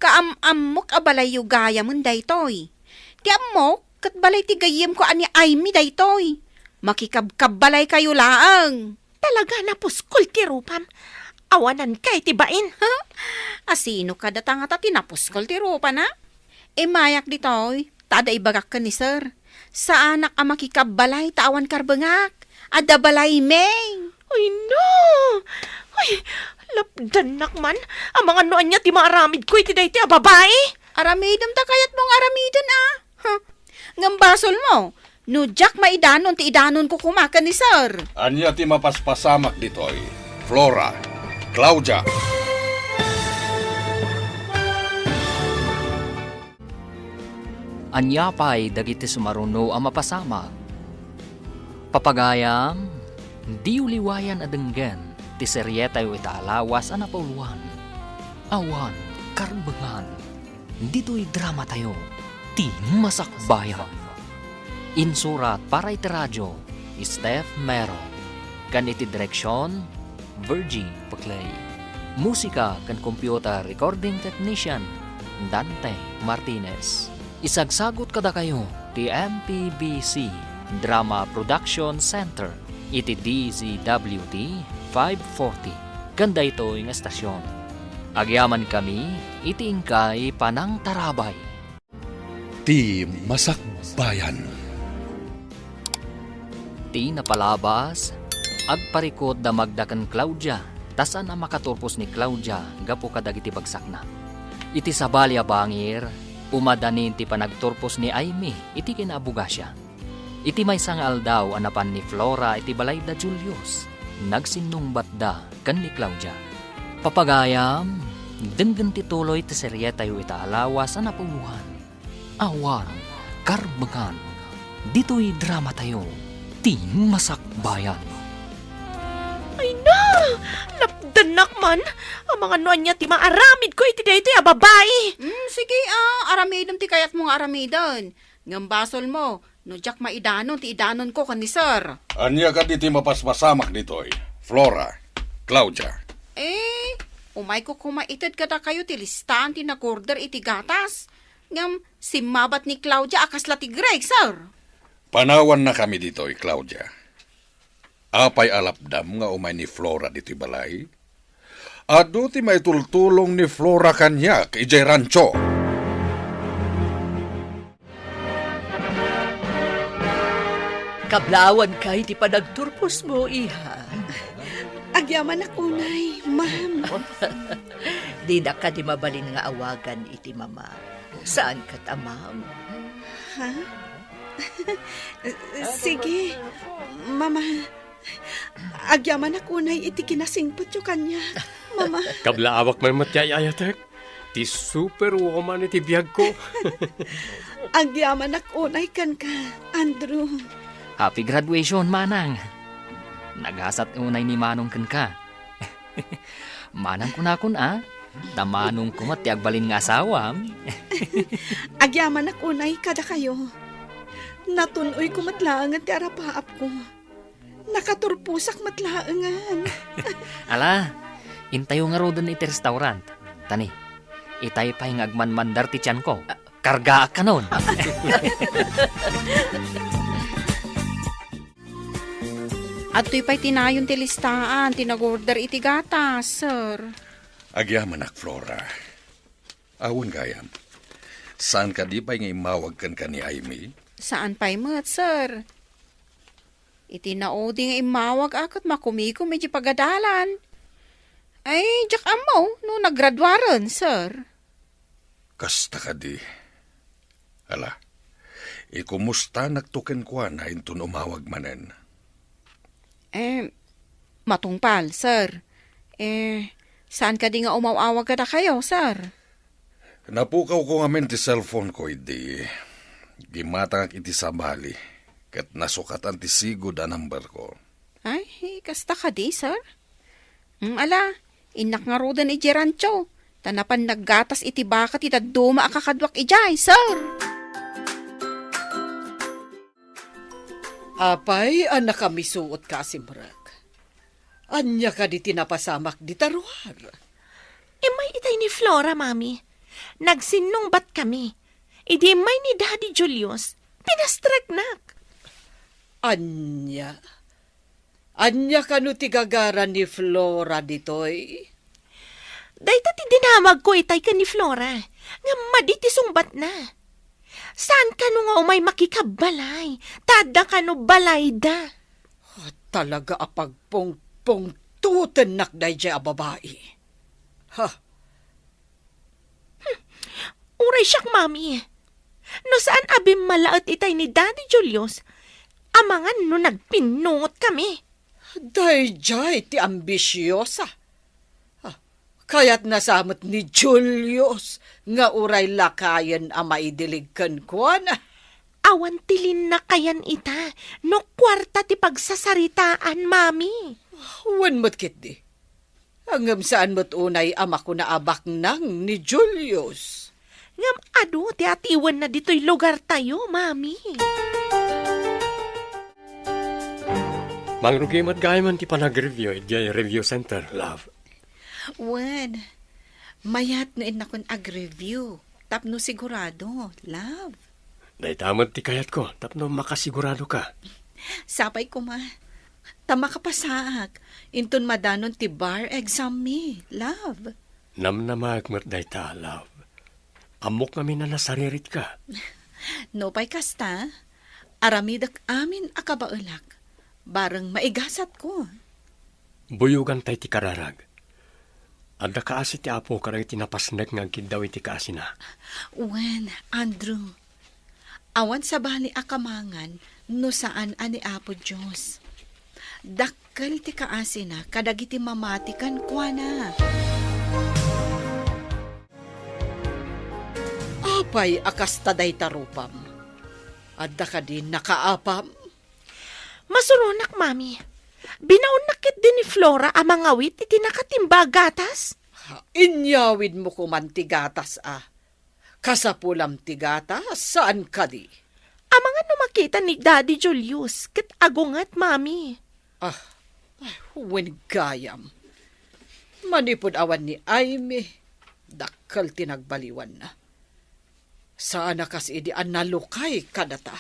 Kaam-ammok a balayyo gayamen daytoy. Ti ammok, ket balay ti gayyemko a ni Aimee daytoy. Makikabkabbalaykayo laeng. Talaga, napuskol ti rupam. Awananka iti bain. Huh? Asino kada ta ngata ti napuskol ti rupana? Immayak ditoy, ta adda ibagak ken ni Sir. Saanak a makikabbalay ta awan karbengak. Adda balaymi. Ay, no! Ay, lapdannak man. Amangan no ania ti maaramidko iti daytoy a babai. Aramidem ta kayatmo nga aramiden, a. Huh. Ngem basolmo, no diak maidanon ti idanonko koma ken ni Sir. Ania ti mapaspasamak ditoy, Flora, Claudia? Ania pay dagiti sumaruno a mapasamak? Papagayam, diyo liwayan a denggen ti serietayo ita a lawas a napauluan, Awan Karbengan. Ditoy dramatayo, Ti Masakbayan. Insurat para iti radio, Steph Mero. Ken iti direksion, Virgie Paclay. Musika ken computer recording technician, Dante Martinez. Isagsagut kadakayo ti M P B C Drama Production Center iti D Z W T five forty ken daytoy nga estasion. Agyamankami iti inkay panangtarabay. Ti Masakbayan. Ti napalabas, agparikut da Magda ken Claudia, ta saan a makaturpos ni Claudia gapu kadagiti bagsakna. Iti sabali a bangir, umadanin ti panagturpos ni Aimee iti kinaabogasia. Iti maysa nga aldaw a napan ni Flora iti balay da Julius, nagsinnungbatda ken ni Claudia. Papagayam, denggen ti tuloy ti serietayo ita a lawas a napauluan, Awan Karbengan, ditoy dramatayo, Ti Masakbayan. Ay na! Lapdannak man! Amangan no ania ti maaramidko iti daytoy a babai! Mm, sige, a, aramidem ti kayatmo nga aramiden. Ngem basolmo, no diak maidanon ti idanonko ken ni Sir. Ania kadi ti mapaspasamak ditoy, Flora, Claudia? Eh, umayko koma ited kadakayo ti listaan ti nag-order iti gatas. Ngem simmabat ni Claudia a kasla ti Greg, Sir. Panawannakami ditoy, Claudia. Apay a lapdam nga umay ni Flora ditoy balay? Adu ti maitultulong ni Flora kaniak idiay rancho. Kablaawanka iti panagturposmo, iha. Agyamanak unay, ma'am. Dinak kadi mabalin nga awagan iti mama. Saan ket a ma'am? Ha? Sige, Mama. Agyamanak unay iti kinasingpetyo kaniak, Mama. Kablaawak man met ti ay-ayatek. Ti superwoman iti biagko. Agyamanak unay kenka, Andrew. Happy graduation, Manang. Nagasat unay ni Manong kenka. Manang kunakon a, ta manongko met ti agbalin nga asawam. Agyamanak unay kadakayo. Natun-oyko met laengen ti arapaapko. Nakaturposak met laengen. Ala, intayo ngaruden iti restaurant. Tani, itay pay nga agmanmandar ti tianko. Kargaak kanon. Adtoy pay ti nayon ti listaan ti nag-order iti gatas, sir. Agyamanak, Flora. Awan gayam. Saan kadi pay nga immawag kenka ni Aimee? Saan pay met, sir. Iti naudi nga immawag a ket makumikom iti pagadalan. Ay, diak ammo no naggraduaren, sir. Kasta kadi. Ala, ikumustanakto kenkuana inton umawag manen. Eh, matungpal, sir. Eh, saan kadi nga umaw-awag kadakayo, sir? Napukawko ngamin ti cellphone ko idi gimmatangak iti sabali ket nasukatan ti sigud a number ko. Ay, kasta kadi, sir? Mm, ala, innak ngaruden idiay rancho, ta napan naggatas iti baka ti dadduma a kakaduak idiay, sir. Apay a nakamisuotka a simrek? Ania kadi ti napasamak dita ruar? Immay itay ni Flora, Mami. Nagsinnungbatkami. Idi immay ni Daddy Julius, pinastreknak. Ania? Ania kano ti gagara ni Flora ditoy? Dayta ti dinamagko itay ken ni Flora, ngem madi ti sungbatna. Saan kano nga umay makikabbalay, ta adda kano balayda. Ah, talaga a pagpungpungtotennak daydiay a babai. Ha? Hmm. Uray siak, Mami. No saan a bimmalaet itay ni Daddy Julius, amangan no nagpinnungot kami. Daydiay ti ambisiosa. Ah, kayatna sa met ni Julius nga uray lakayen a maidilig kenkuana. Awan ti linnakayan ita no kuarta ti pagsasaritaan, Mami. Wen met ketdi. Ngem saan met unay a makuna a baknang ni Julius. Ngem adu ti atiwenna ditoy lugartayo, Mami. Mangrugi met gayam ti panag-review idiay review center, love. Wen, mayat no innakon ag-review tapno sigurado, love. Dayta met ti kayatko tapno makasiguradoka. Sapay koma, ta makapasaak inton madanon ti bar exam mi, love. Namnamaek met dayta, love. Ammok ngamin a nasariritka. Nupay kasta, aramidek amin a kabaelak, bareng maigasatko. Buyogantay ti kararag. Adda kaasi ti Apo kadagiti napasnek nga agkiddaw iti kaasina. Wen, Andrew, awan sabali a kamangan no saan a ni Apo Dios. Dakkel ti kaasina kadagiti mamati kenkuana. Apay a kasta dayta rupam? Adda kadi nakaapam? Masuronak, Mami. Binaonnak ketdi ni Flora a mangawit iti nakatimba a gatas. Ha, inyawidmo koman ti gatas, a. Kasapulam ti gatas, saan kadi? Amangan no makita ni Daddy Julius ket agunget, Mami. Ah, ay, wen gayam. Manipud awan ni Aimee, dakkel ti nagbaliwanna. Saan a kas idi a nalukay kadata.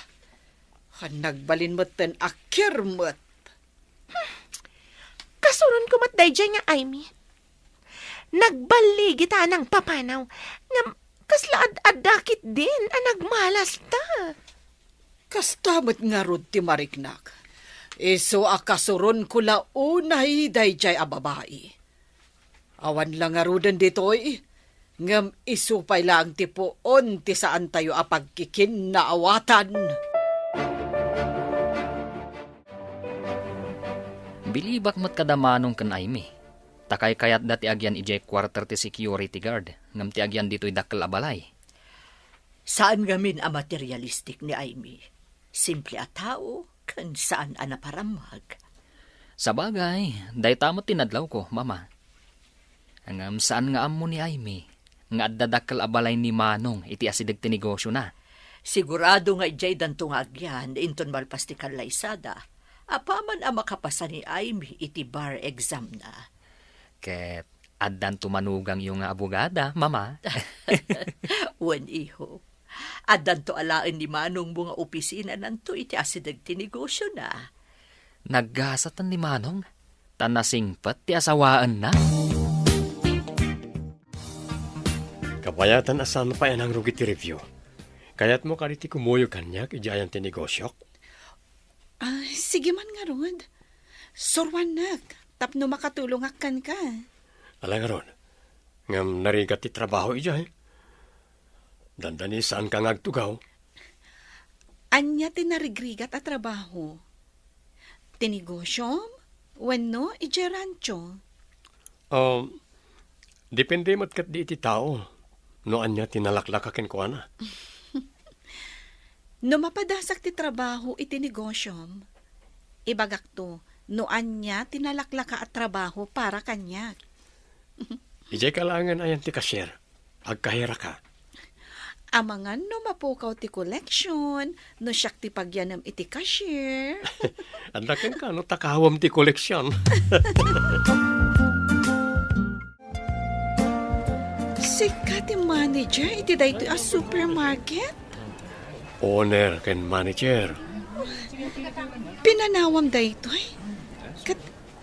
Nagbalin metten a kirmet. Kasuronko met daydiay nga Aimee. Nagballigita a nangpapanaw, ngem kasla ad-adda ketdin a nagmalasta. Kasta met ngarud ti mariknak. Isu a kasuronko la unay daydiay a babai. Awan la ngaruden ditoy, ngem isu pay laeng ti puon ti saantayo a pagkikinnaawatan. Bilibak met kada Manong ken Aimee, ta kaykayatda ti agyan idiay quarter ti security guard, ngem ti agyan ditoy dakkel a balay. Saan ngamin a materialistic ni Aimee. Simple a tao, ken saan a naparamag. Sabagay, dayta met ti nadlawko, Mama. Ngem saan nga ammo ni Aimee nga adda dakkel a balay ni Manong iti asideg ti negosiona. Sigurado nga idiay danto nga agyan inton malpas ti kallaysada, apaman a makapasa ni Aimee iti bar exam na. Ket addanto manugangyo nga abogada, Mama. Wen, iho. Addanto alaen ni manongmo nga opisinananto iti asideg ti negosiona. Naggasat ni Manong, ta nasingpet ti asawaenna. Kabayatan a saan pay a nangrugi ti review. Kayatmo kadi ti kumuyog kaniak idiay ayan ti negosiok? Ah, sige man ngarud. Suruannak tapno makatulongak kenka. Ala ngarud, ngem narigat ti trabaho idiay. Dandani saanka nga agtugaw. Ania ti narigrigat a trabaho? Ti negosiom wenno idiay rancho? Um, depende met ketdi iti tao no ania ti nalaklaka kenkuana. No mapadasak ti trabaho iti negosiom, ibagakto no ania ti nalaklaka a trabaho para kaniak. Idiay ka laengen ayan ti cashier. Agkahiraka. Amangan no mapukaw ti koleksyon, no siak ti pagyanem iti cashier. Adda kenka no takawem ti koleksyon. Sika ti manager iti daytoy a supermarket? Owner ken manager. Pinanawam daytoy? Ket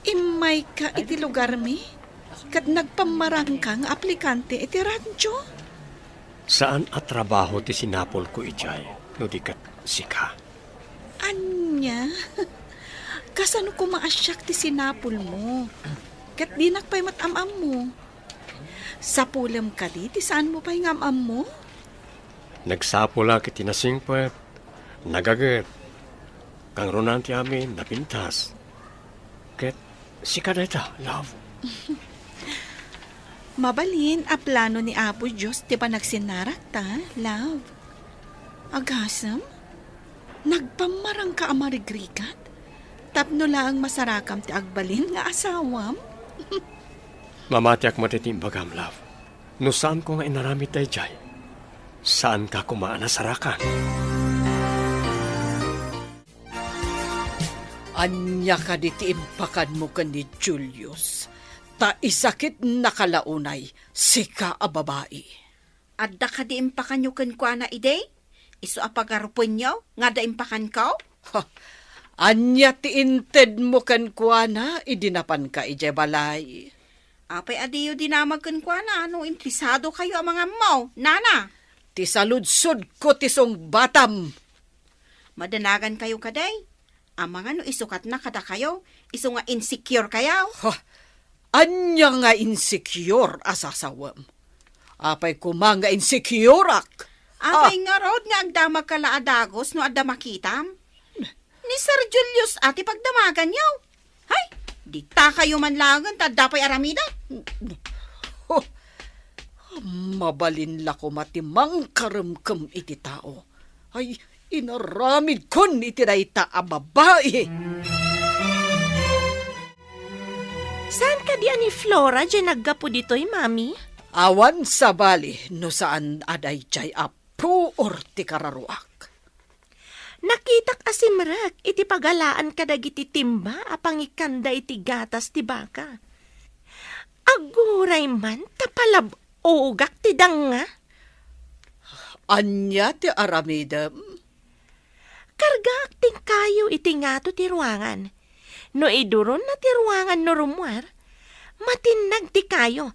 immayka iti lugarmi? Ket nagpammarangka nga aplikante iti rancho? Saan a trabaho ti sinapulko idiay, no di ket sika. Ania? Kasano koma a siak ti sinapulmo? Ket dinak pay met am-ammo. Sapulem kadi ti saanmo pay nga am-ammo? Nagsapulak iti nasingpet, nagaget, kangrunan ti amin, napintas. Ket sika dayta, love. Mabalin a plano ni Apo Dios ti panagsinnarakta, love. Agasem, nagpammarangka a marigrigat? Tapno laeng masarakam ti agbalin nga asawam? Mamatiak met iti imbagam, love. No saanko nga inaramid daydiay, saanka koma a nasarakan. Ania kadi ti impakanmo ken ni Julius? Ta isakitnaka la unay, sika a babai. Adda kadi impakanyo kenkuana idi? Isu a pagarupenyo nga adda impakanko? Ha, ania ti intedmo kenkuana idi napanka idiay balay? Apay a diyo dinamag kenkuana no interesadokayo a mangammo, nana? Ti saludsodko ti sungbatam. Madanagankayo kadi? Amangan no isukatna kadakayo, isu nga insecure kayo. Ha? Ania nga insecure a sasawem? Apay koma nga insecureak? Apay ngarud nga agdamagka la a dagus no adda makitam? Ni Sir Julius a ti pagdamaganyo. Hay, ditakayo man laengen ta adda pay aramidek. Oh, mabalin la koma ti mangkaremkem iti tao. Ay, inaramidkon iti dayta a babai. Saan kadi a ni Flora diay naggapu ditoy, Mami? Awan sabali no saan a daydiay a puor ti kararuak. Nakitak a simrek iti pagalaan kadagiti timba a pangikanda iti gatas ti baka. Aguray man ta palab-ogak ti danga. Ania ti aramidem? Kargaak ti kayo iti ngato ti ruangan. No iduronna ti ruangan no rummuar, matinnag ti kayo.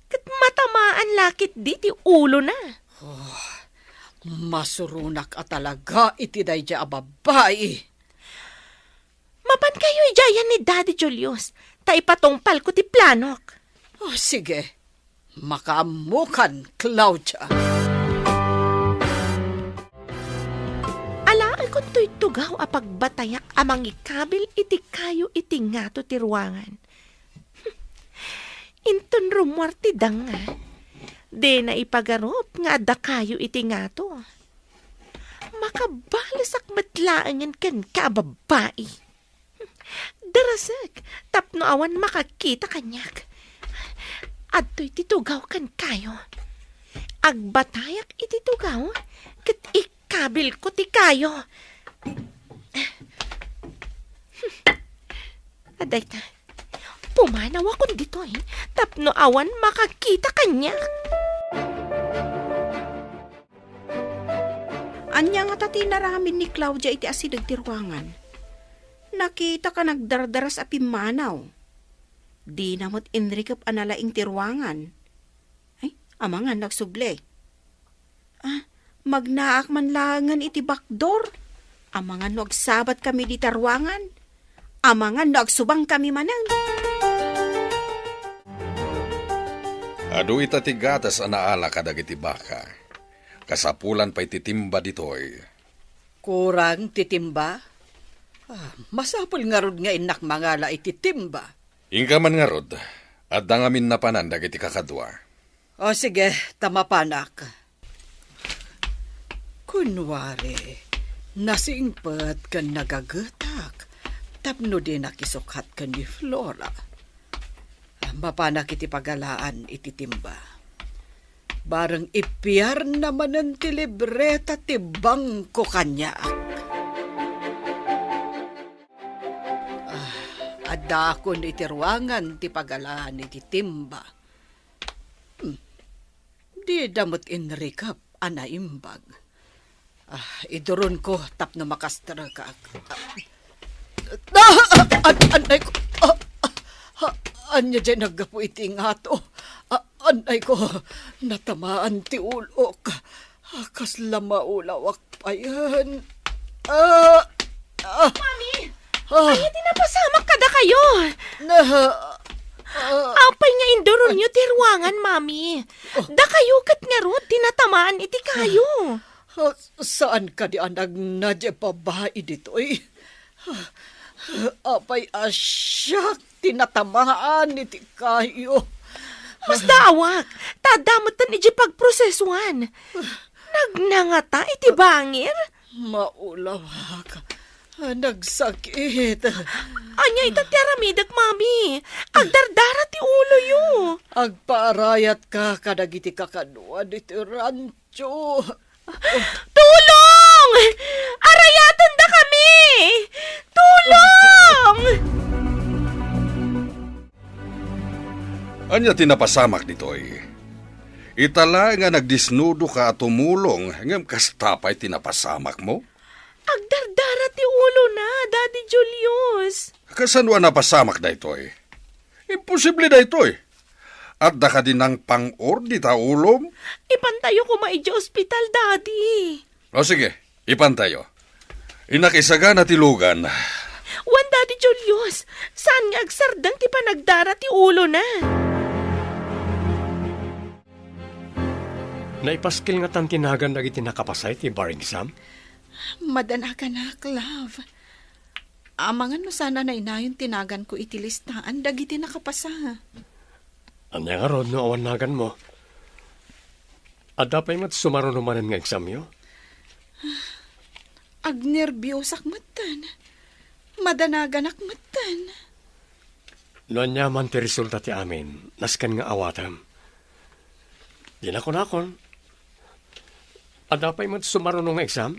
Ket matamaan la ketdi ti ulona. Oh, masuronak a talaga iti daydiay a babai. Mapankayo idiayan ni Daddy Julius, ta ipatungpalko ti planok. Oh, sige. Makaammokan, Claudia. Alaekon toy tugaw a pagbatayak a mangikabil iti kayo iti ngato ti ruangan. Inton rummuar ti danga, dina ipagarup nga adda kayo iti ngato. Makabalesak met laengen kenka a babbai. Darasek tapno awan makakita kaniak. Adtoy ti tugaw kenkayo. agbatayak iti tugaw, ket ikabilko ti kayo. Adayta, pumanawakon ditoy tapno awan makakita kaniak. Ania ngata ti inaramid ni Claudia iti asideg ti ruangan? Nakitaka nagdardaras a pimmanaw. Dina met inrikep a nalaing ti ruangan. Ay, amangan no agsubli. Ah, magnaak man laengen iti bakdor. Amangan no agsabatkami dita ruangan. Amangan no agsubangkami manen. Adu ita ti gatas a naala kadagiti baka. Kasapulan pay ti timba ditoy. Kurang ti timba? Ah, masapul ngarud nga innak mangala iti timba. Inka man ngarud, adda ngamin napanan dagiti kakadua. O sige, ta mapanak. Kunwari, nasingpet ken nagagetak tapno dinak isukkat ken ni Flora. Mapanak iti pagalaan iti timba. Bareng ipiarna manen ti libreta ti bangko kaniak. Ah, addaakon iti ruangan ti pagalaan iti timba. Hmm. Dida met inrikep a naimbag. Ah, iduronko tapno makastrekak. Ah, ah, an-, anay ko. Ah, ah, ah, ania diay naggapu iti ngato? Ah, anay ko, natamaan ti ulok. Ah, kasla maulawak payen. Ah, ah, Mami! Ah. Ania ti napasamak kadakayo? Na, ah, Apay nga induronyo ti ruangan, Mami? Oh. Dakayo ket ngarud ti natamaan iti kayo. Ah, saan kadi a nagna diay babai ditoy? Apay a siak ti natamaan iti kayo. Masdaawak, ta adda metten idiay pagprosesuan. Nagna ngata iti bangir? Maulawak. Nagsakit. Ania ita ti aramidek, Mami? Agdardara ti uloyo. Agpaarayatka kadagiti kakaduan iti rancho. Tulong! Arayatendakami! Tulong! Ania ti napasamak ditoy? Ita laeng nga nagdisnudoka a tumulong, ngem kasta pay ti napasamakmo? Agdardara ti ulona, Daddy Julius. Kasano a napasamak daytoy? Imposible daytoy. Adda kadi nangpang-or dita ulom? Ipantayo koma idiay ospital, Daddy. O sige, ipantayo. Innak isagana ti lugan. Wen, Daddy Julius, saan nga agsardeng ti panagdara ti ulona. Naipaskil ngatan ti nagan dagiti nakapasa iti bar exam? Madanaganak, love. Amangan no saan a nainayon ti naganko iti listaan dagiti nakapasa. Ania ngarud no awan naganmo? Adda pay met sumaruno manen nga examyo? Agnerbiosak metten. Madanaganak metten. No ania man ti resulta ti amin, nasken nga awatem. Dina kunakon, adda pay met sumaruno nga exam?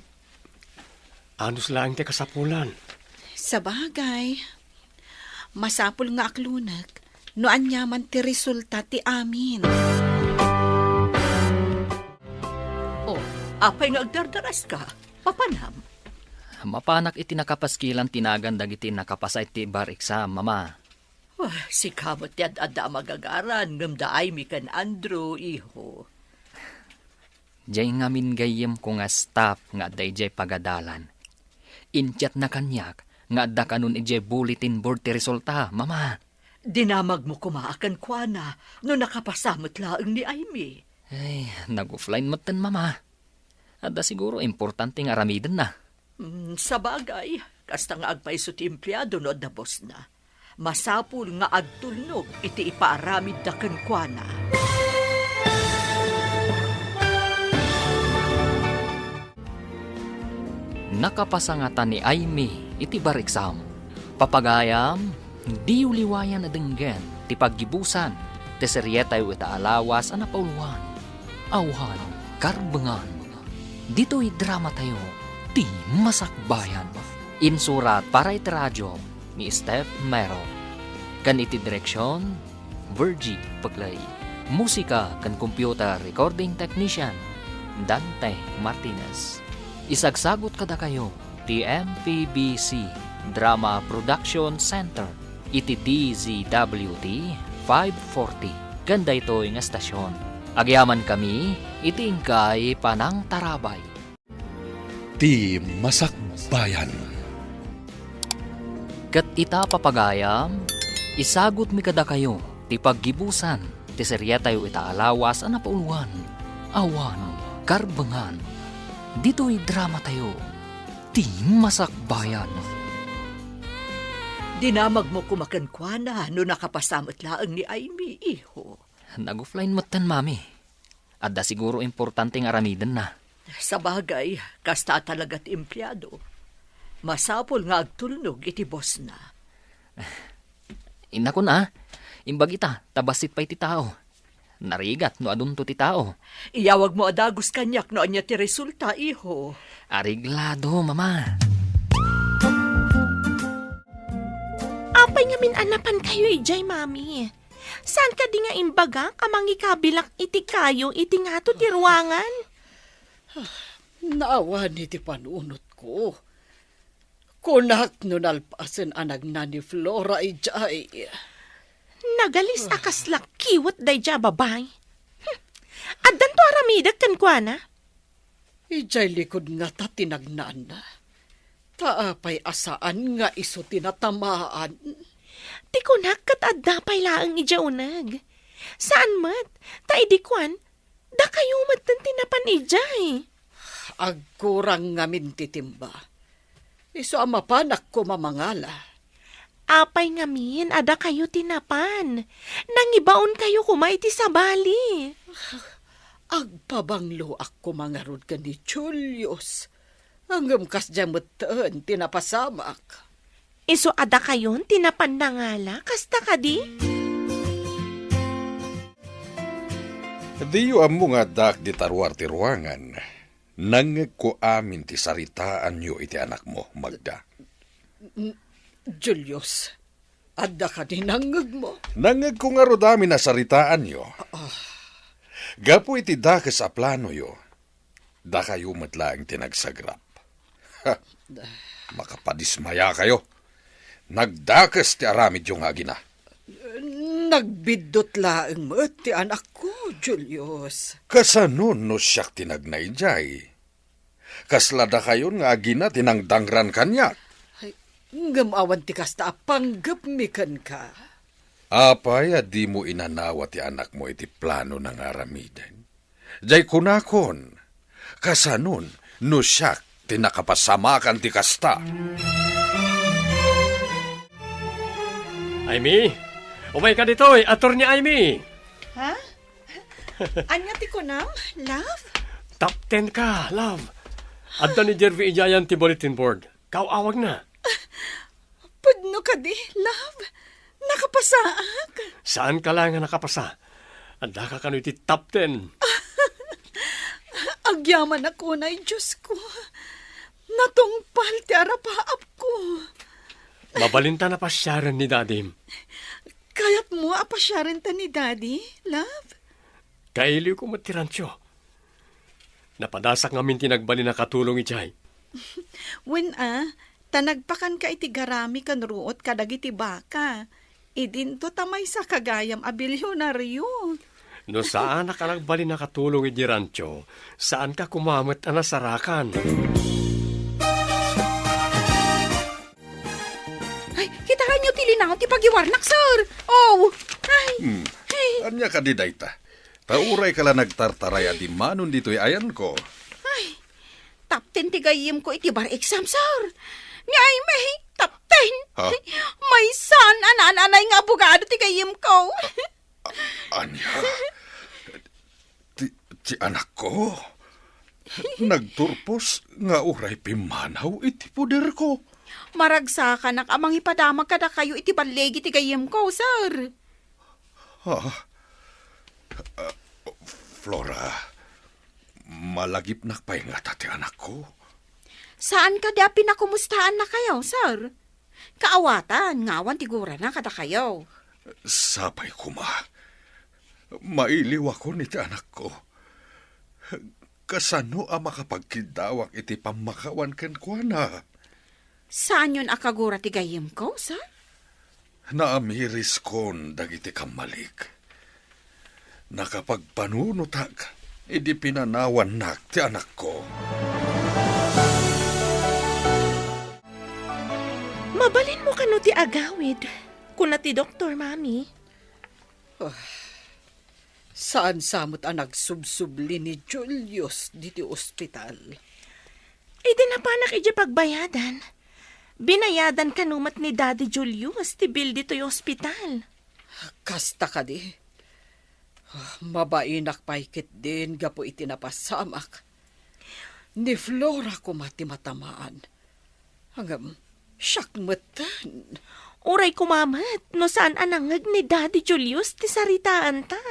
Anus laeng ti kasapulan. Sabagay, masapul nga aklonek no ania man ti resulta ti amin. Oh, apay nga agdardaraska? Papanam? Mapanak iti nakapaskilan ti nagan dagiti nakapasa iti bar exam, Mama. Ah, sika met ti ad-adda a magagaran, ngem da Aimee ken Andrew, iho. Diay ngamin gayyemko nga staff nga adda idiay pagadalan. Inchatna kaniak nga adda kanon idiay bulletin board ti resulta, Mama. Dinamagmo koma a kenkuana no nakapasa met laeng ni Aimee. Ay, nag-offline metten, Mama. Adda siguro importante nga aramidenna. Hmm, sabagay, kasta nga agpayso ti empleado no adda bossna. Masapul nga agtulnog iti ipaaramidda kenkuana. Nakapasa ngata ni Aimee iti bar exam. Papagayam, diyo liwayan a denggen ti paggibusan ti serietayo ita a lawas a napauluan. Awan karbengan. Ditoy dramatayo, Ti Masakbayan. Insurat para iti radio ni Steph Mero. Ken iti direksion, Virgie Pegley. Musika ken computer recording technician, Dante Martinez. Isagsagot kadakayo ti M P B C Drama Production Center iti D Z W T five forty ken daytoy nga estasion. Agyamankami iti inkay panangtarabay. Ti Masakbayan. Ket ita, papagayam, isagutmi kadakayo ti paggibusan ti seriatayo ita a lawas a napauluan, Awan Karbengan. Ditoy dramatayo, Ti Masakbayan. Dinamagmo koma kenkuana no nakapasa met laeng ni Aimee, iho. Nag-offline metten, Mami. Adda siguro importante nga aramidenna. Sabagay, kasta talaga ti empleado. Masapul nga agtulnog iti bossna. Inna, kuna, imbagita, ta bassit pay ti tao. Narigat no adunto ti tao. Iyawagmo a dagus kaniak no ania ti resulta, iho. Areglado, Mama. Apay ngamin a napankayo idiay, Mami? Saan kadi nga imbagak a mangikabilak iti kayo iti ngato ti ruangan? Naawan iti panunotko. Kunak no nalpasen a nagna ni Flora idiay. Nagalis a kasla kiwet daydiay a babai. Hmm. Addanto aramidek kenkuana? Idiay likud ngata ti nagnana. Ta apay a saan nga isu ti natamaan? Ti kunak ket adda pay laeng idiay uneg. Saan met, ta idi kuan, dakayo metten ti napan idiay. Agkurang ngamin ti timba. Isu a mapanak koma mangala. Apay ngamin a dakayo ti napan? Nangibaonkayo koma iti sabali. Agpabangloak koma ngarud ken ni Julius. Ngem kasdiay metten ti napasamak. Isu a dakayon ti napan nangala, kasta kadi? Diyo ammo nga addaak dita ruar ti ruangan. Nangngegko amin ti saritaanyo iti anakmo, Magda. N-, Julius, adda kadi nangngegmo? Nangngegko ngarud amin a saritaanyo. Ah. Gapu iti dakes a planoyo, dakayo met laeng ti nagsagrap. Ha! Makapadismayakayo. Nagdakes ti aramidyo nga agina. Nagbiddut laeng met ti anakko, Julius. Kasanon no siak ti nagna idiay? Kasla dakayon nga agina ti nangdangran kaniak? Ay, ngem awan ti kasta a panggepmi kenka. Apay a dimo inanawa ti anakmo iti planona nga aramiden? Jay kunakon, kasanon no siak ti nakapasamakan ti kasta? Aimee! Umayka ditoy, Attorney Aimee! Ha? Ania ti kunam, love? Top ten ka, love. Adda ni Jervy idiayan ti bulletin board. Kaaw-awagna. Pudno kadi, love? Nakapasaak? Saanka la nga nakapasa. Addaka kano iti top ten. Agyamanak unay, Diosko. Natungpal ti arapaapko. Mabalinta a pasiaren ni Dadim. Kayatmo a pasiarenta ni Daddy, love? Kailiwko met ti rancho. Napadasak ngamin ti nagbalin a katulong idiay. Wen a, ta nagpakanka iti garami ken ruot kadagiti baka. Idinto ta maysaka gayam a bilionario. No saanak a nagbalin a katulong iti rancho, saanka koma met a nasarakan. Ay, kitaenyo ti linaon ti pagiwarnak, sir. Oh, ay. Hmm. Ay. Ania kadi dayta? Ta urayka la nagtartaray a dimmanon ditoy ayanko. Ay, top ten ti gayyemko iti bar exam, sir. Ni Aimee, top ten. Ha? Maysan a naan-anay nga abogado ti gayyemko. A-, ania? Ti, ti anakko? Nagturpos nga uray pimmanaw iti poderko. Maragsakanak a mangipadamag kadakayo iti balligi ti gayyemko, sir. Ah, ah, Flora, Malagipnak pay ngata ti anakko? Saan kadi a pinakumustaannakayo, sir? Kaawatan nga awan ti gurana kadakayo. Sapay koma. Mailiwakon iti anakko. Kasano a makapagkiddawak iti pammakawan kenkuana? Saanyon a kagura ti gayyemko, sir? Naamiriskon dagiti kammalik. Nakapagpanunotak idi pinanawannak ti anakko. Mabalinmo kano ti agawid, kuna ti doktor, Mami. Ah, saan sa met a nagsubsubli ni Julius diti ospital? Idi napanak idiay pagbayadan, binayadan kano met ni Daddy Julius ti bill ditoy ospital. Kasta kadi? Ah, mabainak pay ketdin gapu iti napasamak. Ni Flora koma ti matamaan. Ngem, siak metten. Uray koma met no saan a nangngeg ni Daddy Julius ti saritaanta.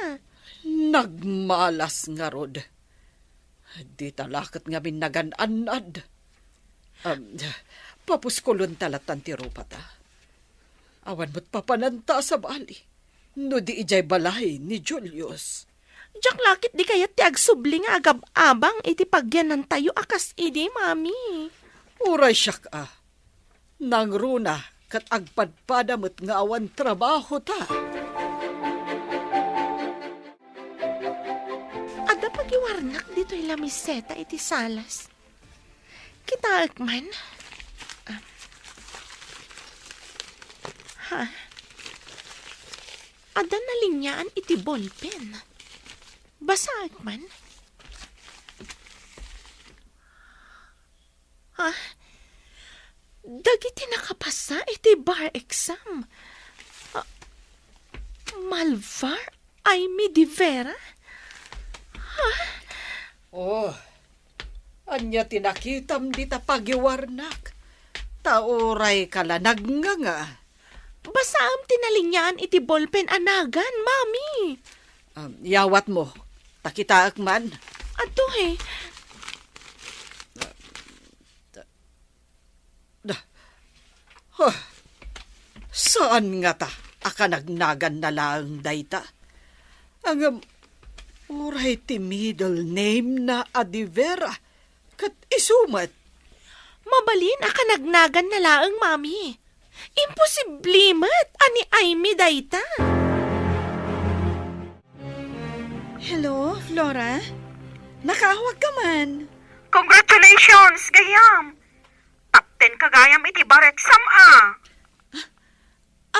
Nagmalas ngarud. Dita la ket ngamin nagan-annad. Am, papuskolonta latan ti rupata. Awan met papananta a sabali no di idiay balay ni Julius. Diak la ket di kayat ti agsubli nga agab-abang iti pagyanantayo a kas idi, Mami. Uray siak a, nangruna ket agpadpada met nga awan trabahota. Adda pagiwarnak ditoy lamiseta iti salas. Kitaek man. Ah. Ha? Adda naliniaan iti ballpen. Basaek man. Ha? Dagiti nakapasa iti bar exam. Ah, Malvar Aimee de Vera? Ha? Oh, ania ti nakitam dita pagiwarnak? Ta uray ka la nagnganga. Basaem ti naliniaan iti ballpen a nagan, Mami. Ah, yawatmo, ta kitaek man. Adto, he. Da. Huh. Saan ngata a kanagnaganna laeng dayta? Ngem, uray ti middle name na a de Vera, ket isu met. Mabalin a kanagnaganna laeng, Mami. Imposible met a ni Aimee dayta. Hello, Flora? Nakaawag ka man. Congratulations, gayam! Top ten ka gayam iti bar exam, a.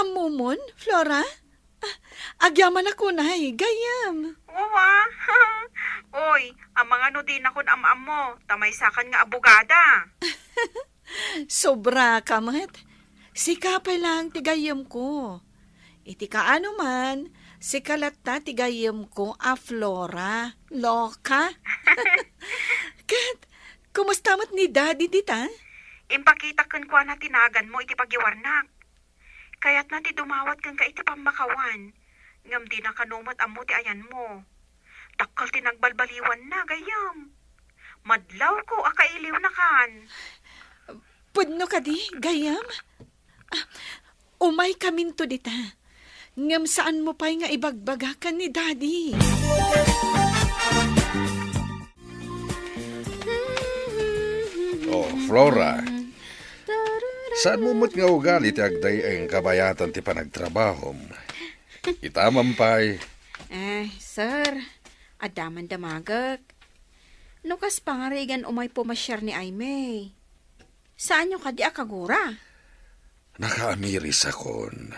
Ammomon, Flora? Ah, agyamanak unay, gayam. Uwa. Oy, amangan no dinakon am-ammo, ta maysakan nga abogada. Sobra ka met. Sika pay laeng ti gayyemko. Iti kaano man, sika latta ti gayyemko a Flora. Loka. Ket, kumusta met ni Daddy dita? Impakitak kenkuana ti naganmo iti pagiwarnak. Kayatna ti dumawat kenka iti pammakawan, ngem dina kano met ammo ti ayanmo. Dakkel ti nagbalbaliwanna, gayam. Madlawko a kailiwnakan. Pudno kadi, gayam? Ah, umaykaminto dita. Ngem saanmo pay nga ibagbaga ken ni Daddy. Oh, Flora. Saanmo met nga ugali ti agday-ay nga kabayatan ti panagtrabahom. Ita man pay. Eh, sir, adda man damagek. No kas pangarigan umay pumasiar ni Aimee, saanyo kadi a kagura? Nakaamirisakon.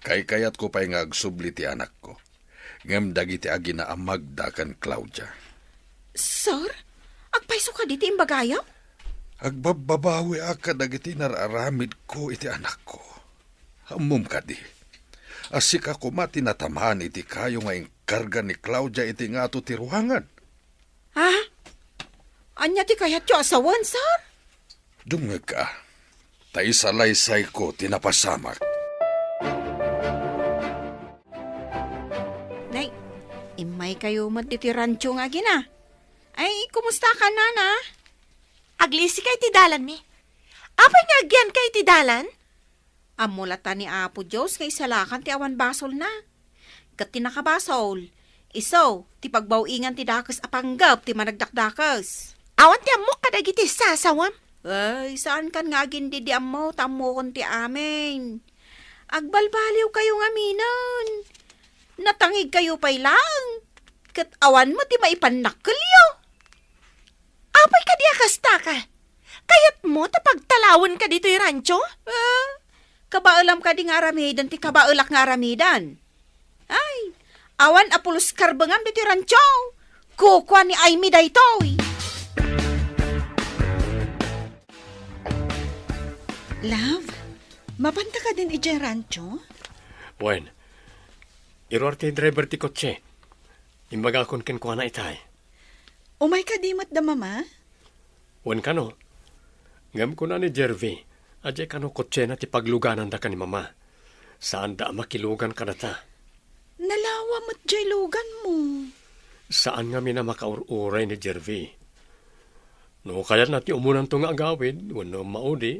Kaykayatko pay nga agsubli ti anakko, ngem dagiti aginaamagda ken Claudia. Sir, agpayso kadi ti imbagayo? Agbabbabawiak kadagiti nararamidko iti anakko. Ammom kadi, a sika koma ti natamaan iti kayo nga inkarga ni Claudia iti ngato ti ruangan. Ha? Ania ti kayatyo a sawen, sir? Dumngegka, ta isalaysayko ti napasamak. Nay, immaykayo met iti rancho nga agina. Ay, kumusta ka, Nana? Aglisika iti dalanmi. Apay nga agyanka iti dalan? Ammo latta ni Apo Dios nga isalakan ti awan basolna. Ket ti nakabasol, isu ti pagbaw-ingan ti dakes a panggep ti managdakdakes. Awan ti ammok kadagiti sasawam. Ay, saankan nga agindidi ammo, ta ammokon ti amin. Agbalbaliwkayo ngaminen. Natangigkayo pay laeng, ket awan met ti maipannakkelyo. Apay kadi a kasta ka? Kayatmo ta pagtalawenka ditoy rancho? Ah, kabaelam kadi nga aramiden ti kabaelak nga aramiden? Ay, awan a pulos karbengam ditoy rancho. Kukua ni Aimee daytoy. Love, mapanta kadin idiay rancho? Wen, iruar ti driver ti kotse. Imbagakon kenkuana itay. Umay kadi met da Mama? Wen kano. Ngem kuna ni Jervy, a diay kano kotsena ti paglugananda ken ni Mama. Saanda a makilugan kadata. Nalawa met diay luganmo. Saan ngamin a makaur-uray ni Jervy. No kayatna ti umunanto nga agawid wenno maudi,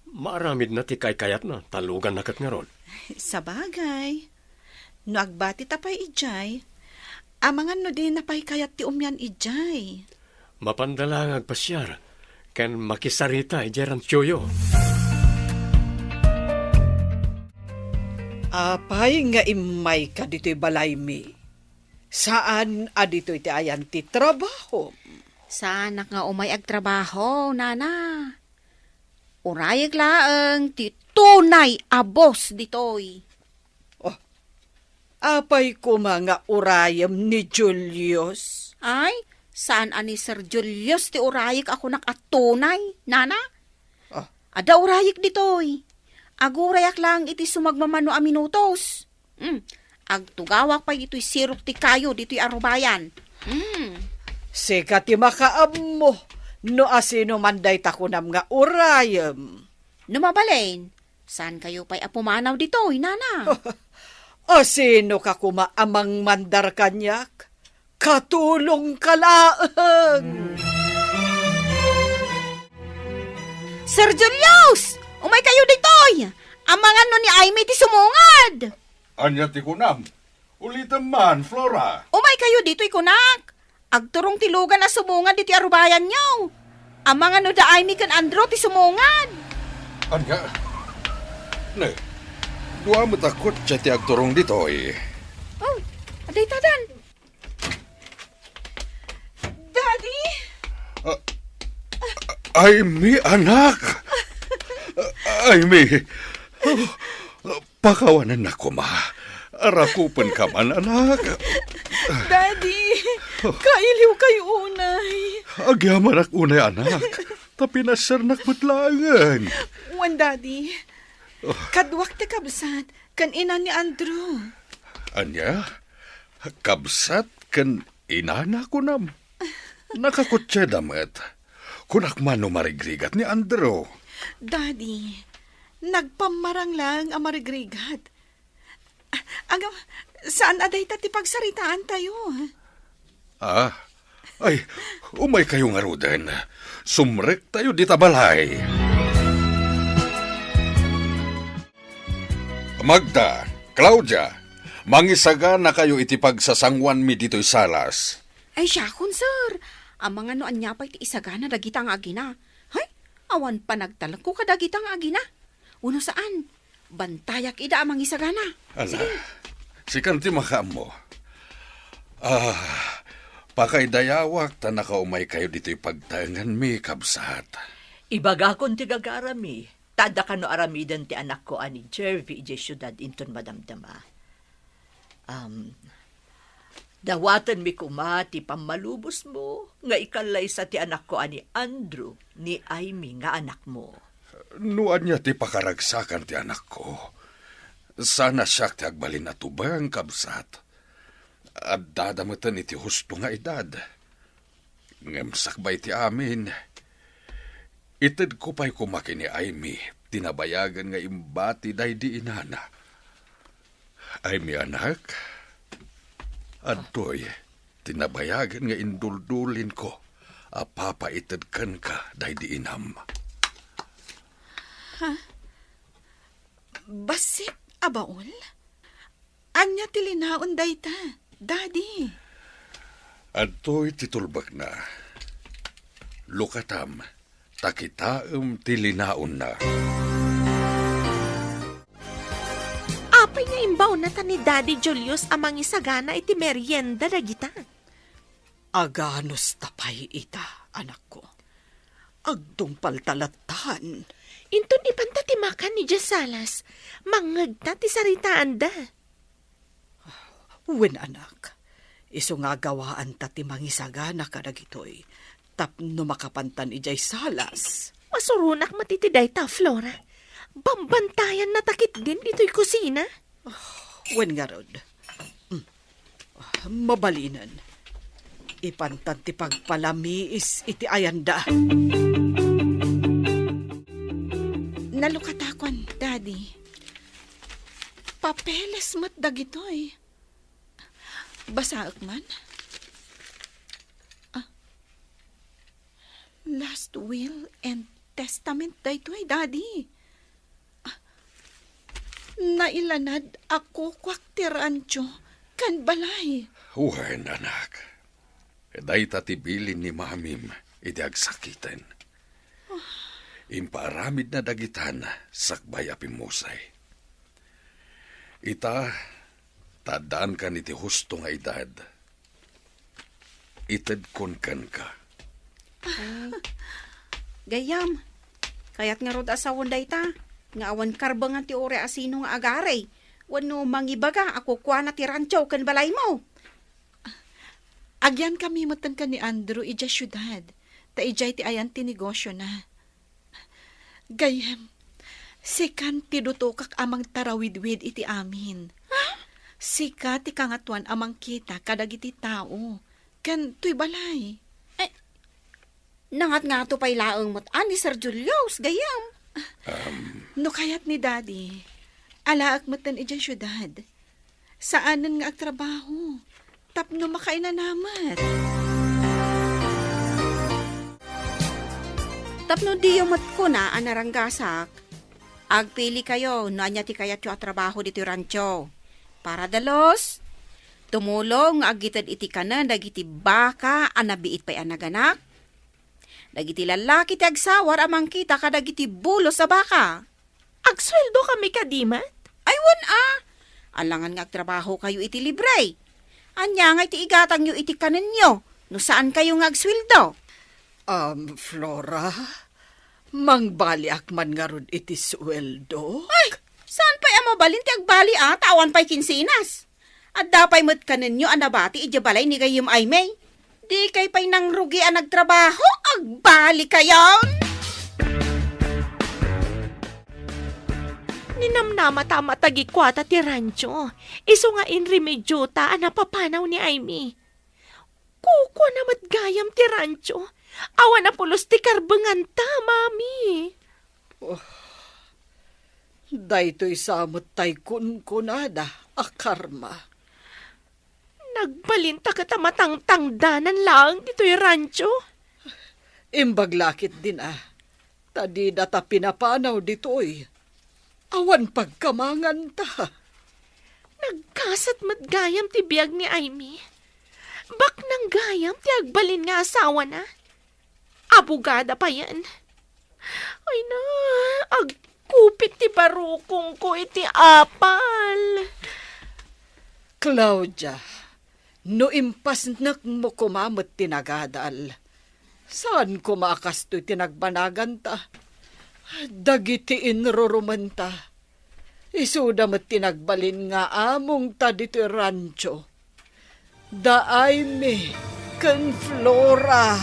maaramidna ti kaykayatna, ta luganna ket ngarud. Sabagay. No agbatita pay idiay, amangan no dina pay kayat ti umian idiay. Mapanda la nga agpasiar ken makisarita idiay ranchoyo. Apay nga immayka ditoy balaymi? Saan a ditoy ti ayan ti trabahom? Saanak nga umay agtrabaho, Nana. Urayek laeng ti tunay a boss ditoy. Oh, apay koma nga urayem ni Julius? Ay, saan a ni Sir Julius ti urayek a kunak a tunay, Nana? Ah. Adda urayek ditoy. Agurayak laeng iti sumagmamano a minutos. Hmm. Agtugawak pay ditoy sirok ti kayo ditoy a rubayan. Hmm. Sika ti makaammo no asino man dayta kunam nga urayem. No mabalin, saan kayo pay a pumanaw ditoy, Nana? Asino ka kuma a mangmandar kaniak? Katulong ka laeng! Sir Julius! Umay kayo ditoy! Amangan no ni Aimee ti sumungad! Ania ti kunam? Ulitem man, Flora. Umay kayo ditoy kunak. Agturong ti lugan a sumungad ditoy a rubayanyo. Amangan no da Aimee ken Andrew ti sumungad. Ania? Ne, dua met a kotse ti agturong ditoy. Oh, adda itadan. Daddy? Ah, Aimee, anak! Aimee! Oh, pakawanennak koma. Rakupenka man, anak. Daddy, kailiwkayo unay. Agyamanak unay, anak. Ta pinasernak met laengen. Wen, Daddy. Oh. Kaduak ti kabsat ken ina ni Andrew. Ania? Kabsat ken inana, kunam? Nakakotseda met. Kunak man no marigrigat ni Andrew. Daddy, nagpammarang laeng a marigrigat. Agam, saan a dayta ti pagsaritaantayo? Ah, ay, umay kayo ngaruden. Sumrektayo dita balay. Magda, Claudia, mangisagana kayo iti pagsasanguanmi ditoy salas. Ay, siakon, sir. Amangan no ania pay ti isagana dagita nga agina. Hay, awan panagtalekko kadagita nga agina. Wenno saan, bantayak ida a mangisagana. Ala, sige. Sikan ti makaammo. Ah, pakaidayawak ta nakaumay kayo ditoy pagtaenganmi, kabsat. Ibagakon ti gagarami. Ta adda kano aramiden ti anakko a ni Jervy idiay siudad inton madamdama. Am, dawatenmi koma ti pammalubosmo nga ikallaysa ti anakko a ni Andrew, ni Aimee nga anakmo. No ania ti pakaragsakan ti anakko, saan a siak ti agbalin a tubeng, kabsat. Addada meten iti husto nga edad. Ngem sakbay ti amin, itedko pay koma ken ni Aimee ti nabayagen nga imbati daydi inana. Aimee, anak, adtoy, Ti nabayagen nga induldulinko a papaited kenka daydi inam. Ha? Bassit a baul? Ania ti linaon dayta, Daddy? Adtoy ti tulbekna. Lukatam, ta kitaem ti linaonna. Apay nga imbaonnata ni Daddy Julius a mangisagana iti merienda dagita? Aganusta pay ita, anakko. Agtungpalta lattan. Inton ipanta ti makan idiay salas, mangngegta ti saritaanda. Wen, anak, isu nga agawaanta ti mangisagana kadagitoy tapno makapantan idiay salas. Masuronak met iti dayta, Flora. Bambantayanna ta ketdin ditoy kusina. Wen ngarud. Mm. Mabalinen. Ipantan ti pagpalamiis iti ayanda. Nalukatakon, Daddy. Papeles met dagitoy. Basaek man. Ah. Last will and testament daytoy, Daddy. Ah, nailanad a kukuak ti rancho ken balay. Wen, anak. Dayta ti bilin ni Mamim iti agsakiten. Impaaramidna dagitan sakbay a pimmusay. Ita, ta addaankan iti husto nga edad, itedkon kenka. Ay, gayyem, kayat ngarud a sawen dayta, nga awan karbengan ti uray a sino nga agari, wenno mangibaga a kukuana ti rancho ken balaymo. Agyankami metten ken ni Andrew idiay siudad, ta idiay ti ayan ti negosiona. Gayyem, sikan ti dutokak a mangtarawidwid iti amin. Ha? Sika ti kangatoan a mangkita kadagiti tao, ken toy balay. Ay, nangatngato pay laeng met a ni Sir Julius, gayyem. Um. No kayat ni Daddy, alaek metten idiay siudad. Saanen nga agtrabaho tapno makainanamet. Tapno diyo met kuna a naranggasak, agpilikayo no ania ti kayatyo a trabaho ditoy rancho. Para dalus, tumulong nga agited iti kanen dagiti baka a nabiit pay a naganak, dagiti lallaki ti agsawar a mangkita kadagiti bulos a baka. Agsueldo kami kadi met? Ay, wen a. Alangan nga agtrabaho kayo iti libre. Ania nga iti igatangyo iti kanenyo no saan kayo nga agsueldo? Um, Flora, mangbaliak man ngarud iti sueldo? Ay, saan pay a mabalin ti agbali a, ta awan pay kinsenas. Adda pay met kanenyo a nabati idiay balay ni gayyem Aimee. Dikay pay nangrugi a nagtrabaho, agbali kayon! Ninamnamata a matagikuata ti rancho, isu nga inremediota a napapanaw ni Aimee. Kukuana met gayam ti rancho. Awan a pulos ti karbenganta, Mami. Oh, daytoy sa met tay kunkunada a karma. Nagbalinta ket a matangtangdanan laeng ditoy rancho. Imbag la ketdin a, ta didata pinapanaw ditoy. Awan pagkamanganta. Nagkasat met gayam ti biag ni Aimee. Baknang gayam ti agbalin nga asawana. Abogada payen. Ay na, agkupit ti barukongko iti apal. Claudia, no impasnekmo koma met ti nagadal, saan koma a kastoy ti nagbanaganta. Dagiti inrurumenta, isuda met ti nagbalin nga amongta ditoy rancho. Da Aimee ken Flora.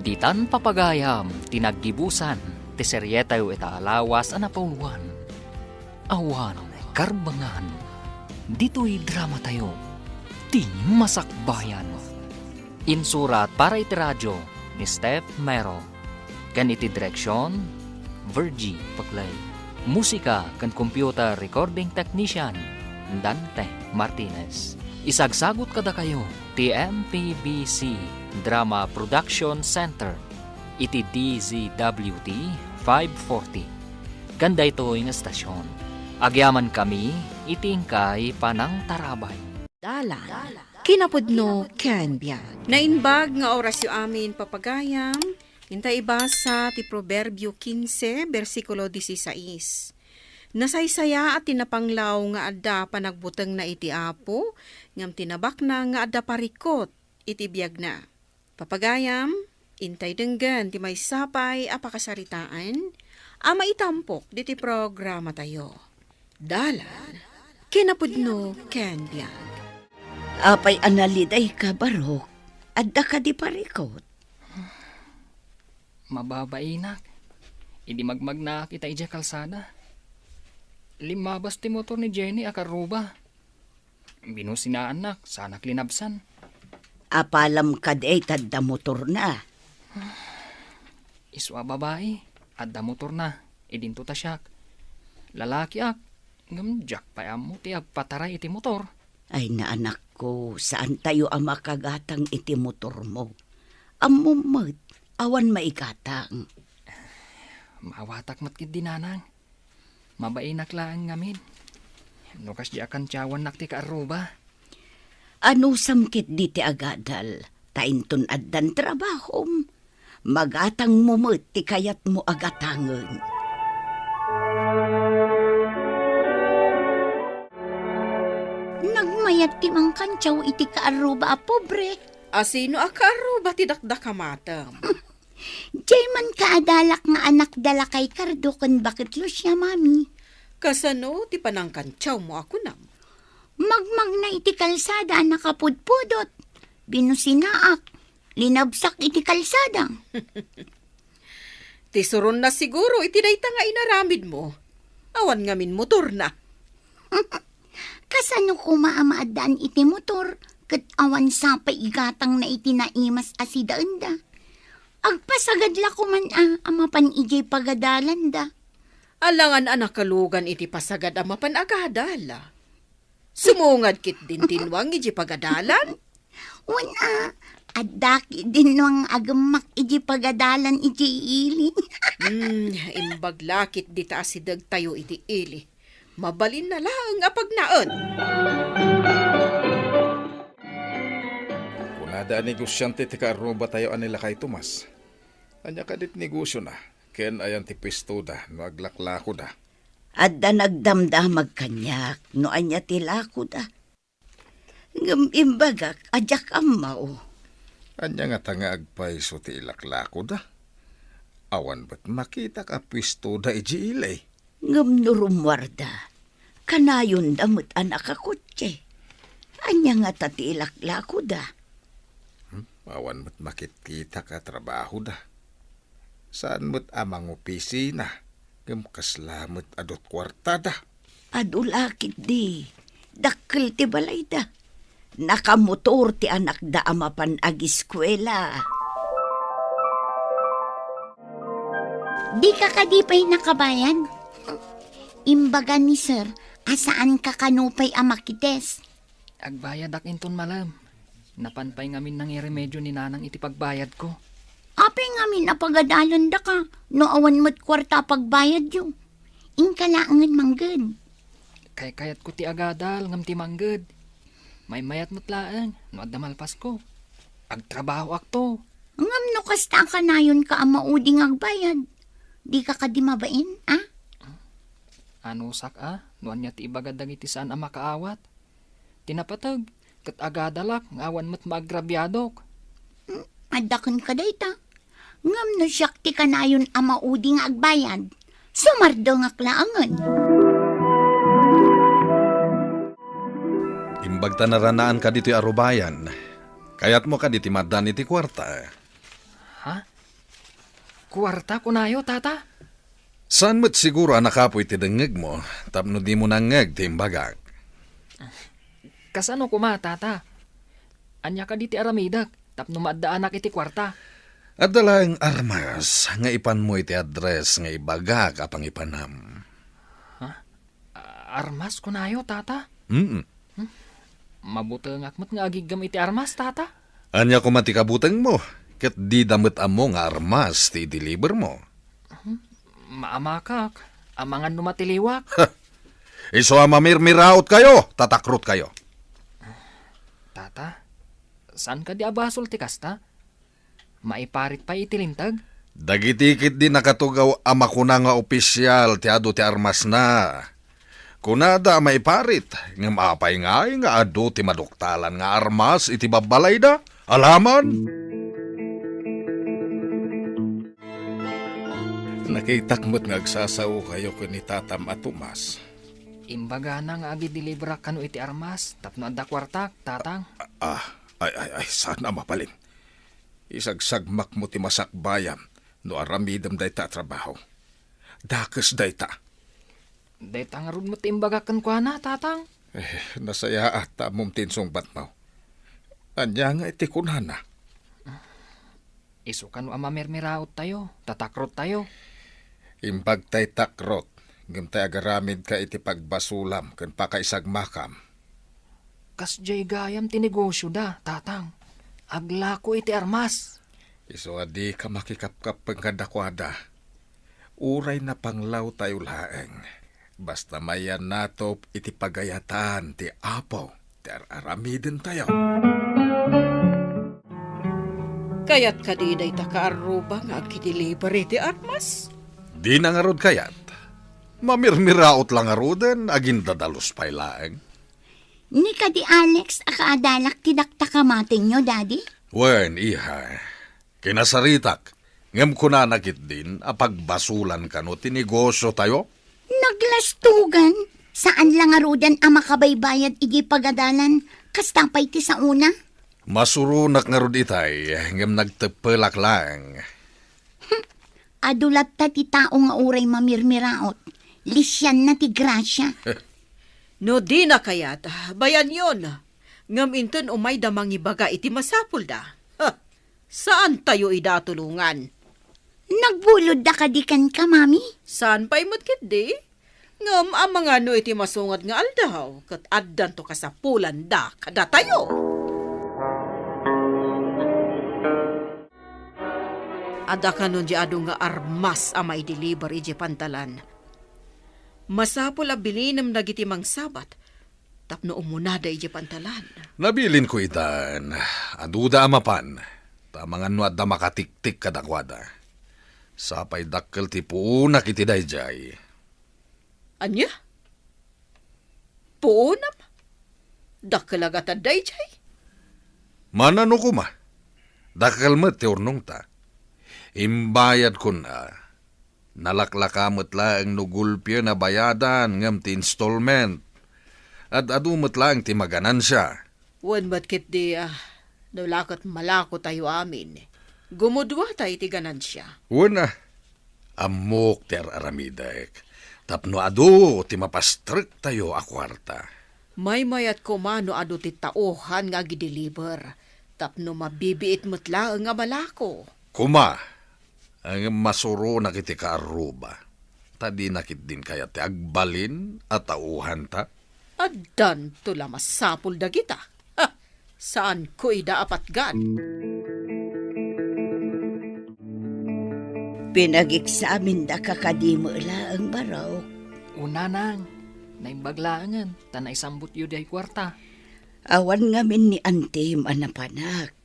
Ditan papagayam ti naggibusan ti serietayo ita a lawas a napauluan. Awan karbengan ditoy dramatayo, ti Masakbayan. Insurat para iti radio ni Steph Mero, ken iti direksion, Virgie Paclay. Musika ken computer recording technician, Dante Martinez. Isagsagut kadakayo ti M P B C Drama Production Center iti D Z W T five forty. Ken daytoy nga estasion, agyamankami iti inkay panangtarabay. Dalan. Kinapudno ken biag. Naimbag nga orasyo amin, papagayam, inta ibasa ti Proverbio quince, bersikulo dieciséis. Nasaysayaat ti napanglaw nga adda panagbutengna iti Apo, ngem ti nabaknang nga adda parikut iti biagna. Papagayam, intay denggen ti maysa pay a pakasaritaan a maitampok diti programatayo. Dalan, kinapudno ken biag. Apay a nalidayka, Barok? Adda kadi parikut? Mababainak. Idi magmagnaak ita idiay kalsada, limmabas ti motor ni Jenny a karuba. Binusinaannak, saanak linabsan. Apalam kadi ta adda motorna? Isu a babai, adda motorna. Idinto ta siak. Lalakiak, ngem diak pay ammo ti agpataray iti motor. Ay, naanakko, saantayo a makagatang iti motormo. Ammom met, awan maigatang. Maawatak met ketdi, nanang. Mabainak laeng ngamin. No kasdi a kantiawannak ti kaarruba. Anusam ketdi ti agadal, ta inton addan trabahom, magatangmo met ti kayatmo a gatangen. Nagmayat ti mangkantiaw iti kaarruba a pobre. A sino a kaarruba ti dakdakamatem? Diay man kaadalak nga anak da lakay Cardo ken baket Lucia, mami. Kasano ti panangkantiawmo a kunam? Magmagna iti kalsada a nakapudpudot. Binusinaak. Linabsak iti kalsada. Ti suronna siguro iti dayta nga inaramidmo. Awan ngamin motorna. Kasano koma a maaddaan iti motor ket awan sa pay igatangna iti naimas a sidaenda? Agpasagad la koman a, a mapan idiay pagadalanda. Alangan a nakalugan iti pasagad a mapan agadal. Sumungad ketdin ti nuang idiay pagadalan? Wen a, adda ketdin nuang agemmak idiay pagadalan idiay ili. Hmm, imbag la ketdi ta asidegtayo iti ili. Mabalinna laeng a pagnaed. Kunada a negosiante ti kaarrubatayo a ni lakay Tomas. Ania kadi ti negosiona, ken ayan ti puestoda no aglaklakoda? Adda nagdamdamag kaniak no ania ti lakoda. Ngem imbagak a diak ammo. Ania ngata nga agpayso ti ilaklakoda? Awan met makitak a puestoda idiay ili. Ngem no rummuarda, kanayonda met a nakakotse. Ania ngata ti ilaklakoda? Hmm, awan met makitkitak a trabahoda. Saan met a mangopisina, ngem kasla met adu ti kuartada. Adu la ketdi, dakkel ti balayda. Nakamotor ti anakda a mapan agiskuela. Dika kadi pay nakabayad? Imbaga ni Sir a saanka kano pay a makites. Agbayadak inton malem. Napan pay ngamin nangiremedio ni Nanang iti pagbayadko. Apay ngamin a pagadalendaka no awan met kuarta a pagbayadyo? Inka laengen mangged. Kaykayatko ti agadal ngem ti mangged. Maymayat met laeng no adda malpasko. Agtrabahoakto. Ngem no kasta a kanayonka a maudi nga agbayad, dika kadi mabain, a? Anusak a no ania ti ibagad dagiti saan a makaawat? Ti napateg, ket agadalak nga awan met maagrabiadok. Hmm, adda kenka dayta. Ngem no siak ti kanayon a maudi nga agbayad, sumardengak laengen. Imbag ta naranaanka ditoy a rubayan, kayatmo kadi ti maaddaan iti kuarta? Ha? Kuarta kunayo, Tata? Saan met siguro a nakapuy ti dengngegmo tapno dimo nangngeg ti imbagak. Kasano koma, Tata? Ania kadi ti aramidek tapno maaddaanak iti kuarta? Adda laeng armas nga ipanmo iti address nga ibagak a pangipanam. Armas kunayo, Tata? Mm. Hmm? Mabutengak met nga agiggam iti armas, Tata. Ania koma ti kabutengmo? Ket dida met ammo nga armas ti idelibermo. Hmm? Maamakak. Amangan no matiliwak. Isu a mamirmiraotkayo, tatakrotkayo. Tata, saan kadi a basol ti kasta? Maiparit pay iti linteg? Dagiti ketdi nakatugaw a makuna nga opisial ti adu ti armasna. Kunada a maiparit, ngem apay ngay nga adu ti maduktalan nga armas iti babbalayda? Alaman? Nakitak met nga agsasaokayo ken ni Tatam a Tomas. Imbagana nga agideliberak kano iti armas tapno adda kuartak, Tatang. Ah, ay, ay, ay, saan a mabalin? Isagsagmakmo ti masakbayam no aramidem dayta a trabaho. Dakes dayta. Dayta ngarud met ti imbagak kenkuana, Tatang. Eh, nasayaat ta ammom ti insungbatmo. Ania nga iti kunana? Isu kano a mamirmiraottayo, tatakrottayo. Imbag tay takrot, ngem tay agaramidka iti pagbasolam ken pakaisagmakam. Kasdiay gayam ti negosioda, Tatang. Aglako iti armas. Isu a dika makikapkappeng kadakuada. Uray napanglawtayo laeng, basta mayannatop iti pagayatan ti Apo ti ar-aramidentayo. Kayat kadi dayta kaarruba nga agideliver iti armas? Dina ngarud kayat. Mamirmiraot la ngaruden, agindadalus pay laeng. Ni kadi Alex a kaadalak ti dakta kamatenyo, Daddy? Wen, iha. Kinasaritak, ngem kunana ketdin a pagbasolan kano ti negosiotayo? Naglastugan, saan la ngaruden a makabaybayad idiay pagadalan, kasta pay ti saona? Masuronak ngarud itay, ngem nagteppelak laeng. Adu latta ti tao nga uray mamirmiraot, lisianna ti grasia. No dina kayat, bayanyon. Ngem inton umayda mangibaga iti masapulda, ha, saantayo ida a tulongan. Nagbulodda kadi kenka, Mami? Saan pay met ketdi? Ngem amangan no iti masungot nga aldaw, ket addanto kasapulanda kadatayo. Adda kanon di adu nga armas a maideliver idiay pantalan. Masapul a bilinem dagiti mangsabat tapno umunada idiay pantalan. Nabilinko itan, aduda a mapan, ta amangan no adda makatiktik kadakuada. Sapay dakkel ti puonak iti daydiay. Ania? Puonam? Dakkel a gatad daydiay? Manano koma? Dakkel met ti urnongta. Imbayadkon a. Nalaklaka met laeng no gulpien a bayadan ngem ti installment. Ad-adu met laeng ti maganansia. Wen met ketdi, ah, no la ket malakotayo amin, gumuduata iti ganansia. Wen a, ammok ti ar-aramidek, tapno adu ti mapastrektayo a kuarta. Maymayat koma no adu ti tauhan nga agideliver, tapno mabibiit met laeng a malako. Koma, ngem masuronak iti kaarruba, ta dina ketdin kayat ti agbalin a tauhanta. Addanto la masapul dagita. Ha! Saanko ida a patgan. Pinageksamendaka kadi met laeng, barok? Una, nang. Naimbag laengen, ta naisambutyo diay kuarta. Awan ngamin ni antim a napanak.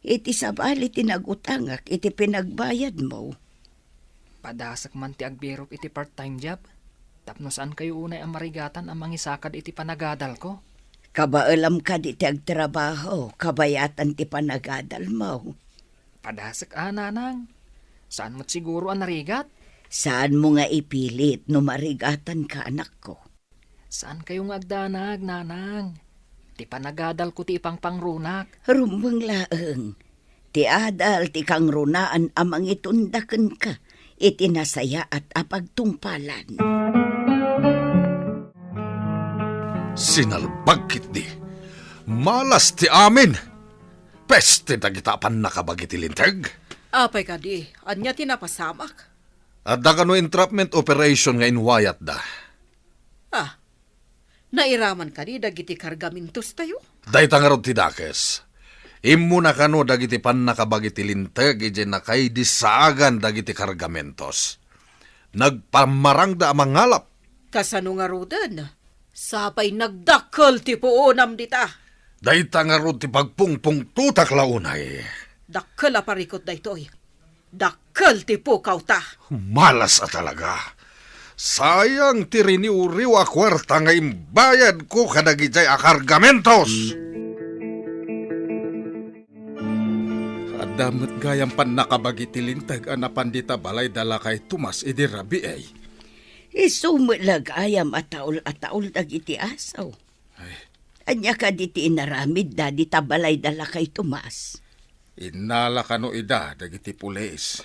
Iti sabali ti nagutangak iti pinagbayadmo. Padasek man ti agbirok iti part-time job, tapno saankayo unay a marigatan a mangisakad iti panagadalko. Kabaelam kadi ti agtrabaho, kabayatan ti panagadalmo. Padasek a, nanang. Saan met siguro a narigat? Saanmo nga ipilit no marigatanka, anakko. Saankayo nga agdanag, nanang. Ti panagadalko ti ipangpangrunak. Rumbeng laeng. Ti adal ti kangrunaan a mangitunda kenka iti nasayaat a pagtungpalan. Sinalbag ketdi. Malas ti amin. Peste dagita a pannakabag iti linteg. Apay kadi, ania ti napasamak? Adda kano entrapment operation nga inwayatda? Ah, Nairaman kadi dagiti kargamentostayo? Dayta ngarud ti dakes. Immuna kano dagiti pannakabagi ti linteg idiay nakaidisaagan dagiti kargamentos. Nagpammarangda a mangalap. Kasano ngaruden? Sapay nagdakkel ti puonam dita. Dayta ngarud ti pagpungpungtotak la unay. Dakkel a parikut daytoy. Dakkel ti pukawta. Malas a talaga. Sayang ti riniwriw a kuarta nga imbayadko kadagijay a kargamentos. Adda met gayam pannakabagi ti linteg a napan dita balay da lakay Tomas idi rabii. Isu met la gayam a taol a taol dagiti asaw. Ay. Ania kadi ti inaramidda dita balay da lakay Tomas? Innala kano ida dagiti pulis.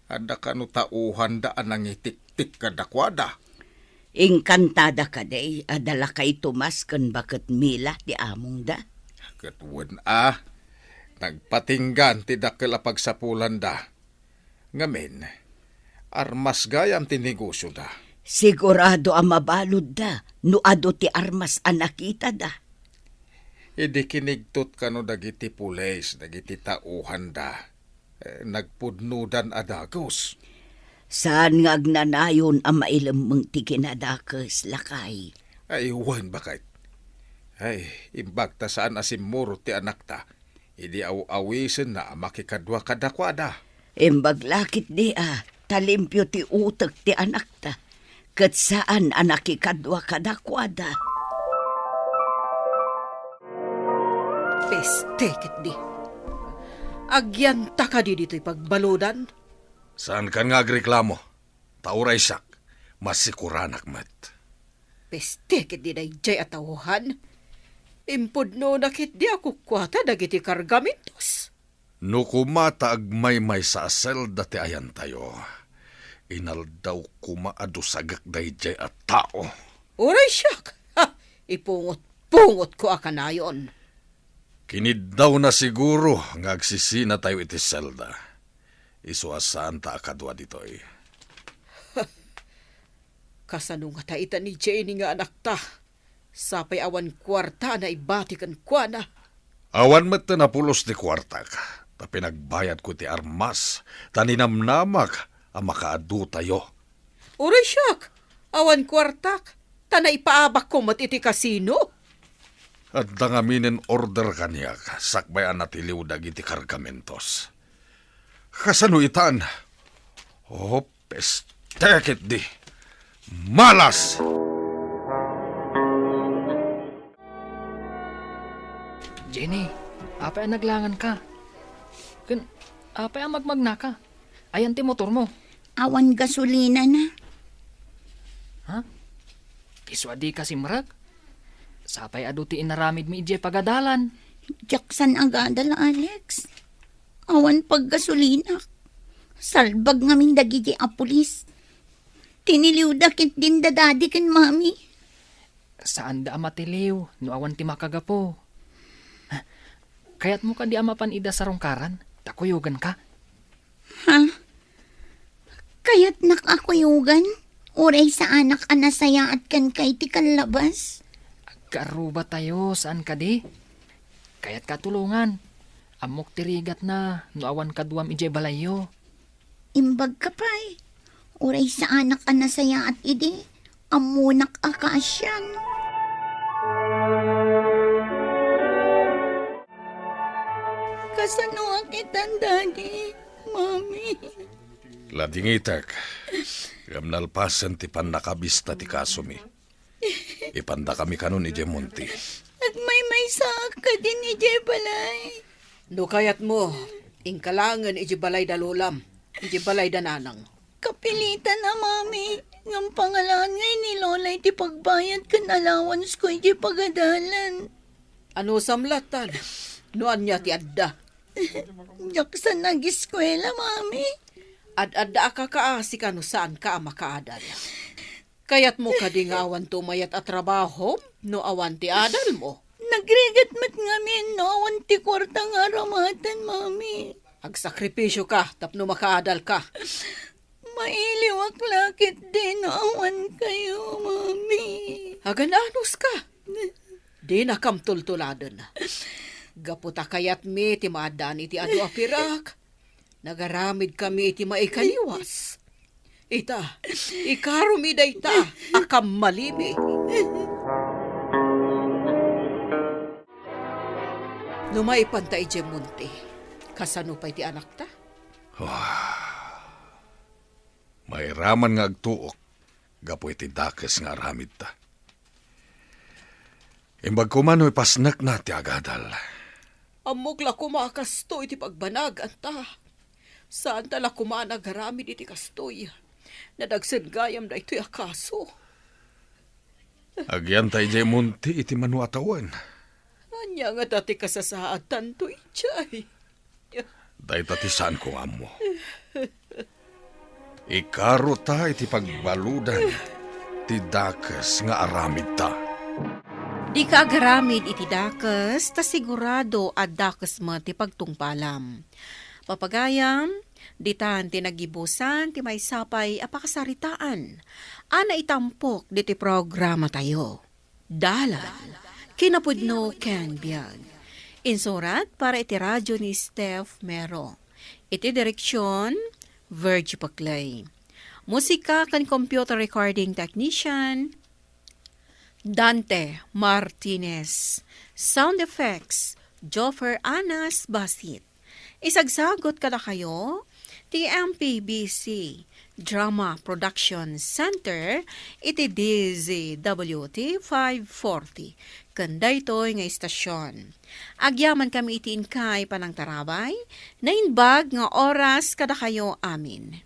Adda kano tauhanda a nangitiktik kadakuada. Inkantada kadi a da lakay Tomas ken baket Mila ti amongda? Ket wen a, nagpatinggan ti dakkel a pagsapulanda. Ngamin, armas gayam ti negosioda. Sigurado a mabaludda no adu ti armas a nakitada. Idi kinigtot kano dagiti pulis dagiti tauhanda, eh, nagpudnodan a dagus. Saan nga agnanayon a mailemmeng ti kinadakes, lakay? Ay, wen, baket. Ay, imbag ta saan a simmurot ti anakta idi aw-awisenna a makikadua kadakuada. Imbag la ketdi a ta limpio ti utek ti anakta, ket saan a nakikadua kadakuada. Peste ketdi. Agyanta kadi ditoy pagbaludan? Saankan nga agreklamo. Ta uray siak, masikuranak met. Peste ketdi daydiay a tauhan. Impudnona ketdi a kukuata dagiti kargamentos. No koma ta agmaymaysa a selda ti ayantayo, inaldaw koma a dusagek daydiay a tao. Uray siak! Ha! Ipungot-pungotko a kanayon. Kiniddawna siguro nga agsisinatayo iti selda. Isu a saanta a kadua ditoy. Kasano ngata ita ni Jenny nga anakta? Sapay awan kuarta a naibati kenkuana. Awan met ti napulos ti kuartak, ta pinagbayadko ti armas, ta ninamnamak a makaadutayo. Uray siak, awan kuartak, ta naipaabakko met iti kasino. Adda ngaminen order kaniak, sakbay a natiliw dagiti kargamentos. Kasano itan? Oh, peste ketdi. Malas! Jenny, apay a naglanganka? Ken, apay a magmagnaka? Ayan ti motormo? Awan gasolinana. Ha? Isu a dika simrek? Sapay adu ti inaramidmi idiay pagadalan. Diak saan agadal, Alex. Awan paggasolinak. Salbag ngamin dagiti a pulis. Tiniliwda ketdin da Daddy ken Mami. Saanda a matiliw no awan ti makagapu. Kayatmo kadi a mapan ida sarungkaran, ta kuyoganka? Ha? Kayatnak a kuyogan? Uray saanak a nasayaat kenka iti kallabas? Agkarrubatayo, saan kadi? Kayatka a tulongan. Ammok ti rigatna no awan kaduam idiay balayyo. Imbagka pay, uray saanak a nasayaat idi, ammonak a kaasian. Kasanoak itan, Daddy, Mami? Ladingitek, ngem nalpasen ti pannakabista ti kasomi. Ipandakami kanon idiay monte. Agmaymaysaak kadin idiay balay. No kayatmo, inka laengen idiay balay da lolam, idiay balay da nanang. Kapilitan a, Mami, ngem pangalaan nga ni Lola iti pagbayad ken allowance ko idiay pagadalan. Anusam latan, no ania ti adda? Diak saan ageskuela, Mami. Ad-adda a kakaasika no saanka a makaadal. Kayatmo kadi nga awanto mayat a trabahom no awan ti adalmo? Nagrigat met ngamin no awan ti kuarta nga aramatan, Mami. Agsakripisioka tapno makaadalka. Mailiwak la ketdi no awan kayo, Mami. Agan-anos ka? Dinakam tultuladen. Gapu ta kayatmi ti maaddaan iti adu a pirak, nagaramidkami iti maikaliwas. Ita, ikaromi dayta a kammalimi. No maipanta idiay monte, kasano pay ti anakta? Mairaman nga agtuok gapu iti dakes nga aramidta. Imbag koma no ipasnekna ti agadal. Ammok la koma a kastoy ti pagbanag, anta. Saanta la koma a nagaramid iti kastoy. Nadagsen gayam daytoy a kaso. Agyanta idiay monte iti mano a tawen. Ania ngata ti kasasaadtanto idiay? Dayta ti saanko nga ammo. Ikarota iti pagbaludan ti dakes nga aramidta. Dika agaramid iti dakes, ta sigurado a dakes met ti pagtungpalam. Papagayam, ditan ti nagibusan ti maysa pay a pakasaritaan a naitampok ditoy programatayo. Dalan, kinapudno ken biag. Insurat para iti radyo ni Steph Mero. Iti direksyon, Virgie Paclay. Musika ken computer recording technician, Dante Martinez. Sound effects, Joffer Anas Basit. Isagsagut kadakayo ti M P B C Drama Production Center iti D Z W T five forty ken daytoy nga istasyon. Agyamankami iti inkay panangtarabay, naimbag nga oras kadakayo amin.